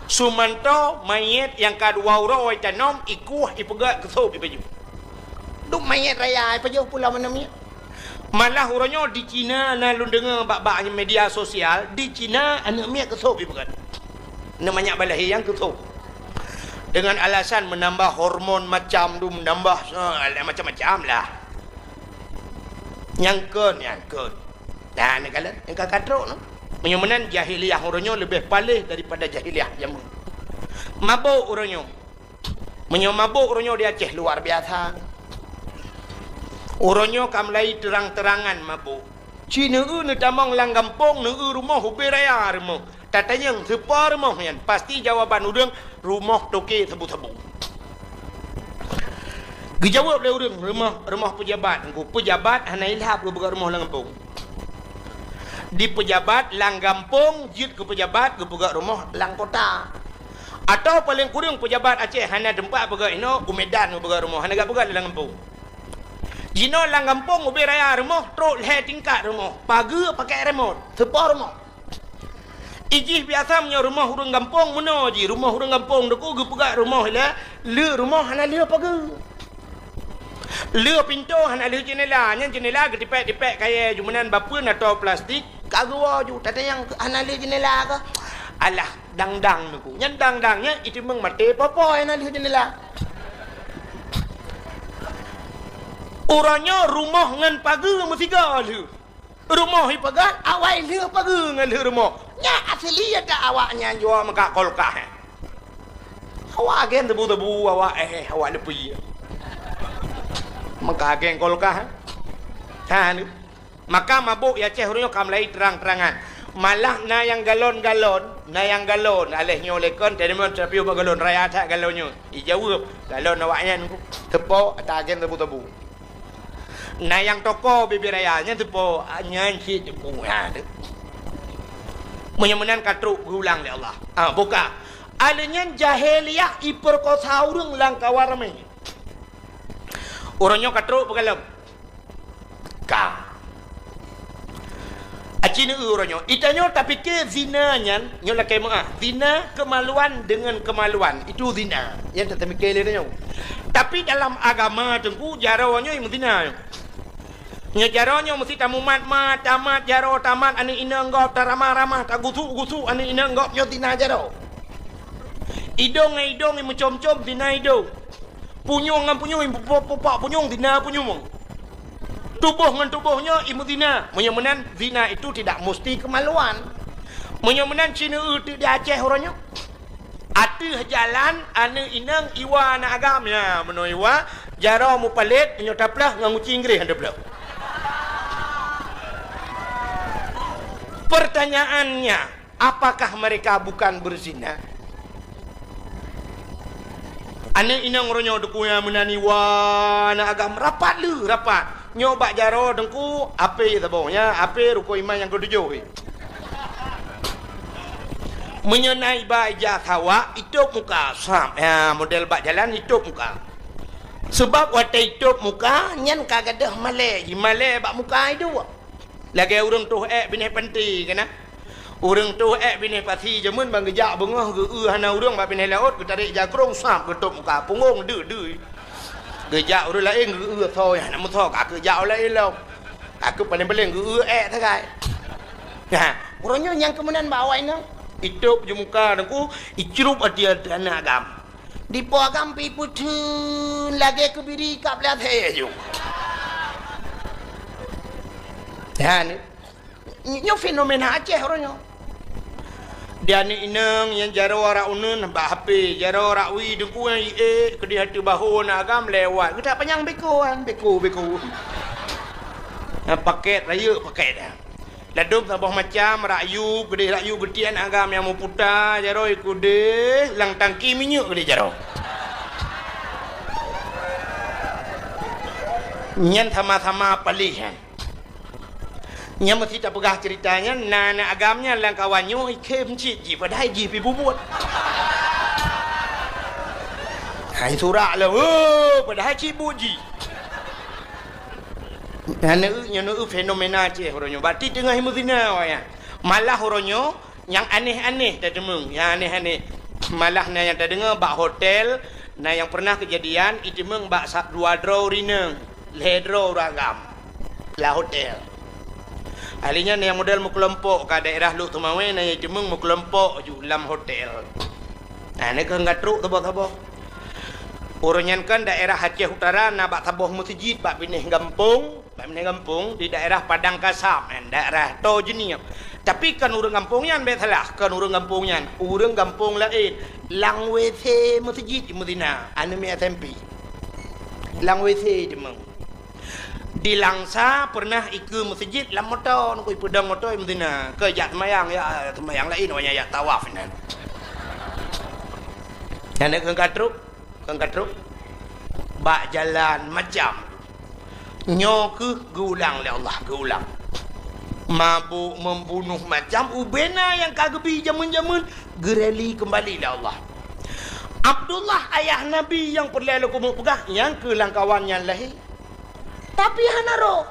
Sumanto manyét nyang ka dua uroe itanom, ikueh, ipeugét keu sôb ipajoh. Duek manyét raya ipajoh pulo meunan manyét. Malah uroe nyoe di Cina na lôn deungoe bak-bak media sosial, di Cina aneuk miet keu sôb ipeugét. Aneuk manyak balahé nyang keu sôb. Dengan alasan menambah hormon macam tu, menambah, eh, macam-macam lah. Nyang kon, nyang kon. Nah, neukalon, nyang ka, ka trok nyoe. Meunyoe meunan jahiliyah uroe nyoe leubeh paléh daripada jahiliyah jameun. Mabök uroe nyoe. Meunyoe mabök uroe nyoe di Aceh luar biasa. Uroe nyoe ka mulai terang-terangan mabök. Ci neueu neutamong lam gampông, neueu rumoh ubé raya rumoh. Tatanyong, "Soe po rumoh nyan?" Pasti jawaban ureueng, "Rumoh toke sabu-sabu." Geujaweueb lé ureueng, "Rumoh, rumoh peujabat." Engku peujabat hana ilhab geupeugah rumoh lam gampông. Di peujabat lam gampông jeuet keu peujabat geupeugah rumoh lam kota. Atawa paleng kureueng peujabat Aceh hana teumpat peugah inoe, u Medan geupeugah rumoh, hana geupeugah lam gampông. Jinoe lam gampông ubé raya rumoh, trok lhèe tingkat rumoh, pageue pakai remot, soe po rumoh. Ijih biasa meunyoe rumoh ureueng gampông meunoe jih, rumoh ureueng gampông teuku geupeugah rumoh ilèe, le rumoh hana le pageue. Le pintoe hana le jeunela, nyan jeunela geutipèk-tipèk kayèe ju meunan bapeuen atau plastik, ka geuwoe ju, tatanyong hana le jeunela kah? Alah, dang-dang teuku. Nyan dang-dang nyan iteumeung maté popo hana le jeunela. Uroe nyoe rumoh ngon pageue meusigoe lheueh. Rumoh ipeugah, awai lheueh pageue ngon lheueh rumoh. Nyan asli ata awak nyan jua meukat kulkas, eh. Awak agen tebu-tebu, awak, eh, awak leupie. Meukat agen kulkas, eh. Ha, ni. Maka mabök di Aceh uroe nyoe ka mulai terang-terangan. Malah na nyang galon-galon, na nyang galon. Aléh nyoe lé kon, teurimong teupiôh bak galon raya that galon nyoe. Ijaweueb, galon awak nyan, soe po ata agen tebu-tebu. Na nyang toko bibir raya, nyan soe po, nyan cit teupeu, ha, tu. Meunyoe meunan ka trok geuulang lé Allah. Ah, buka. Alèh nyan jahiliyah ipeurkosa ureueng lam kawan ramé. Uroe nyoe ka trok peukalon. Ka. Aci neueu uroe nyoe. Itanyoe tapike zina nyan, nyoe lakèe meu'ah. Zina kemaluan dengan kemaluan. Itu zina. Nyan tapike lé tanyoe. Tapi dalam agama teungku, jaroe nyoe meuzina nyoe. Nyoe jaroe nyoe meusti tamumat-mat, tamat jaroe, tamat aneuk inong gob, taramah-ramah, tagusuk-gusuk aneuk inong gob, nyoe zina jaroe. Idong ngon idong imeucom-com, zina idong. Punyueng ngon punyueng, imeupupak-pupak punyueng, zina punyueng. Tuboh ngon tuboh nyoe imeuzina. Meunyoe meunan, zina itu tidak musti kemaluan. Meunyoe meunan, ci neueu teuk di Aceh uroe nyoe. Ateueh jalan, aneuk inong iwa aneuk agam. Ya, meunoe iwa, jaroe mupalét, nyoe taplah ngon guci Inggréh taplah. Pertanyaannya, apakah mereka bukan berzina? Aneuk inong uroe nyoe teuku nyang meunan iwa aneuk agam rapat lheueh, rapat. Nyoe bak jaroe teungku, apé saboh nyan, apé rukon iman nyang keutujôh. Meunyoe na iba ija sawak, itôb muka, sab. Ya, model bak jalan itôb muka. Sebab watèe itôb muka, nyan ka gadôh malèe, jimalèe bak muka iduek. Lagèe ureueng toh èk binéh panti, kan na? Ureueng toh èk binéh pasi jameun ban geujak beungoh, geu-eu hana ureueng bak binéh laôt, geutarek jakrong, sab, geutôb muka, punggong, deuh-deuh. Geujak ureueng laén, geu-eu soe nyang hana meusoe, ka keuh jak ureueng laén lom. Ka keuh paléng-paléng geu-eu èk sagai. Nah, uroe nyoe nyang keu meunan bak awak inong. Itôb ju muka Teungku, icrup ateueh aneuk agam. Dipo agam pih peutheun lagèe keubiri kab lhèe ju. Nyan, nyoe fenomena Aceh uroe nyoe. Di aneuk inong nyang jaroe rak uneuen bak H P, jaroe rak wie Teungku nyang iék keudéh ateueh bahô aneuk agam lewat. Geutak panyang beko, beko, beko. Nah, pakèt, rayeuk pakèt. Ladôm saboh macam, rak yub, keudéh rak yub geutiek aneuk agam nyang meuputa, jaroe keudéh, lam tangki minyeuk keudéh jaroe. Nyan sama-sama paléh nyan. Nyan meusti tapeugah ceurita nyan, na aneuk agam nyan lam kawan nyoe ikhém cit jih, padahai jih pih bubuet. Hai surak lom, oh, padahai cit buet jih. Nyan neu-, nyoe neu-, fenomena Aceh uroe nyoe. Berarti teungoh meuzina awak nyan. Malah uroe nyoe nyang aneh-aneh tateumeung, nyang aneh-aneh. Malah na nyang tadeungoe bak hotel, na nyang pernah keujadian iteumeung bak sa-, dua droe ureueng inong, lhèe droe ureueng agam lam hotel. Ahli nyan nyang model meukelompok, ka daerah Lhokseumawe na nyang iteumeung meukelompok ju lam hotel. Nah, nyoe keuh ka trok saboh-saboh. Uroe nyan kan daerah Aceh Utara na bak saboh meuseujid bak binéh gampông, bak binéh gampông di daerah Padang Kasab nyan, daerah Toe Jeunieb. Tapi kon ureueng gampông nyan, bèk salah, kon ureueng gampông nyan. Ureueng gampông laén, lam W C meuseujid meuzina, aneuk miet S M P. Lam W C iteumeung. Di Langsa pernah ikeue meuseujid lam moto, ngon ipeudong moto meuzina. Keu jak seumayang, ya, seumayang laén, awak nyan jak tawaf inan. Nyan keuh ka trok, keuh ka trok. Bak jalan macam. Nyoe keuh geuulang lé Allah, geuulang. Mabök, membunuh, macam ubena nyang ka geubi jameun-jameun, geureli keumbali lé Allah. Abdullah ayah Nabi nyang peureulèe lôn keumeung peugah, nyang keu lam kawan nyan lahé. Tapi hana roh.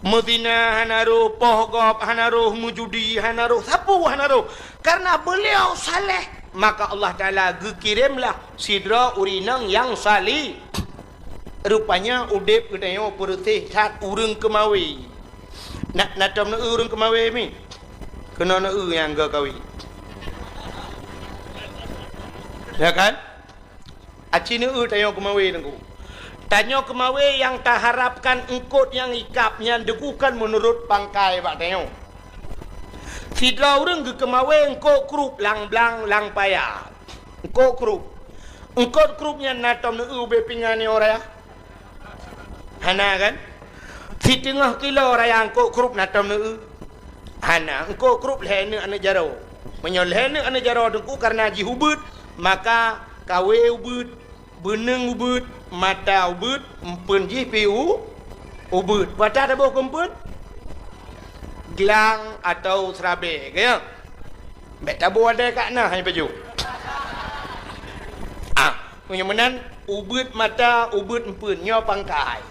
Meuzina hana roh, poh gob hana roh, meujudi hana roh, sapeue hana roh. Karena beliau saleh, maka Allah Taala geukiremlah sidroe ureueng inong nyang saleh. Rupanya udép geutanyoe peureuséh that ureueng keumawe. Na, na tom neu-eu ureueng keumawe mi? Keunoe neu-eu nyang geukawen. Ya kan? Aci neu-eu tanyoe keumawe Teungku. Tanyoe keumawe nyang taharapkan eungkôt nyang ikab nyan Teungku kan meunurot pangkai bak tanyoe. Sidroe ureueng geukeumawe eungkôt krup lam blang lam paya. Eungkôt krup. Eungkôt krup nyan na tom neu-eu ubé pingan nyoe raya? Hana kan? Siteungoh kilo raya eungkôt krup na tom neu-eu? Hana, eungkôt krup lhèe neuk aneuk jaroe. Meunyoe lhèe neuk aneuk jaroe Teungku karena jih ubeuet, maka kawe ubeuet, beuneueng ubeuet, mata ubeuet, eumpeuen jih pih u-, ubeuet. Peue ata taboh keu eumpeuen? Glang atau seurabèe, ka nyo? Bèk taboh adak ka na hai pajoh. Ah, meunyoe meunan, ubeuet mata, ubeuet eumpeuen, nyoe pangkai.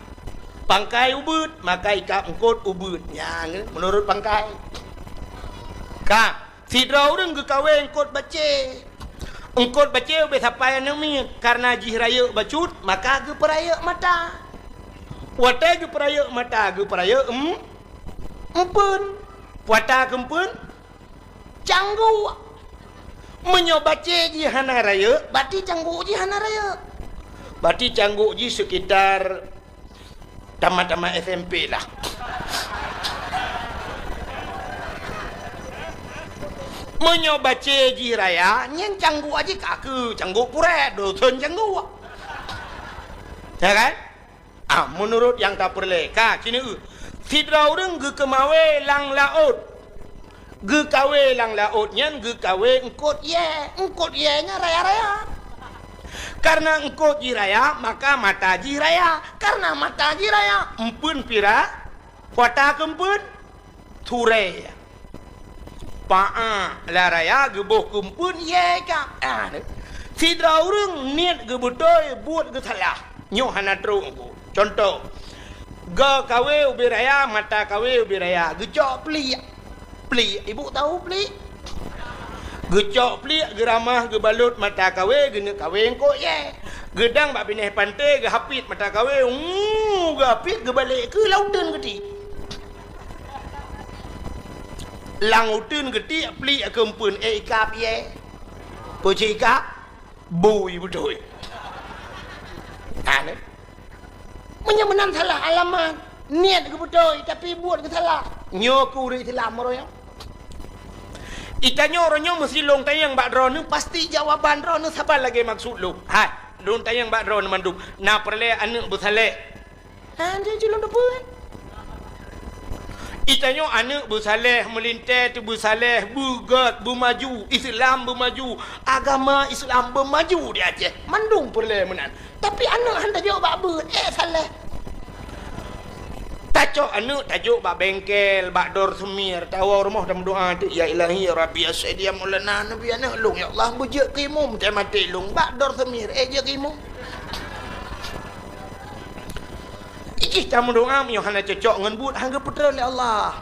Pangkai ubeuet, maka ikab eungkôt ubeuet. Nyan, meunurot pangkai. Ka, sidroe ureueng geukawen eungkôt bacé. Eungkôt bacé ubé sapai aneuk miet, karena jih rayeuk bacut, maka geupeurayeuk mata. Watèe geupeurayeuk mata, geupeurayeuk eum-, eumpeuen. Peue ata keu eumpeuen? Cangguk. Meunyoe bacé jih hana rayeuk, berarti cangguk jih hana rayeuk. Berarti cangguk jih sekitar tamat-tamat S M P lah. Meunyoe bacé jih raya, nyan cangguk jih ka keuh cangguk purèt, dosen cangguk. Ya kan? Ah, meunurot nyang tapeureulèe, ka, ci neu-eu. Sidroe ureueng geukeumawe lam laôt. Geukawe lam laôt nyan geukawe eungkôt yèe. Eungkôt yèe nyan raya-raya. Karena eungkôt jih raya, maka mata jih raya. Karena mata jih raya, eumpeuen pih ra-, peue ata keu eumpeuen? Turée. Paa lam raya geuboh keu eumpeuen, yé ka. Ah, sidroe ureueng niet geubeutôi, buet geusalah. Nyoe hana trok Teungku. Contoh, Goe kawé ubé raya, mata kawé ubé raya, geucok pliek. Pliek, ibu tahu pliek? Geucok pliek, geuramah, geubalot mata kawé, geuneuk kawé eungkôt yèe. Geudang bak binéh panté, geuhapit mata kawé, uu, geuhapit, geubalek keu lam uteuen geuti. Lam uteuen geuti, pliek keu eumpeuen, ék ikab yèe. Peue cit ikab? Bui beutôi. Ha, nyoe. Meunyoe meunan salah alamat, niet geubeutôi, tapi buet geusalah. Nyoe keuh ureueng Islam uroe nyoe. Itanyoe uroe nyoe meusilong tanyong bak droeneuh, pasti jawaban droeneuh saban lagèe maksud lôn. Hai, lôn tanyong bak droeneuh mandum, na peureulèe aneuk beusaleh? Ha, nyoe cilong teupeu, kan? Itanyoe aneuk beusaleh, meulintèe teubeusaleh, beugèt, beumaju, Islam beumaju, agama Islam beumaju di Aceh. Mandum peureulèe meunan. Tapi aneuk han tajok bak beuet, ék saleh. Tacok aneuk tajok bak bengkel, bak dor seumir, tawoe rumoh tameudoa teuk, "Ya Ilahi, ya Rabbi, ya Sayyidi, ya Maulana, neubi aneuk lôn, ya Allah, beujeuet keu imum, teuh maté lôn, bak dor seumir, ék jeuet keu imum." Ijih tameudoa meunyoe hana cocok ngon buet, han geupeutrön lé Allah.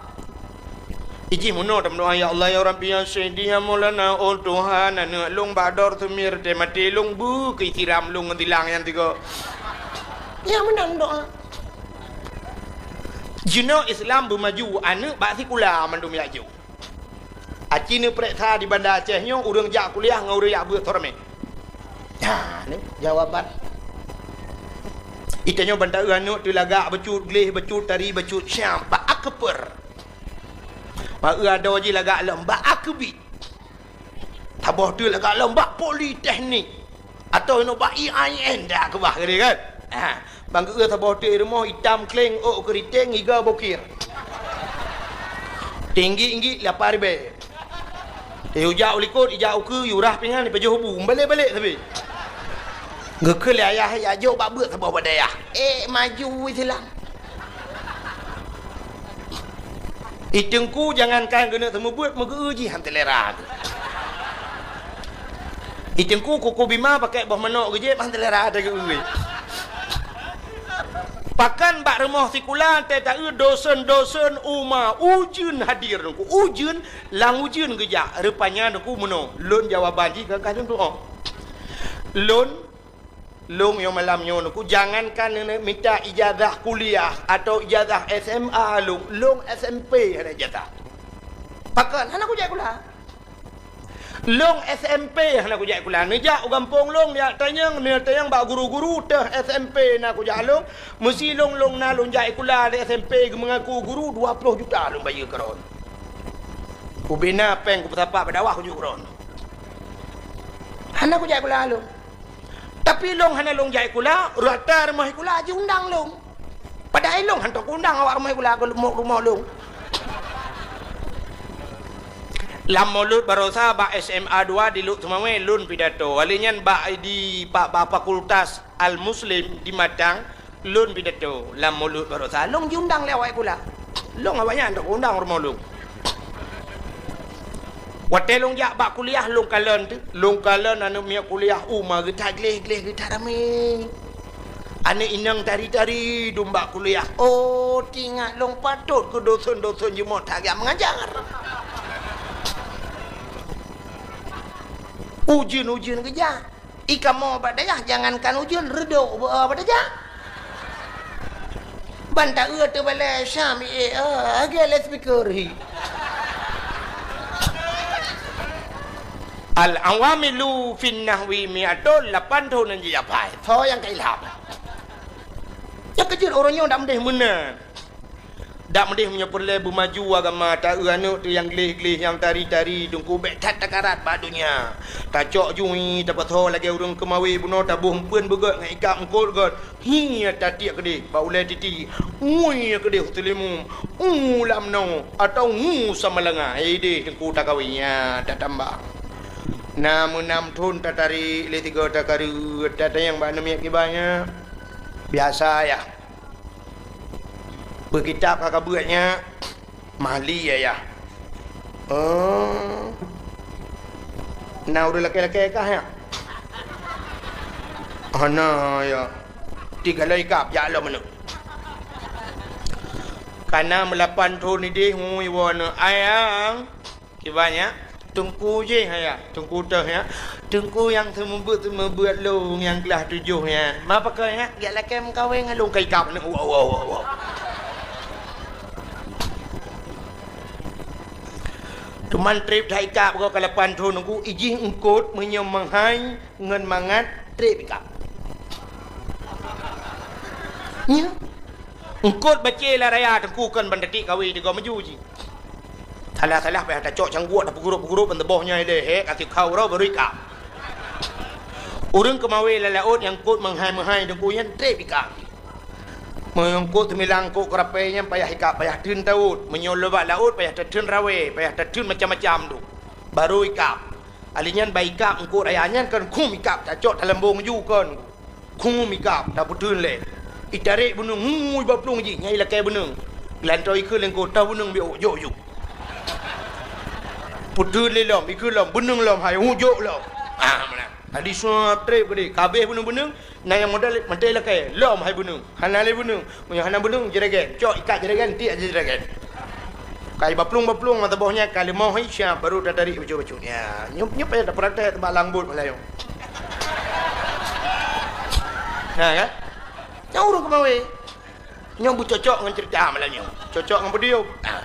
Ijih meunoe tameudoa, "Ya Allah, ya Rabbi, ya Sayyidi, ya Maulana, oh Tuhan, aneuk lôn bak dor seumir, teuh maté lôn, beu keu siram lôn ngon silang nyang tiga." Nyan meunan doa. Jinoe Islam beumaju, aneuk bak sikula mandum jak jok. Aci neupeureksa di Banda Aceh nyoe, ureueng jak kuliah ngon ureueng jak beuet soe ramé? Ha, ni jawaban. Itanyoe ban taeu aneuk teuh lagak bacut gleh, bacut tari, bacut siam, bak akper. Bak eu adoe jih lagak lom, bak akebit. Saboh teuk lagak lom bak politeknik. Atau inoe bak I A I N dak keubah geude kan? Ha, ban geu-eu saboh teuk rumoh itam kleng ôk keuriteng iga bokir. Tinggi-inggi lapan ribèe. Eh, ujak u likot, ijak u keue, yurah pingan, ipajoh bu, balek-balek sabe. Geukheun lé ayah, "Jak jok bak beuet saboh bak dayah." Eh, maju Islam. I Teungku jangankan geuneuk seumeubeuet, meugeu-eu jih han teulera. I Teungku kuku bima pakai boh manok geujép han teulera teuh geu-eu. Pakan bak rumoh sikula teuh taeu dosen-dosen uma ujeuen hadir Teungku. Ujeuen, lam ujeuen geujak. Rupanya Teungku meunoe. Lôn jawaban jih ka, ka lôn tu'oh. Lôn Lôn nyoe malam nyoe Teungku, jangankan neuneuk mita ijazah kuliah atau ijazah S M A lôn, lôn S M P hana ijazah. Pakon? Hana kujak sikula. Lôn S M P hana kujak sikula. Neujak u gampông lôn, neujak tanyong, neujak tanyong bak guru-guru teuh S M P na kujak lôn. Meusilong lôn na lôn jak sikula di S M P geumeungaku guru dua ploh juta lôn bayeue keu droen. Ubena péng kupeusapat bak dakwah kujok keu droen. Hana kujak sikula lôn. Tapi lôn hana lôn jak sikula, rata rumoh sikula jiundang lôn. Padahai lôn hantom kuundang awak rumoh sikula keu rumoh, rumoh lôn. Lam Mulod Barosa bak S M A dua di Lhokseumawe lôn pidato. Wali nyan bak di, bak, bak Fakultas Al-Muslim di Matang, lôn pidato. Lam Mulod Barosa, lôn jiundang lé awak sikula. Lôn awaknyan hantom kuundang rumoh lôn. Watèe lôn jak bak kuliah, lôn kalon teuh, lôn kalon aneuk miet kuliah uma geuthat gleh-gleh, geuthat ramé. Aneuk inong tari-tari dum bak kuliah. Oh, teuingat lôn patot keu dosen-dosen jeuet that geujak meungajar. Ujeuen-ujeuen geujak. I kamoe bak dayah jangankan ujeuen, reudôk beu-, bak dayah. Ban taeu teubalai Syam, eh, eh, lagèe loudspeaker hi. Al-awamilu fin nahwi mi'atun, lapan thôn nyang jijak phai. Soe nyang ka ilham? Nyang keujeuet uroe nyoe dak meudeh meunan. Dak meudeh meunyoe peureulèe beumaju agama, taeu aneuk teuh nyang gleh-gleh, nyang tari-tari, Teungku, bèk that takarat bak donya. Tacok jui, tapasoe lagèe ureueng keumawé bunoe, taboh eumpeuen beugèt ngon ikab eungkôt gèt. Hi, tatiek keudeh bak ulèe titi. Ngui keudeh u Teulimu. U lam noe atau ngu samalanga. Eh, deh Teungku takawé, nyan tatamba. Na meunam thôn tatarek lé tiga takareuet, tatanyong bak aneuk miet kiban nyan. Biasa, yah. Peukitab ka kabeuet nyan, mali, ya, ya. Oh. Na ureueng lakèe-lakèe kah, ya? Hana, ya. Tiga loi kab jak lom aneuk. Kana meulapan thon idéh, ngui woe neu ayang. Kiban nyan, teungku jih, ya, teungku teuh, ya. Teungku nyang seumeubeuet-seumeubeuet lôn nyang keulah tujoh nyan. Ma pakon, ya, jak lakée meukawen ngon lôn, ka ikab neu. Wow, wow, wow, wow. Teuma trép that ikab goe ka lapan thon teungku, ijih eungkôt meunyoe meuhai ngon mangat trép ikab. Nyoe. Eungkôt bacé lam raya teungku kon ban tatiek kawé tigoe maju jih. Salah-salah payah tacok cangguek, tapeugurup-gurup ban teuboh nyoe lé, he, ka sikhau uroe baru ikab. Ureuëng keumawé lam laôt nyang eungkôt meuhai-meuhai teungku nyan trép ikab. Meunyoe eungkôt teumilang eungkôt keurapée nyan payah ikab, payah theun tawöt. Meunyoe lôn bak laôt payah tatheun rawée, payah tatheun macam-macam dum. Baru ikab. Ali nyan bak ikab eungkôt raya nyan kon khum ikab tacok talambong ju kon. Khum ikab tapeutheun lé. Itarek beuneueng, ngui bak plueng jih, nyan ilakée beuneueng. Geulantoe ikheun lé eungkôt, toh beuneueng biôk, jok ju. Peutheun lé lom, ikheun lom, beuneueng lom hai, hu jok lom. Ah, meunan. Tadi sua trép geude, ka abéh beuneueng-beuneueng, na nyang modal maté lakée, lom hai beuneueng. Hana lé beuneueng. Meunyoe hana beuneueng, jeuregan. Cok ikat jeuregan, tiek jeuregan. Kai baplueng-baplueng mata boh nyan ka leumoh hai siap, baru tatarik bacut-bacut. Ya, nyup-nyup ya, tapraktek bak langbot malam nyoe. Ha, kan? Nyan ureuëng keumawé. Nyoe beucocok ngon ceurita malam nyoe. Cocok ngon podium. Ha.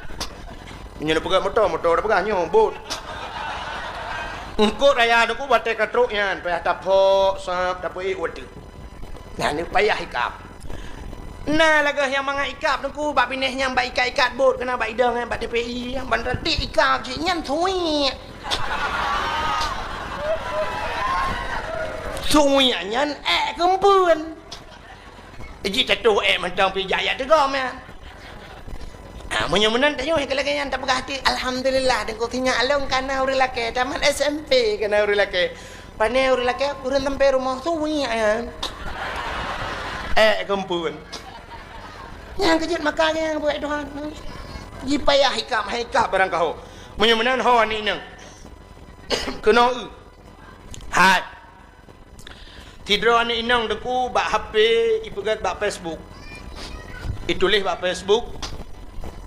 Nyoe neupeugah moto, moto neupeugah nyoe, bot. Eungkôt raya teungku batée ka trok nyan, payah taphok, sab, tapeuék watée. Nyan payah ikab. Na lagée nyang mangat ikab teungku bak binéh nyang bak ikat-ikat bot keunan bak idong nyan bak T P I, ban ratik ikab cit nyan suwiek. Suwiek nyan ék keumpeuen. Jih tatuh ék mantong pih jak-jak teugom nyan. Ha, meunyoe meunan tanyoe ka lagée nyan tapeugah até, alhamdulillah, teungku sinyak lôn kana ureuëng lakée, tamat S M P kana ureuëng lakée. Pane ureuëng lakée, ureuëng sampai rumoh suwiek nyan. Ék keumpeuen. Nyang keujeuet maka nyang buet Tuhan. Jipayah ikab, hai ikab barang kaho. Meunyoe meunan ho aneuk inong. Keunoe. Hai. Sidroe aneuk inong teungku bak H P ipeugét bak Facebook. Ituléh bak Facebook,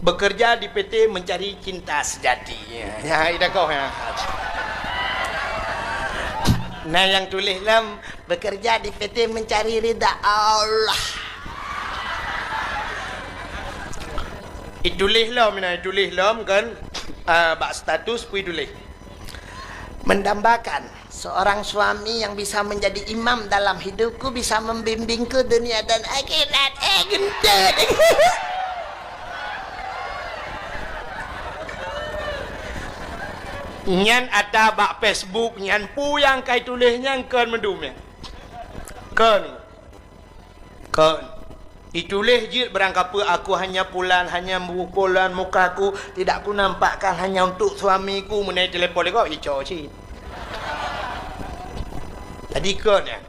"Bekerja di P T mencari cinta sejati." Ya, ya, ida koh, ya. Nah, nyang tuléh lom, "Bekerja di P T mencari ridha Allah." Ituléh lom, nah, ituléh lom kan, ah, bak status pun ituléh. Mendambakan seorang suami yang bisa menjadi imam dalam hidupku, bisa membimbingku dunia dan akhirat. Eh, geuntét. Nyan ata bak Facebook nyan, peue nyang ka ituléh nyan kon meudum nyan. Kon. Kon. Ituléh jeuet barang kapeue, "Aku hanya pulan, hanya bu-, pulan mukaku, tidak kunampakkan hanya untuk suamiku," meunai telepon lé gob, ico cit. Jadi kon nyan.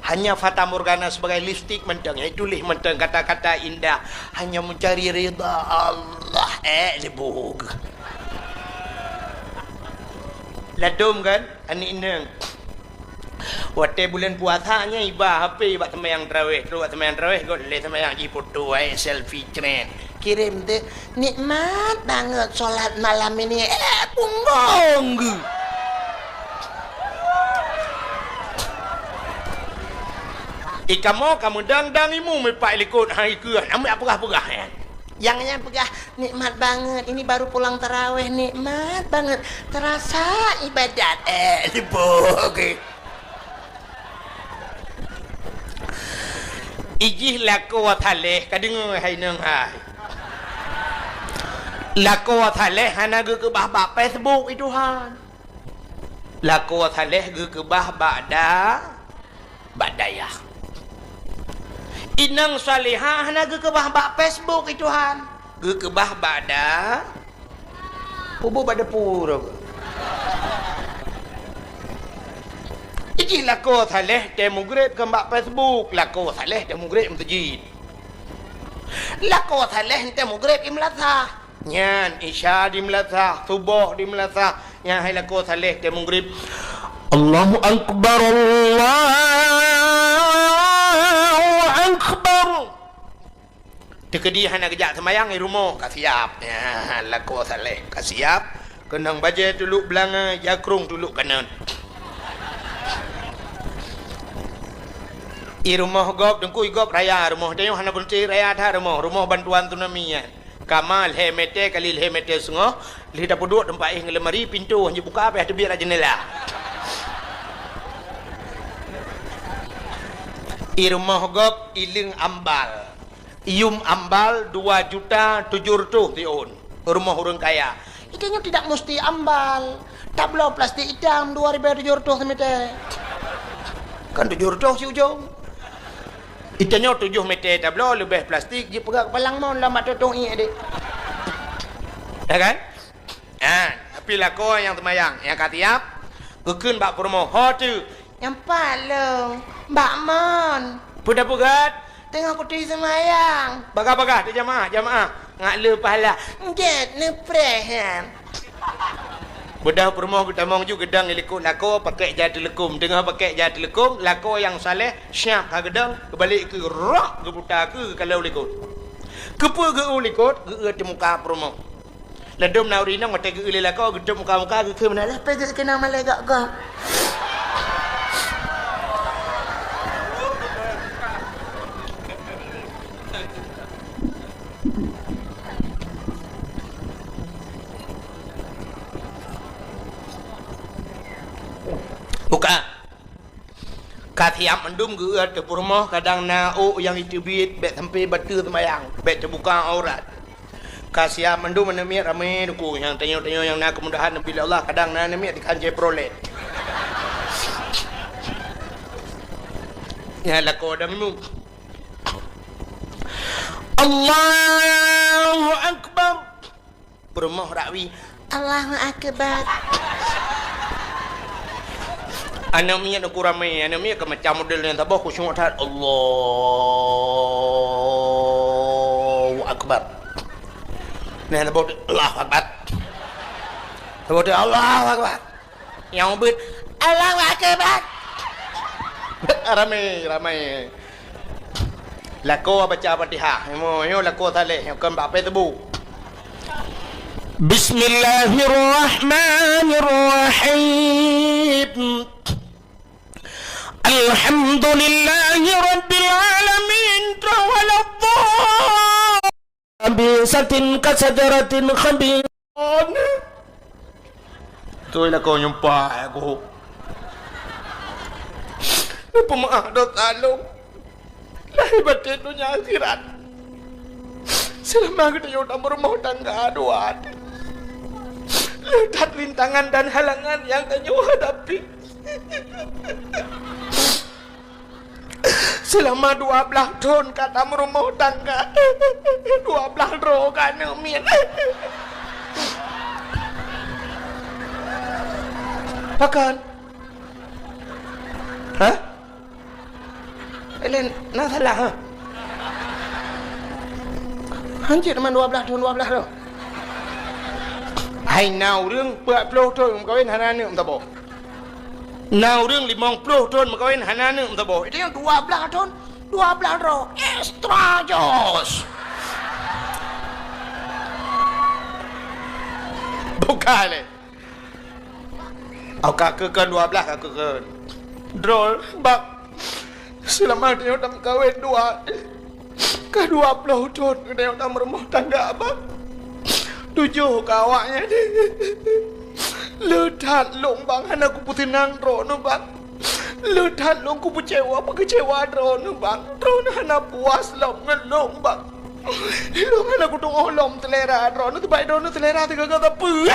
Hanya fatamorgana sebagai lipstik mantong, ya, ituléh mantong kata-kata indah, hanya mencari ridha Allah. Eh, lebug. Ladom kan? Aneuk inong. Watée buleuen puasa nyan iba H P bak seumayang tarawéh, trok bak seumayang tarawéh göt lé seumayang jifoto, eh, selfie cret. Kirém teuh, "Nikmat banget sholat malam ini." Eh, punggong geuh. Ikamoe ka meudang-dang imeum ipak likot hai keuh, ameuk peugah-peugah nyan. Nyang nyan peugah, "Nikmat banget, ini baru pulang tarawéh, nikmat banget. Terasa ibadat." Eh, sibuk. Ijih lakoe saléh, ka deungoe hai nong hai. Lakoe saléh hana geukeubah bak Facebook, i Tuhan. Lakoe saléh geukeubah bak da-, bak dayah. Inong salihah hana geukeubah bak Facebook, i Tuhan. Geukeubah bak da-, pubu bak depu. Ijih lakoe saléh tée mugreb kon bak Facebook, lakoe saléh tée mugreb meuseujid. Lakoe saléh tée mugreb i meulasah. Nyan, Isya di meulasah, Suboh di meulasah. Nyan hai lakoe saléh tée mugreb. Allahu Akbar, Allahu Akbar. Teukeudi hana geujak seumayang, i rumoh ka siap. Ya, lakoe saleh ka siap. Keunong bajée tulok beulangöng, jakrong tulok kanöt. I rumoh gob, teungku, i gob raya rumoh. Tanyoe hana beuneuti raya that rumoh. Rumoh bantuan tsunami nyan. Kama lhée mètè kali lhée mètè seungoh, lheueh tapeuduek teumpat éh ngon lemari, pintoe hana jibuka, payah teubiet lam jeundela. I rumoh gob, i leung ambal. Yum ambal dua juta tujoh reutôh siôn. Rumoh ureuëng kaya. Itanyoe tidak musti ambal. Tabloe plastik itam dua ribèe tujoh reutôh simètè. Kan tujoh reutôh si ujong. Itanyoe tujoh mètè tabloe leubeh plastik jipeugah keupalang mon lam bak tutoe ié deh. Ya kan? Ha, tapi lakoe nyang seumayang, nyang ka siap, geukheun bak peurumoh, "Ho teuh?" "Nyang pat lôn, bak mon." "Peue tapeugah?" "Teungoh kuturi seumayang." "Bagah-bagah, teu jamaah, jamaah. Ngat le pahala." "Gét neupreh nyan." Beudôh peurumoh geutamong ju geudong i likot lakoe pakèk jai teuleukom. Teungoh pakèk jai teuleukom, lakoe nyang saleh siap ka geudong, geubalek keu rok geuputa keu kalon likot. Keupeue geu-eu likot, geu-eu teuh muka peurumoh. Ladôm na ureuëng inong watèe geu-eu lé lakoe geutôp muka-muka geukheun meunan, "Lheueh pih geukeunong malèe gok-gok." Buka. Ka siap mandum geu-eu ateueh peurumoh, kadang na ôk nyang jiteubiet, bèk sampai bateue seumayang, bèk teubuka aurat. Ka siap mandum aneuk miet ramé teungku, nyang tanyoe-tanyoe nyang na keumudahan neubri lé Allah, kadang na aneuk miet dikhan Chevrolet. Nyan lakoe dang nyoe. Allahu Akbar. Peurumoh rakwi, "Allahu Akbar." Aneuk miet uku ramé, aneuk miet ka macam model nyang saboh khusyuk that. Allahu Akbar. Nyang saboh, Allahu Akbar. Saboh, Allahu Akbar. Nyang ubit, "Allahu Akbar." Ramé, ramé. Lakoe baca Fatihah. Nyoe, nyoe lakoe saleh, nyoe kon bak Facebook. Bismillahirrahmanirrahim. Alhamdulillahi rabbil alamin. Tawalladhdallin. Khabisatin kasajaratin khabithah. Beutôi lakoe nyumpah aku. Neupeumaáh dosa lôn lahé batén donya akhirat. Seulama geutanyoe tameurumoh tangga dua, le that rintangan dan halangan nyang tanyoe hadapi. Seulama dua blaih thon ka tameurumoh tangga, dua blaih droe ka aneuk miet. Pakon? Hah? Laén na salah, ha? Hanjeuet teuma dua blaih thon, dua blaih droe. Hai na ureuëng peuet ploh thon meukawen hana aneuk meusaboh. Na ureuëng limong ploh thon meukawen hana aneuk meusaboh. Itu nyang dua blaih thon, dua blaih droe. Extra jos. Bukan, eh. Au ka keukeun dua blaih ka keukeun. Droe, bang. Seulama tanyoe tameukawen dua, ka dua ploh thon tanyoe tameurumoh tangga, bang. Tujoh ka awaknyan. Le that lôn, bang, hana kupeuseunang droeneuh, bang. Le that lôn kupeucewa, peukeucewa droeneuh, bang. Droeneuh hana puas lom ngon lôn, bang. Lôn hana kuteungoh lom seulera droeneuh, sabab droeneuh seulera teugaga sapeue.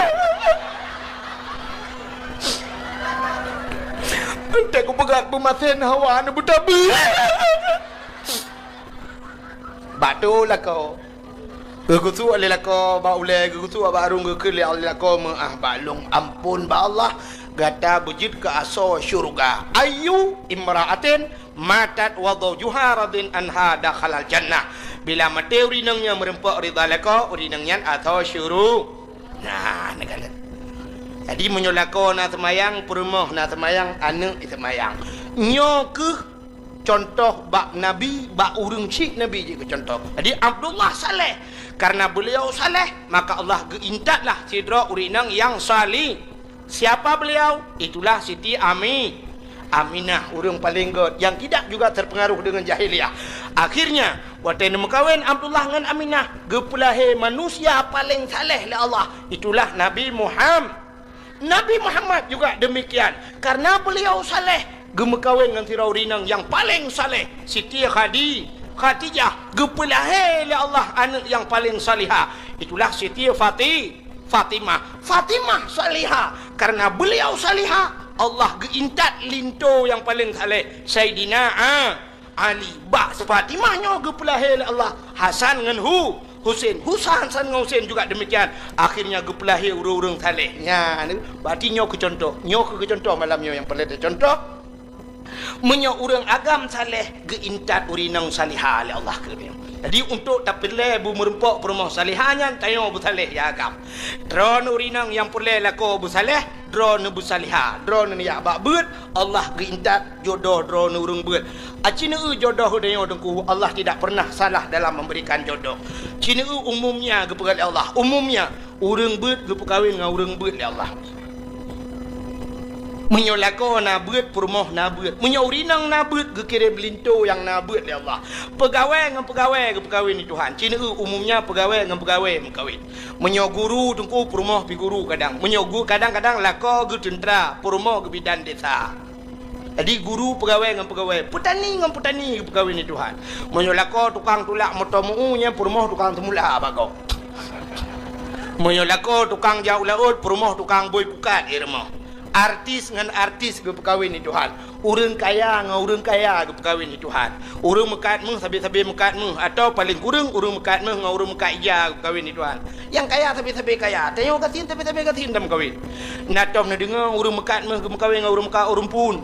Entah kupeugah peumasen hawa neubeutabeue. Bak tu lakoe. Geugusuk lé lakoe bak ulée, geugusuk bak arung, geukheun lé lakoe meuáh bak lôn, ampôn bak Allah, gata beujeuet keu asoe syeuruga. Ayyu imra'atin matat wa zawjuha radin anha dakhalal jannah. Bila maté ureuëng inong nyang meureumpok ridha lakoe, ureuëng inong nyan asoe syeuruga. Nah, neukalon. Jadi, meunyoe lakoe na seumayang, peurumoh na seumayang, aneuk seumayang. Nyoe keuh contoh bak Nabi, bak ureuëng cit Nabi jeuet keu contoh. Jadi, Abdullah saleh. Karena beliau saleh, maka Allah geuintatlah sidroe ureuëng inong nyang sali-, Siapa beliau? Itulah Siti Ami-, Aminah, ureuëng paleng gét, yang tidak juga terpengaruh dengan jahiliyah. Akhirnya, watée neumeukawen Abdullah ngon Aminah, geupeulahé manusia paleng saleh lé Allah. Itulah Nabi Muham-, Nabi Muhammad juga demikian. Karena beliau saleh, geumeukawen ngon sidroe ureuëng inong nyang paleng saleh, Siti Khadi-, Khadijah, geupeulahé lé Allah aneuëk nyang paleng salihah. Itulah Siti Fati-, Fatimah. Fatimah salihah. Karena beliau salihah, Allah geuintat linto nyang paleng saleh, Saidina A-, Ali. Bak Fatimah nyoe geupeulahé lé Allah Hasan ngon Hu-, Husen. Husa-, Hasan ngon Husen juga demikian. Akhirnya geupeulahé ureuëng-ureuëng saleh. Nyan, berarti nyoe keu contoh. Nyoe keu contoh malam nyoe nyang peureulée teucontoh. Meunyoe ureuëng agam saleh, geuintat ureuëng inong salihah lé Allah keu nyoe. Jadi, untuk tapeureulée beumeureumpok peurumoh salihah nyan, tanyoe beusaleh ya agam. Droeneuh ureuëng inong nyang peureulée lakoe beusaleh, droeneuh beusalihah, droeneuh jak bak beuet, Allah geuintat jodoh droeneuh ureuëng beuet. Aci neueu jodoh tanyoe Teungku, Allah tidak pernah salah dalam memberikan jodoh. Ci neueu umumnya geupeugah lé Allah, umumnya. Ureuëng beuet geupeukawen ngon ureuëng beuet lé Allah. Meunyoe lakoe na beuet, peurumoh na beuet. Meunyoe ureuëng inong na beuet, geukirém linto nyang na beuet lé Allah. Peugawée ngon peugawée geupeukawen lé Tuhan. Ci neueu umumnya peugawée ngon peugawée meukawen. Meunyoe guru Teungku, peurumoh pih guru kadang. Meunyoe gu-, kadang-kadang lakoe geuteuntra, peurumoh geubidan desa. Jadi, guru peugawée ngon peugawée, peutani ngon peutani geupeukawen lé Tuhan. Meunyoe lakoe tukang tulak moto meu-u, nyan peurumoh tukang teumula bak gob. Meunyoe lakoe tukang jak u laôt, peurumoh tukang bôi pukat di rumoh. Artis ngon artis geupeukawen lé Tuhan. Ureuëng kaya ngon ureuëng kaya geupeukawen lé Tuhan. Ureuëng meukat méuh sabe-sabe meukat méuh, atawa paleng kureueng ureuëng meukat méuh ngon ureuëng meukat ija geupeukawen lé Tuhan. Nyang kaya sabe-sabe kaya, tanyoe gasien sabe-sabe gasien tameukawen. Na tom neudeungoe ureuëng meukat méuh geumeukawen ngon ureuëng meukat ureuëng phon.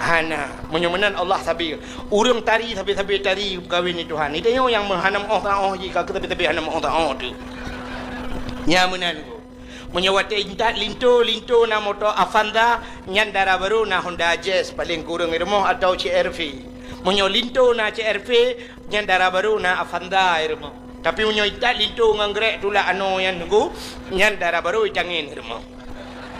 Hana, meunyoe meunan Allah sabe. Ureuëng tari sabe-sabe tari geupeukawen lé Tuhan. Tanyoe nyang meuhana meuoh taoh jih, ka sabe-sabe hana meuoh taoh teuh. Nyan meunan. Meunyoe watée intat linto, linto na moto Avanza, nyan dara barô na Honda Jazz paleng kureueng di rumoh atawa C R V. Meunyoe linto na C R V, nyan dara barô na Avanza di rumoh. Tapi meunyoe intat linto ngon grék tulak anoe nyan Teungku, nyan dara barô itangen di rumoh.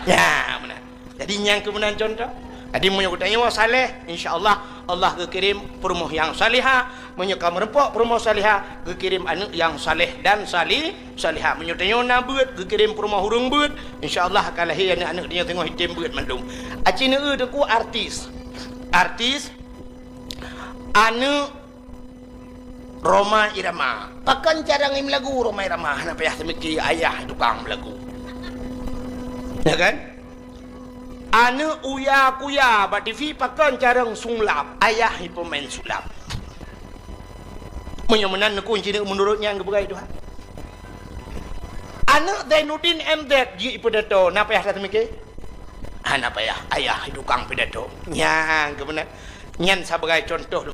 Ya, meunan. Jadi, nyan keuh meunan contoh. Jadi, meunyoe geutanyoe saleh, insya Allah, Allah geukirém peurumoh nyang salihah. Meunyoe ka meureumpok peurumoh salihah, geukirém aneuëk nyang saleh dan sali-, salihah. Meunyoe tanyoe na beuet, geukirém peurumoh ureuëng beuet, insya Allah ka lahé aneuëk-aneuëk tanyoe singoh item beuet mandum. Aci neueu Teungku artis. Artis, aneuëk Rhoma Irama. Pakon carông meulagu Rhoma Irama? Hana payah teumiki, ayah tukang meulagu. Ya kan? Aneuëk Uya Kuya bak T V pakon carông sulap? Ayah peumain sulap. Meunyoe meunan Teungku, ci neueu meunurot nyan geupeugai Tuhan. Aneuëk Zainuddin M Z jeuet pidato, na payah that teumiki? Hana payah, ayah tukang pidato. Nyan keuh meunan. Nyan sabagai contoh